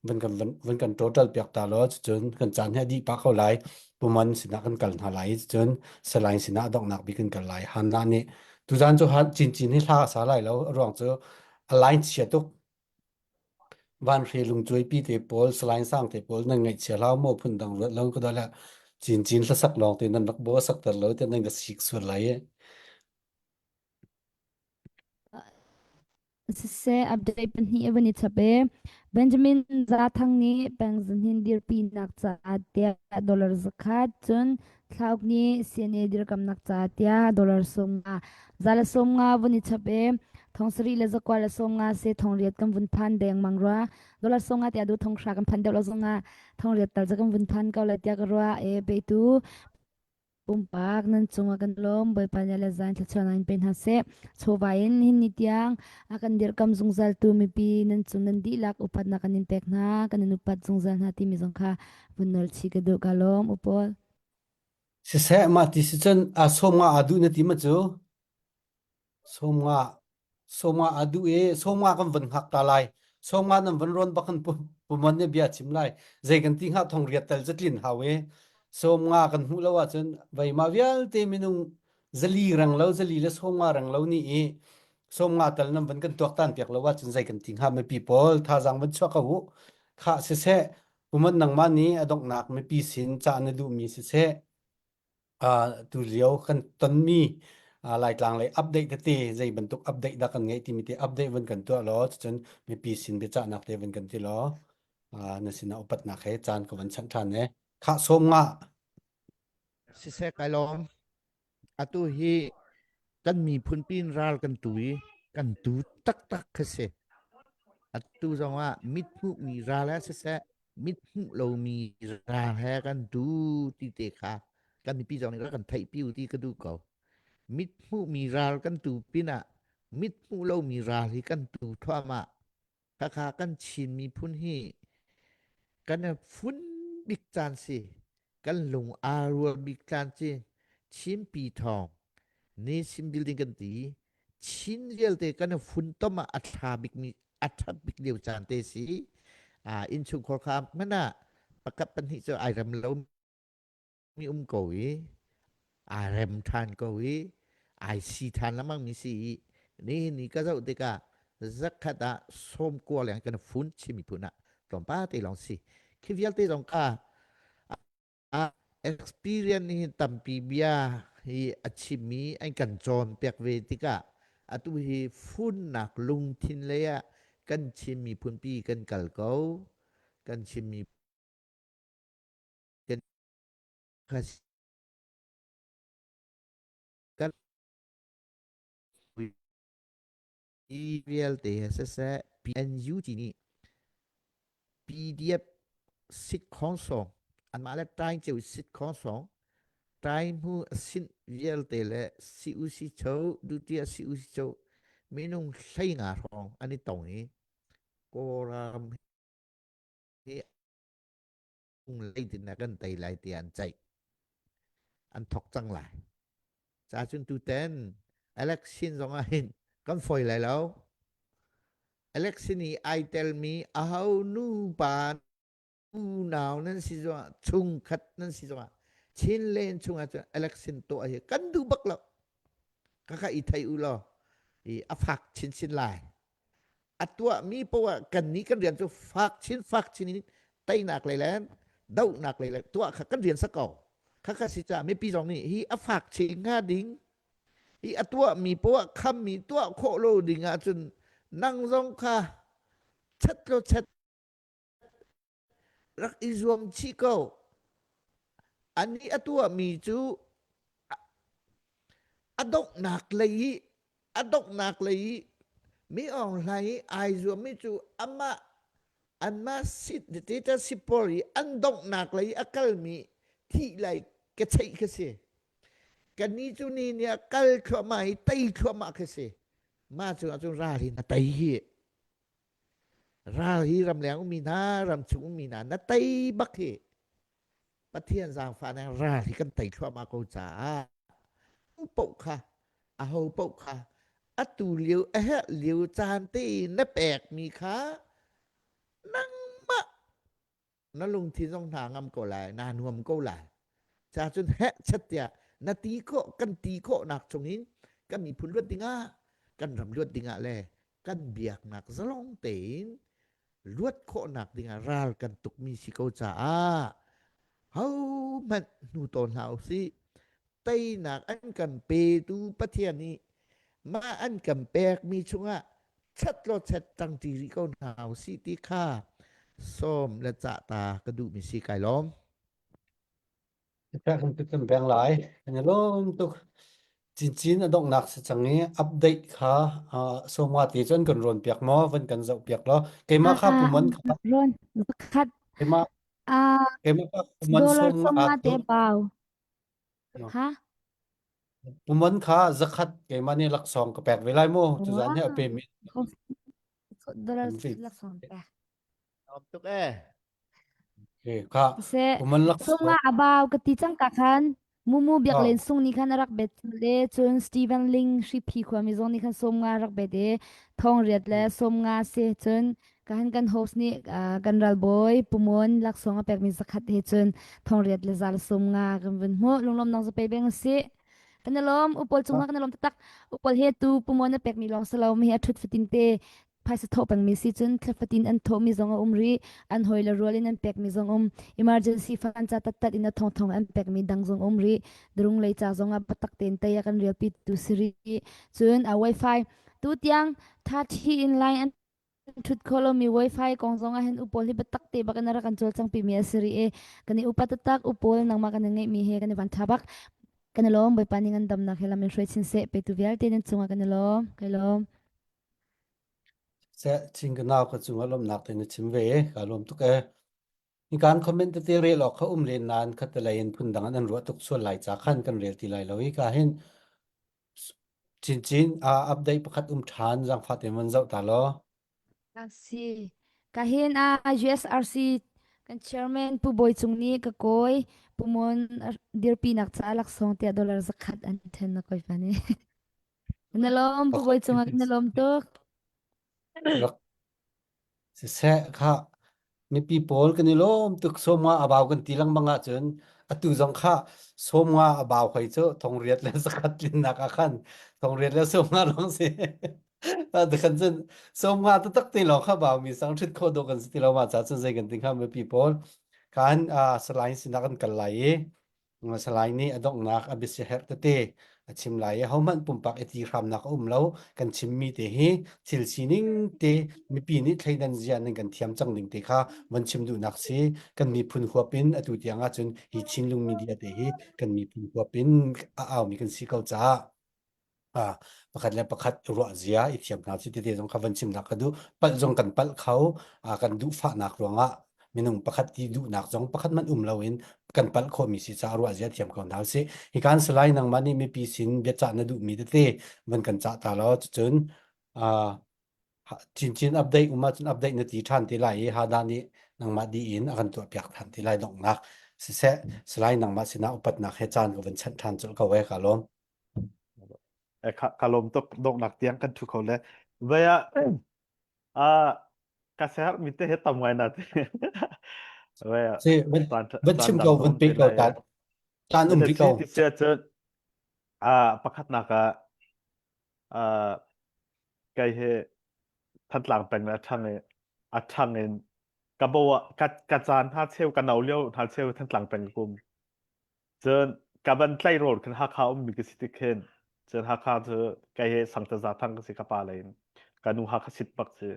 van kan van kan total piak ta law cun kan caan hi a dih pah ko lai puman sinah kan kal hna lai cun salain sinah donghnak bik kan kal lai Hanna nih tuzan cu han cin cin hi hla a sa lai lo a ruang cu a line chia tuk vanhri lungcuaipi te pawl salain sang te pawl nan ngaihchia hlau maw phun dang ruat lo ka dala cin cin hlasak lawng te nan rak bo sak ter lo te nan ka sik sual lai e Siseh, update pahnih a van i chap i Benjamin Zathang nih peng zahnin dirpinak caah tiah dollar zakhat, cun Thlauk nih CNA dirkamnak caah tiah dollar 50, za le 50 vun i chap i thong sarih le zakua le 50 se thong riat kan vun phan dengmang rua. Dollar 50 tiah du thong hra kan phan deuh lo zongah thong riat tal ca kan vun phan ko lai tiah ka ruah i peitu Pumpak nan cungah kan lawm. Bawipa nih le zan thluachuahnak in pe hna seh. Chawva in hin ni tiang a kan dirhkam zungzaltu mipi nan cung nan dihlak upatnak kan in pek hna. Kan in upat zungzal hna timi zong kha vun nawl chih ka duh. Ka lawm u Paul. Siseh mah ti si cun a sawm nga aa duh na ti ma cu? Sawmnga sawmnga aa duh i sawmnga kan van hngak ta lai. Sawmnga nan van rawn bak kan pumon nih bia chim lai. Zei kan ti hnga thong riat tal catlin hau i sawmnga kan hmuh lo ahcun veima vialte minung zali reng lo zali le sawmnga reng lo nih i sawmnga tal nan van kan tuaktan piak lo ahcun zei kan ti hnga mipi pawl thazaang van chuak ko u. Khah siseh pumon nangmah nih a donghnak mipi sin cah na duhmi siseh tulio kan tonmi Laitlang lei update tete zei bantuk update dah kan ngeih timi te update van kan tuah law cucun mipi sin biacahnak te van kan ti law na sinah upatnak he caan ka van chanh ṭhan e khah sawm nga Siseh kai lawm. Atu hi kan miphun pin ral kan tu i kan tu taktak kha si. Atu zong ah mit hmuhmi ral ah siseh mit hmuh lomi ral he kan tu ti te kha kan mipi zong nih rak kan theih piu ti ka duh ko. Mit hmuhmi ral kan tu pinah mit hmuh lomi ral hi kan tu thluahmah. Khakha kan Chin miphun hi kan fun bik caan si. Kan lung aa rual bik caan si. Chinpi thawng nation building kan ti. Chin vialte kan funtom ah a ṭha bikmi a ṭhat bik lio caan te si. Ah innchungkhar kha hmanh ah pakhat pahnih cu ai rem lo mi um ko i aa rem ṭhan ko i ai si ṭhan lengmang mi si i nihin ni ka zoh tikah zakhat ah sawm kua leng kan fun Chin miphun ah tlawmpal te lawng si. Khi vialte zong kha. Experience hi tampi bia hi a chimmi an kan cawnpiak ve tikah atu hi funnak lungthin lei ah kan Chin miphunpi kan kal ko. Kan Chin miphun kan kan vialte he siseh PNUG nih PDF sit khong song anmah le tain ceu sit khong song tain hmu sin vialte le CUC cho dutia CUC cho minung hlei nga hrawng an i tong i Kawlram hi leitin kan tei lai ti an ceih an thok cang lai ca cun tuten election zong ah hin kan foi lai lo election i ai telmi aho nu pa unau nan si zongah chungkhat nan si zongah Chinland chungah cun election tuah hi kan duh bak lo ka ka i thei u law i a fak chinchin lai a tuahmi poah kan nih kan rian cu fak chin fak chin in teinak lei le dohnak lei le tuah kha kan rian sa ko kha kha si ca mipi zong nih hi a fak chin hnga ding hi a tuahmi poah khammi tuah khawh lo ding ahcun nang zong kha chat lo chat rak i zuam chih ko. Anih a tuahmi cu a donghnak lei i a donghnak lei i mi Aung Hlaing i ai zuammi cu amah anmah sit dictatorship pawl i an donghnak lei i a kalmi thih lai ka cheih khi si. Kannih cu ni nih a kal thluahmah i tei thluahmah khi si. Mah cu ahcun ral hi na tei hi. Ral hi ramleng ummi hna, ramchung ummi hna na tei bak hi Pathian zaangfahnak ral hi kan tei thluahmah ko caah paoh kha aho paoh kha atu lio a herh lio caan te i na pekmi kha nangmah na lungthin zong hna ngam ko lai naa nuam ko lai ca cun heh chat tiah na ti khawh kan ti khawhnak chungin kan miphun luat dingah kan ram luat dingah le kan biaknak zalong tein luat khawhnak dingah ral kan tukmi si ko caah hohmanh hnu tawn hlah usih teinak an kan petu Pathian nih mah an kan pekmi chungah chat law chat ṭangṭi rih ko hna usih ti kha sawm le cah ta ka duhmi si kai lawm. Kan kan peng lai. Kan i lawm tuk. Cincin a donghnak si cang i update kha sawma te cun kan rawn piak maw van kan zoh piak law keimah kha puman kha Ron zakhat keimah ah keimah kha puman dollar sawm sawm nga nga te pau ha Puman kha zakhat keimah nih laksawng ka pek ve lai mu. Tuzaan hi a pe mi Dollar kan vi. laksawng pek. Lawm tuk eh. Okay, kha Se puman laksawng. sunga abau ka ti cang ka khan Mumu biak Ah. len sung nih khan a rak bet le cun Stephen Ling hriphi khuami zong nih khan sawm nga rak bet i thong riat le sawm nga si cun ka han kan host nih ah, kan ralbawi pumon laksawng a pekmi zakhat he cun thong riat le zal sawm nga kan vun hmuh lunglawm nang za pe beng si kan i lawm upol cungah kan i lawm taktak upol he tu pumon a pekmi lawng si lo mi hi a thut fatin te phaisa thawh pengmi si cun thla fatin an thawhmi zong a um rih an hawi le rual in an pekmi zong um emergency fund ca tattat in a thongthong an pekmi dang zong um rih drung lei ca zong ah patak tein tei a kan rialpi tu si rih cun a wifi tu tiang tha thi in line an thut kho lomi wifi kong zong ah hin upol hi biatak te bak in a rak kan cawlcang pimi a si rih i kan i upa taktak upol nangmah kan i ngeihmi he kan i van tha bak kan i lawm bawipa nih ngandamnak he lam in hruai chin seh petu vialte nan cungah kan i lawm kai lawm Seh chin ka nau ka cungah lawmhnak te na chim ve ka lawm tuk e. Hi kan comment tete rel awk kha um len nain khatalei in phundang an ruah tuk sual lai ca khan kan rel ti lai lo i ka hin Chinchin uh, update pakhat um ṭhan zaangfah tein van zoh ta law. A si. Ka hin a USRC kan chairman Pu Bawi Cung nih ka kawi Pu Mon dirpinak ca laksawng tiah dollar zakhat an then na kawi pa nih. Na lawm Pu Bawi Cung ah na lawm tuk. Rak Siseh kha mipi pawl kan i lawm tuk sawmnga a bau kan ti lengmang ahcun atu zong kha sawmnga a bau hoi cu thongriat le zakhat tlinnak ah khan thongriat le sawmnga lawng si khan cun sawmnga taktak te lawng kha bau mi sang ṭhit khawh dawh kan si ti lo ma ca cun zei kan ti hnga mipi pawl. Kan uh, Salai sinah kan kal lai i Salai nih a donghnak a biasiaherh tete a chim lai i hohmanh pumpak i ti hramnak a um lo. Kan chimmi te hi thil sining te mipi nih thleidan zia nan kan thiam cang ding te kha van chim duhnak si. Kan miphun huap in atu tiang ahcun hi Chinlung media te hi kan miphun huap in a aumi kan si ko caah Ah, pakhat le pakhat ruah zia i thiam hna cu tete zong kha van chimnak ka duh. Palh zong kan palh kho. Ah, kan duhfahnak ruangah minung pakhat ti duhnak zong pakhat man um loin kan palh khawhmi si caah ruah zia thiam ko hna usih. Hi kan salai nangmah nih mipi sin biacah na duhmi tete van kan cah ta law cucun ah, chinchin update um ahcun update na ti ṭhan te lai i Hada nih nangmah dih in a kan tuahpiak ṭhan te lai donghnak siseh salai nangmah sinah upatnak he caan ka van chanh ṭhan colh ko e ka lawm. Ka lawm tuk donghnak tiang kan thu kho le vai ah a ka ser mi te he tam ngai na te vai ah Si van van chim ko van pe ko ta tan um ri ko ti sia cun a pakhat nak ah a kai he Thantlang peng le a ṭhang i a ṭhang in ka bo ah ka ka caan hna cheu ka no lio hna cheu Thantlang peng kum Cun ka van tleirawl khin Hakha ummi ka si tik khin cun Hakha cu kei hi Sangte Zathang ka si ka pa lei in ka nu Hakha sit bak si.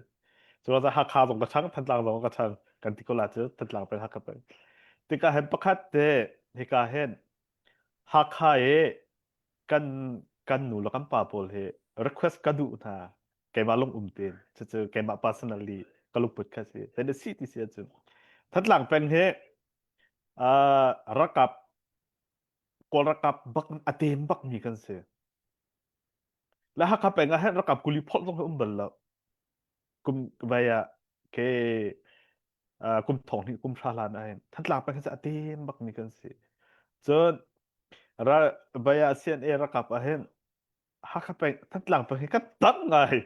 Cu ruangah Hakha zong ka ṭhang Thantlang zong ka ṭhang kan ti ko la cu Thantlang peng Hakha peng. Tikah hin pakhat te hika hin Hakha i kan kan nu le kan pa pawl hi request ka duh hna keimah lung um tein cucu keimah personally ka lungput kha si. Then si ti si ahcun Thantlang peng hi Uh, rakap Kawl rakap bak a tem bak mi kan si. La Hakha peng ah hin rakap kuli phol zong hi um bal lo. Kum vai ah ke uh, kum thong hnih kum hra hlan ah hin Thantlang peng hi a tem bak mi kan si. Cun ra vai ah CNA rakap ah hin Hakha peng Thantlang peng hi kan tam ngai.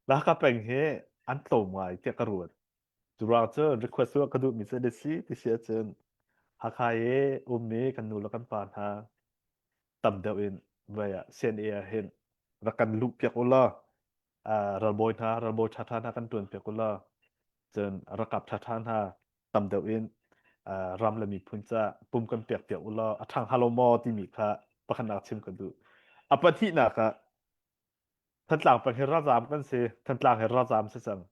La Hakha peng hi an tlawm ngai tiah ka ruat. Curuang cu request tuah ka duhmi cu na si ti si ahcun Hakha i ummi kan nu le kan pa hna tam deuh in voi ah CNA ah hin rak kan luh piak u law uh, ralbawi hna ralbawi ṭhaṭha hna kan ṭuan piak u law cun rakap ṭhaṭha hna tam deuh in uh, ram le miphun ca pum kan piak piak u law a ṭhang halo maw timi kha pakhatnak chim ka duh. A pahnihnak ah Thantlang peng hi ralzaam kan si. Thantlang hi ralzaam si cang.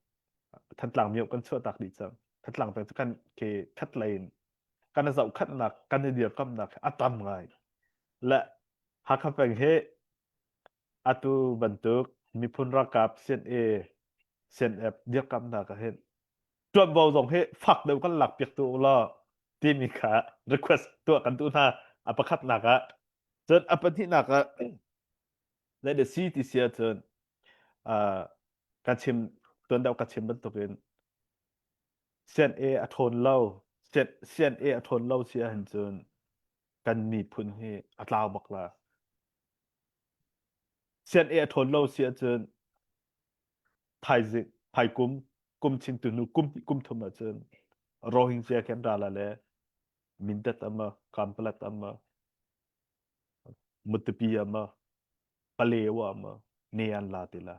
Thantlang mio kan chuahtak dih cang. Thantlang peng cu kan ke khat lei in kan i zohkhanhnak, kan i dirkamnak a tam ngai. Le Hakha peng hi atu bantuk miphun ralkap CNA, CNF dirkamnak ah hin ṭuanvo zong hi fak deuh kan lak piak tu ulaw timi kha request tuah kan duh hna. A pakhatnak ah. Cun a pahnihnak ah Zei si ti si ahcun uh, ka chim tuan deuh ka chim bantukin CNA a ṭhawn lo CNA a ṭhawn lo si ahhin cun kan miphun hi a tlau bak la. CNA a ṭhawn lo si ahcun thaizing phaikum kum chin tu hnu kum kum thum ahcun Rohingya kan ra la le Mindat ama Kampalat ama Matupi ah maw, Palewa ah maw ne an la ti la.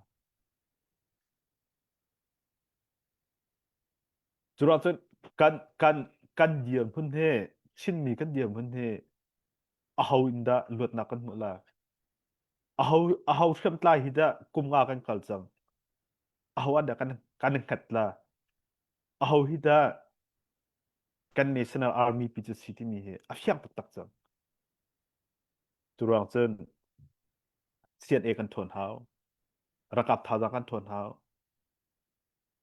Curuang cun kan kan kan dirhmun hi Chinmi kan dirhmun hi aho in dah luatnak kan hmuh la? Aho aho hriamtlai hi dah kum nga kan kal cang? Aho ah dah kan kan hngat la? Aho hi dah kan national army pi cu si timi hi a fiang taktak cang. Curuang cun CNA kan ṭhawn hau. Rakap thazaang kan ṭhawn hau.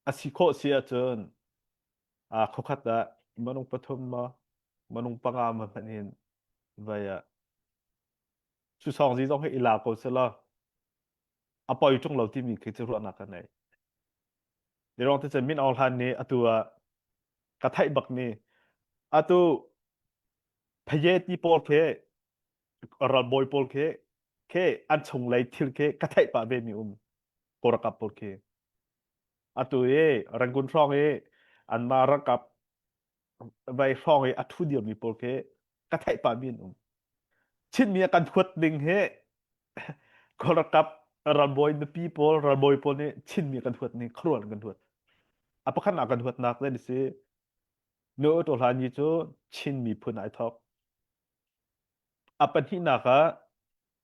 A si khawh si ahcun uh, khuakhat ah manung pathum maw manung panga ma hmanh hin vai ah susawng zi zong hi i la ko selaw a poi ṭung lo timi khi cu ruahnak ka nei. Ni te cun Min Aung Hlaing nih atu ah ka theih bak mi atu Phayeti pawl khi ralbawi pawl khi khi an chunglei thil khi ka theih pah ve mi um Kawlralkap pawl khi atu i Rangoon hrawng i anmah ralkap vai hrawng i a ṭhu dirmi pawl khi ka theih pah mi an um Chinmi a kan huat ning hi Kawlralkap ralbawi nupi pawl ralbawi pawl nih Chinmi kan huat ning khuaruah kan huat a pakhatnak kan huatnak zai si. Nu U Taw Hlan Yi cu Chin miphun ai thawk. A pahnihnak ah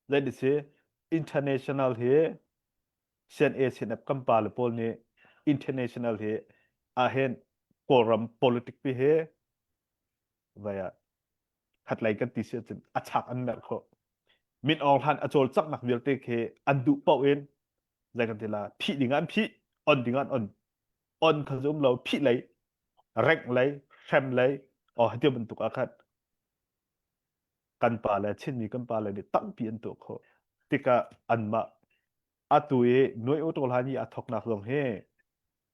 zei si international hi CNA CNF kan pa le pawl nih international hi ahhin Kawlram politic pi hi vai ah khatlei kan ti si ahcun a chak an merh khawh. Min Aung Hlaing a cawlcanghnak vialte khi an duh paoh in zei kan ti la phih ding ah an phih, on ding ah an on. On kha zum lo phih lei, rengh lei, hrem lei, oh hiti bantuk ah khan kan pa le Chinmi kan pa le nih tampi an tuah khawh. Tikah anmah atu i nuai u tawl han i a thoknak zong hi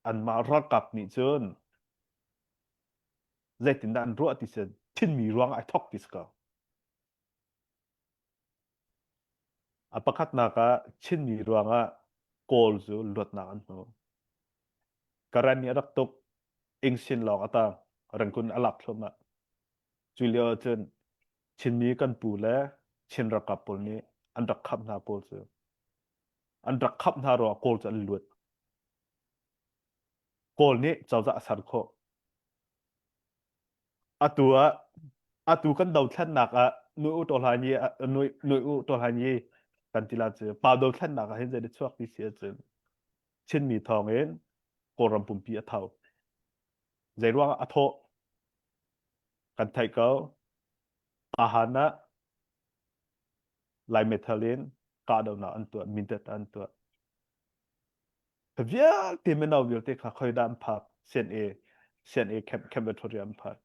anmah ralkap nih cun zeitindah an ruah ti si Chinmi ruang ai thok ti si ko. A pakhatnak ah Chinmi ruangah Kawl cu luatnak an hmu. Karen nih a rak tuk, Ingsin lawng a tang, Rangoon a lak thluahmah. Cu lio ahcun Chinmi kan pu le Chin ralkap pawl nih an rak khamh hna Kawl cu. An rak khamh hna ruangah Kawl cu an luat. Kawl nih cozah a ser khawh. Atu ah atu kan dothlennak ah nui u taw hlain nui nui u taw hlain yi kan ti la cu pa dothlennak ah hin zei chuak ti si ahcun Chinmi thawng in Kawlram pumpi a tho. Zei ruang ah a thawh kan theih ko. Tahan ah Lai metal in kahdohnak an tuah, mindat an tuah. Vialte mino vialte kha khoidah an phak? CNA CNA camp camp Victoria an phak.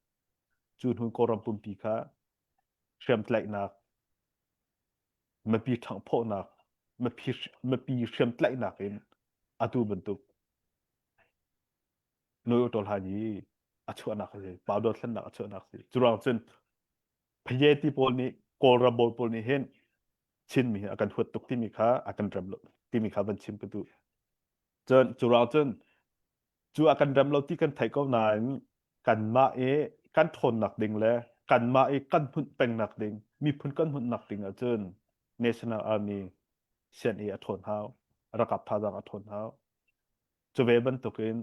Cu hnu Kawlram pumpi kha hriamtlaihnak mipi ṭhanghphawhnak mipi mipi hriamtlaihnak in atu bantuk Noi Tawl Han i a chuahnak a si, Pau dothlennak a chuahnak a si. Cu ruang cun Phayeti pawl nih Kawlram bawl pawl nih hin Chinmi hi a kan huat tuk timi kha a kan rem lo timi kha van chim ka duh. Cun cu ruang cun cu a kan rem lo ti kan theih ko nain kanmah i kan ṭhawnnak ding le kanmah i kan hmunh pengnak ding miphun kan hmunhnak ding ahcun National Army CNA a ṭhawn hau, ralkap thazaang a ṭhawn hau. Cu ve bantukin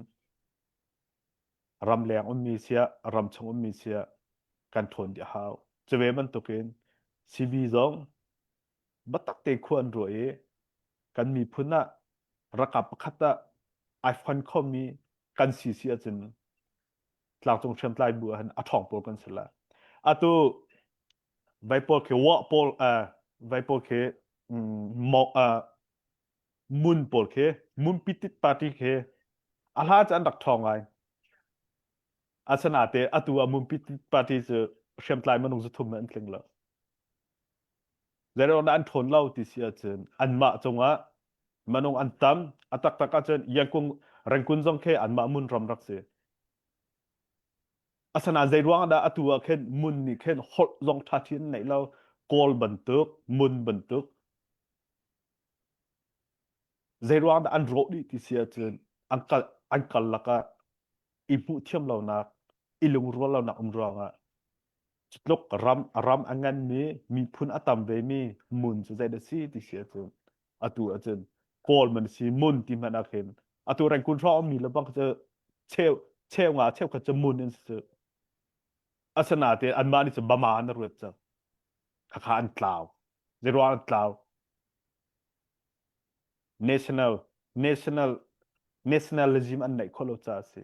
ramleng ummi siah ramchung ummi siah kan ṭhawn dih a hau. Cu ve bantukin CB zong biatak te khua an ruah i kan miphun ah ralkap pakhat ah ai fon khomi kan si si ahcun tlangcung hriamtlai bu ahhin a ṭhawng pawl kan si la. Atu vai pawl khi wa pawl uh, vai pawl khi um, uh, mun pawl khi munpitit party khi a hla cu an rak ṭhawng ngai. Asinain atu ah munpitit party cu hriamtlai minung 300 an tling lo. Zeiruang dah an ṭhawn lo ti si ahcun anmah cungah minung an tam a taktak ahcun Yangkung Rengkun zong khi anmah mun ram rak si. Asinain zeiruang dah atu ah khin mun nih khin holh zong ṭha ṭhi an neih lo Kawl bantuk mun bantuk Zeiruang dah an rawh dih ti si ahcun an kal an kal lakah i hmuh thiam lonak, i lungrual lonak um ruangah cutluk ram ram a nganmi miphun a tam vemi mun cu zeidah si ti si ahcun atu ahcun Kawl man si mun ti hmanh ah khin atu Rengkun hrawng ummi le bang cu cheu cheu nga cheukhat cu mun in si cu asinain anmah nih cun Bama an ruat cang khakha an tlau zeiruang an tlau national national nationalism an neih khawh lo caah a si.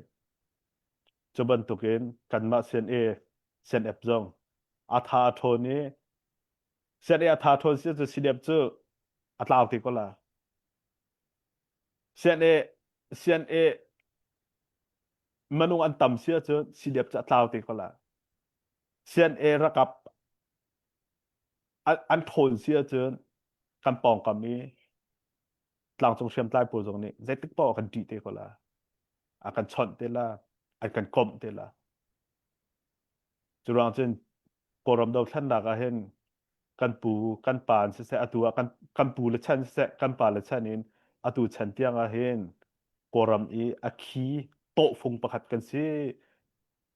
Cu bantukin kanmah CNA CNF zong a tha a ṭhawn i CNA a tha ṭhawn si cu CDF cu a tlau te ko la. CNA CNA minung an tam si ahcun CDF cu a tlau te ko la. CNA rakap an ṭhawn si ahcun kan pawngkam i tlangcung hriamtlai pawl zong nih zeitik paoh a kan ṭih te ko la a kan chawnh te la an kan komh te la cu ruang cun Kawlram dothlennak ah hin kan pu kan pa an siseh atu ah kan kan pu le chan siseh kan pa le chan in atu chan tiang ah hin Kawlram i a khi tawhfung pakhat kan si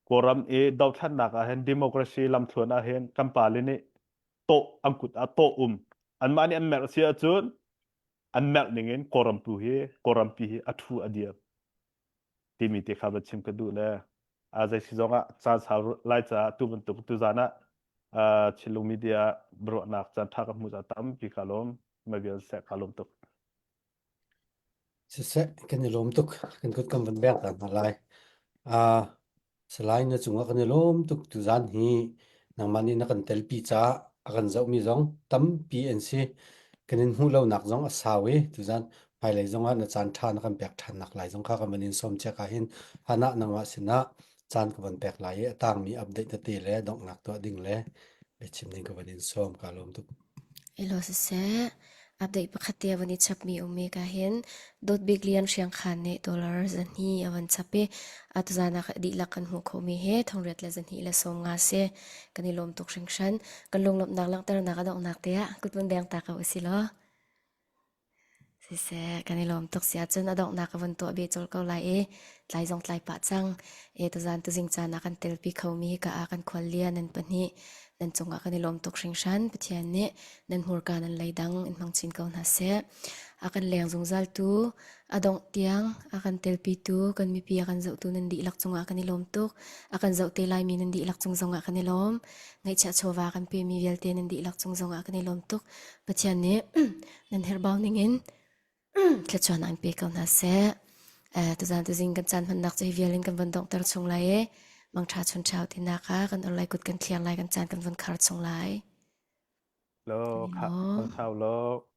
Kawlram i dothlennak ah hin democracy lamthluan ah hin kan pa le nih tawh an kut ah tawh um anmah nih an merh si ahcun an merh ning in Kawlram tu hi Kawlrampi hi a thu a dir timi te kha va chim ka duh le. Zei si zong ah caan sau lai caah tu bantuk tuzan ah Chinlung Media biaruahnak caan ṭha ka hmuh caah tampi ka lawm. Ma vial seh ka lawm tuk. Siseh, kan i lawm tuk. Kan kut kan van bek ta hna lai. Uh, Salai na cungah kan i lawm tuk tuzan hi nangmah nih na kan telpi caah a kan zohmi zong tampi an si. Kan in hmuh lonak zong a sau i tuzan hmailei zongah na caan ṭha na kan pek ṭhan nak lai zong kha kan van in sawm chia ka hin hanah nangmah sinah caan ka van pek lai i a tangmi update tete le donghnak tuah ding le biachim ding ka van in sawm ka lawm tuk. Elaw siseh, update pakhat te a van i chapmi um i ka hin Dawtbik Lian Hriang Khan nih dollar zahnih a van chap i atuzan ah dihlak kan hmuh khomi hi thongriat le zahnih le 50 si. Kan i lawm tuk hringhran. Kan lunglawmhnak langhternak a donghnak te ah kut vun beng ta ko usih law. Siseh, kan i lawm tuk si ahcun a donghnak ka vun tuah bia colh ko lai i tlai zong tlai pah cang. E tuzan tuzing caan ah kan telpi khomi ka ah kan khual lia nan pahnih nan cungah kan i lawm tuk hringhran. Pathian nih nan hmurka nan leidang in hmang chin ko hna seh. A kan leng zungzal tu, a dongh tiang a kan telpi tu, kan mipi a kan zohtu nan dihlak cungah kan i lawm tuk. A kan zoh te laimi nan dihlak cung zongah kan i lawm. Ngaihchiah chawva kan pemi vialte nan dihlak cung zongah kan i lawm tuk. Pathian nih nan herhbau ningin thluachuah an pe ko hna seh. Eh, tuzan tuzing kan caan hmannak cu hi vial in kan von donghter chung lai i mangṭha chun ṭhao tinak ah kan orlai kut kan thliar lai kan caan kan von khar chung lai. Lo, Kan i kha, lawm. mang thau lo.